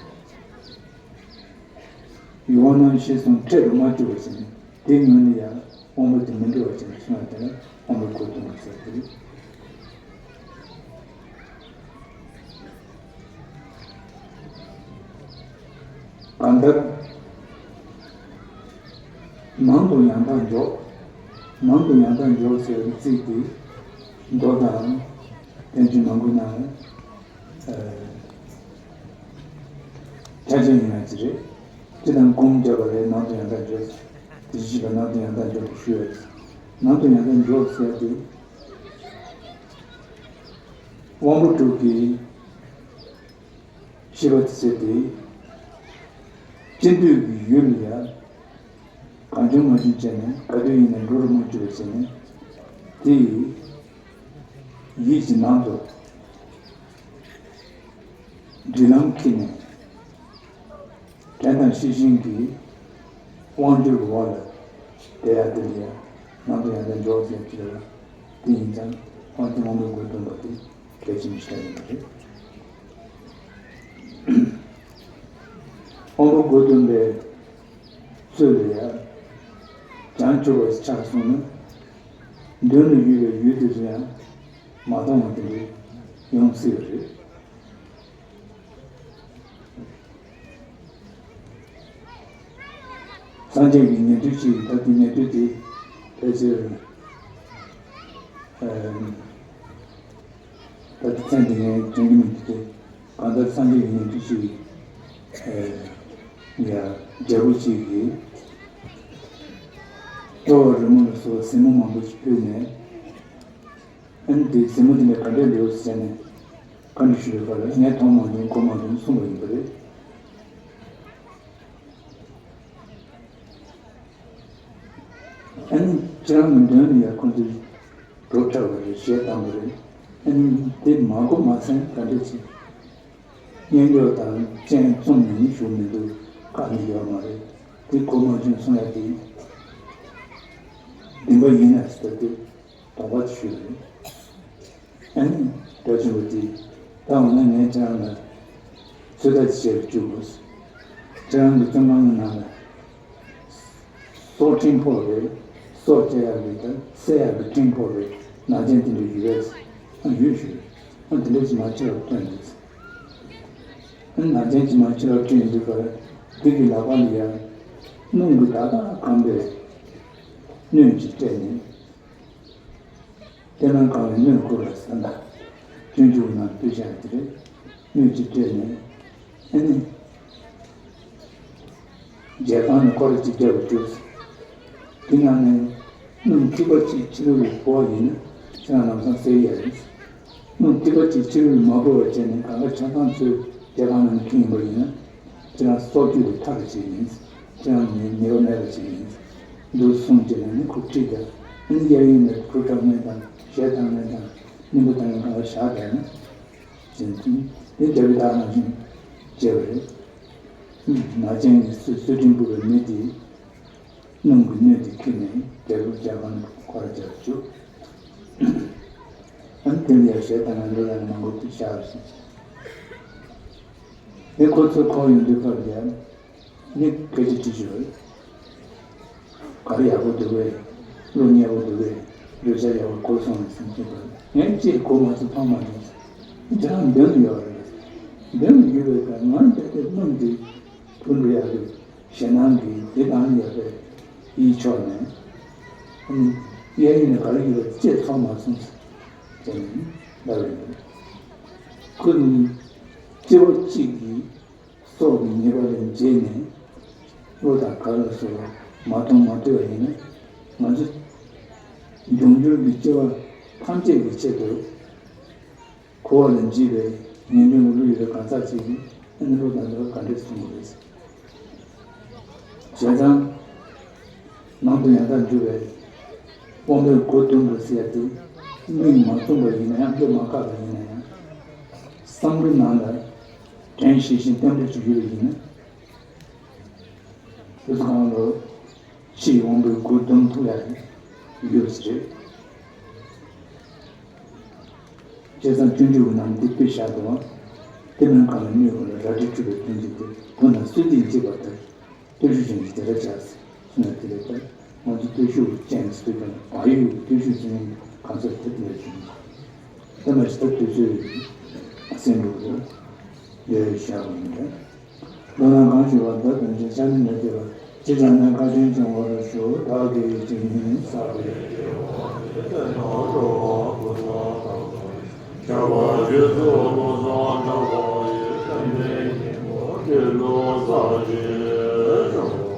ཡུལ་དབང་རྣམ་ཤེས་སོང་འཕྲལ་དུ་མ་བཅུག་པར་བྱས་ནས། དེའི་ངང་ནས་ཡང་དབང་པོ་དེ་མི་འགྲོ་བར་བྱས་ནས་སོང་བ་དེ་ལ་དབང་པོའི་སྒོ་སྟོན་པ་ཟེར་གྱི་རེད། གང་ལྟར། མང་དུ་ཡང་དག་འཇོག་མང་དུ་ཡང་དག་འཇོག་ཟེར་བའི་ཚིག་དེ་མདོ་དང་བསྟན་བཅོས་མང་པོའི་ནང་ལ་ཨ། ཆ་ཆེན་ཡིན་ཡང་ཅི་རེད། སྤྱི་དང་གོང་བརྗོད་པ་ལས་མང་དུ་ཡང་དག་འཇོག་དེ་བཞི་པ་མང་དུ་ཡང་དག་འཇོག་ཏུ་ཞུ་ཡོད། མང་དུ་ཡང་དག་འཇོག་ཟེར་ཏེ། དབང་པོ་དྲུག་གི་ཤེས་པ་དེ་བྱས་ཏེ། སྤྱི་འདོད་ཀྱི་ཡུལ་ལ་ཡང་གང་བྱུང་མང་བྱུང་བྱས་ནས་ག་དུས་ཡིན་ན་འགྲོ་རུ་མ་བཅུག་པ་བྱས་ནས། དེ་ཡི་ཡིད་ཀྱི་ནང་དུ་སྒྲིག་ལམ་འཁྱེར་ནས། དྲན་དང་ཤེས་བཞིན་གྱི་དབང་སྒྱུར་གྱི་འོག་ལ་བསྡད་ཡག་དེ་ལ་ཡང་མང་དུ་ཡང་དག་འཇོག་ཟེར་གྱི་རེད་ལ། དེ་ཡིན་ཙང་དབང་དུ་དབང་པོའི་སྒོ་སྟོན་པ་དེ་གལ་ཆེན་པོ་ཞིག་ཡིན་པ་རེད། དབང་པོའི་སྒོ་སྟོན་པའི་ཚུལ་ལ་ཡང་བྱང་ཆུབ་པ་ཆགས་སོང་ན། མདུན་ལ་ཡོད་པའི་ཡུལ་དེ་ཚོ་ཡང་མ་མཐོང་བ་དེ་འདྲ་ཡོང་སྲིད་པ་རེད། སངས་རྒྱས་ཀྱི་ཉན་ཐོས་ཅིག་ད་ལྟའི་ཉན་ཐོས་དེ་ཕལ་ཆེར། ཨ། ད་ལྟའི་མཚན་དེ་ངས་དྲན་གྱི་མི་འདུག་སྟེ། གང་ལྟར་སངས་རྒྱས་ཀྱི་ཉན་ཐོས་ཅིག་ཨ། ཡ། རྒྱལ་པོ་ཅིག་གིས་གཡོ་བ་རི་མོ་ལ་སོགས་ཟིལ་མོ་མང་པོ་ཞིག་ཕུལ་ནས། ཨ་ནི་དེ་ཟིལ་མོ་དེ་ནས་ག་འདྲས་འདུག་ཟེར་ནས་བཀའ་འདྲི་ཞུས་པའི་སྐབས་ལ། ངས་མཐོང་མ་མྱོང་གོ་མ་མྱོང་གསུངས་པ་ཡིན་པ་རེད། ཨ་ནི་ཁྱེད་རང་གི་མདུན་ལ་ཡང་ཁོང་ཚོས་བྲོ་འཁྲབ་པ་རེད། གཞས་བཏང་བ་རེད། ཨ་ནི་དེ་མ་གོ་མ་ཟིན་ག་འདྲས་བྱས། སྙན་གྲགས་དང་སྤྱན་བཙུམ་ནས་ནི་བཞུགས་མི་འདུག་བཀག་ནི་ཡོད་མ་རེད། དེ་གོ་མ་བྱུང་གསུང་ཡ་དེ་བདེན་པ་ཡིན་ན་ཟེར་ཏེ་དོགས་པ་ཞུས་རེད། ཨ་ནི་དགྲ་བཅོམ་པ་དེས། ད་འོ་ན་ངས་ཁྱེད་རང་ལ་ཚོད་ལྟ་ཅིག་བྱེད་རུ་བཅུག་གོ། ཁྱེད་རང་གི་བཙོན་ཁང་གི་ནང་ལ་སྲོག་ཕྲེང་ཕོག་རེད། སྲོག་བཅད་ཡག་གི་དང་བསད་ཡག་གི་ཕྲེང་ཕོག་རེད། ནག་ཅན་དེ་འདྲ་ཡོད་པས། ཨ། ཡོད་ཞུ། ཨ། དེ་འདྲ་ཅིག་མ་ཁྱེར་བར་སྟོན་འདུག་ཨ། ནག་ཅན་ཅིག་མ་ཁྱེར་བར་སྟོན་འདུག་པར། དེ་གི་ལག་པ་ལ་ཡང་སྣུམ་གྱིས་བདག་བདག་གང་པའི་སྣོད་ཅིག་སྤྲད་ནས། ལྟད་མོ་གང་བའི་སྣོད་ཁུར་བ་ཟེར་ན། སྤྱོད་འཇུག་ནང་ལྟོས་བྱ་དེ་རེད། སྣོད་ཅིག་སྤྲད་ནས། ཨ་ནི་རྒྱལ་ཁང་ནས་སྐོར་ར་གཅིག་རྒྱབ་པར་བཅུག་དེ་ནང་ནས་སྣུམ་ཐིགས་པ་གཅིག་ཕྱི་རོལ་ལ་བུ་བ་ཡིན་ན། ཁྱེད་རང་ལམ་སང་བསད་ཡ་ཡིན། སྣུམ་ཐིགས་པ་གཅིག་ཕྱི་རོལ་ལ་མ་བུ་བ་བྱས་ནས་གང་ག་ཆ་ཚང་ཚོས་རྒྱལ་ཁང་ནང་ནས་ཁྱེར་ཡོང་པ་ཡིན་ན། ཁྱེད་རང་སྲོག་གཅོད་ལས་ཐར་བ་ཞིག་ཡིན། ཁྱེད་རང་ཉེས་ཉེས་པ་མེད་པ་ཞིག་ཡིན། འདུག་གསུངས་བྱས་ནས་ནི་ཁོ་ཁྲིད་དང་། ཨ་ནི་གཡས་གཡོན་ནས་བྲོ་འཁྲབ་མཁན་དང་གཞས་བཏང་མཁན་དང་སྙན་པོ་བཏང་མཁན་གང་ག་བཞག་བསྡད་ན། བྱས་ཙང་དེ་རྒྱལ་པོའི་རྟགས་ནང་བཞིན་བྱས་པ་རེད། ནག་ཅན་གྱི་གསོད་གསོད་ཕྲེང་ཕོག་པའི་མི་དེས་སྣུམ་གྱི་སྣོད་དེ་ཁྱེར་ནས་རྒྱལ་པོའི་རྒྱལ་ཁང་ནང་སྐོར་ར་རྒྱག་བཅུག་ཨ་ནི་དེ་ལ་ཡང་གཞས་བཏང་མཁན་ལོ་ལ་མང་པོ་དེ་བཞག་རེད། དེ་ཁོ་ཚོ་འཁོར་ཡོང་དུས་སྐབས་ལ་ཡང་མི་སྐད་ཆ་དྲིས་བྱུང་བས། ག་རེ་ཡག་པོ་འདུག་གས། གླུ་སྙན་པོ་འདུག་གས། བརྗོད་བྱ་ཡག་པོ་གོ་སོང་བས་སེམས་ཅན་པ། ངས་ཅིག་གོ་མ་སོང་མཐོང་མ་མྱོང་། འདི་ལ་འདོན་ཡོད་རེད། འདོན་ཡོད་པའི་ཁར་ང་ད་ལྟའི་སྣུམ་འདི་བུ་འགྲོ་ཡག་གི་ཞེད་སྣང་གིས་འདི་དང་ཡོད་པའི་ཡིད་ཕྱོགས་ནས། གཡས་གཡོན་ནས་ག་རེ་ཡོད་པ་ཅིག་མཐོང་མ་སོང་ཟེར་ནས་ལབ་པ་ཡིན། ཁོ་ནི་སྐྱེ་བ་གཅིག་གིས་སྲོག་གི་ཉེས་པ་ལས་འབྱེད་ནས་བློ་དང་ག་ལ་སོགས་པ་མ་མཐོང་མ་ཐོས་པ་ཡིན་ན། ང་ཚོ་འབྱུང་འགྱུར་གྱི་སྐྱེ་བ་ཐམས་ཅད་ཀྱི་ཆེད་དུ་འཁོར་བ་ལས་འཇིགས་པའི་ངེས་འབྱུང་གི་བློ་ཡོད་པའི་གང་ཟག་ཅིག་གིས་ཨ་ནི་བློ་དང་ལྡན་པ་ག་འདྲས་མཐོང་དགོས་རེད། བྱས་ཙང་། ནང་དུ་ཡང་དག་འགྱུར་བའི་དབང་པོའི་སྒོ་བསྡམས་པ་ཟེར་ཡ་དེ། མིག་མ་བཙུམས་པ་ཡིན་ན་ཡང་། བློ་མ་བཀག་པ་ཡིན་ན་ཡང་། བསམ་བློའི་ནང་ལ་དྲན་ཤེས་བཞིན་གཏན་པོ་ཅིག་ཡོད་པ་ཡིན་ན། དེ་ཚོ་གང་ལ་ཕྱིའི་དབང་པོའི་སྒོ་བསྡམས་ཐུབ་ཡ་ཡོད་ས་རེད། བྱས་ཙང་སྤྱོད་འཇུག་གི་ནང་འདི་དཔེ་བཞག་འདུག་པ། དེ་མིན་གང་ལ་གནོད་དགོས་ལ་རལ་གྲི་འཁྲུད་པའི་དོན་གྱིས་ཏེ། དོན་དང་སྲིད་དེ་འཇིག་པ་ལྟར། བརྟུལ་ཞུགས་ཅན་གྱིས་དེ་ལྟར་བྱ། གསུངས་ཡ་དེ་ལས་ལྟར། ང་ཚོ་བརྟུལ་ཞུགས་ཅན་གྱི་སྲོལ་རྒྱུན་བག་ཡོད་ཀྱི་བརྟུལ་ཞུགས་ཅན་གང་ཟག་དེ་དེ་ལས་བྱུང་། ད་མ་ཞིག་ད་དུས་ཚོད་ཟིན་འགྲོ་གི་ཡོད། ཡོད་བཞག་པ་ཡིན་པས། མདོར་ན་གང་ཞུ་བ་ད་དོན་ཆེན་ཆ་ནི་མེད་དེ་བ། ཅི་བྱ་ན་བཀའ་དྲིན་ཆེན་པོར་ཞུ། བདག་གིས་ཇི་སྙེད་བསགས་པའི་བྱ་བ་རྗེས་སུ་ལུས་སུ་འཇོག་པ་ཡི། བསྟན་པའི་སྙིང་པོ་འདི་ལུས་བསགས་ཤིང་།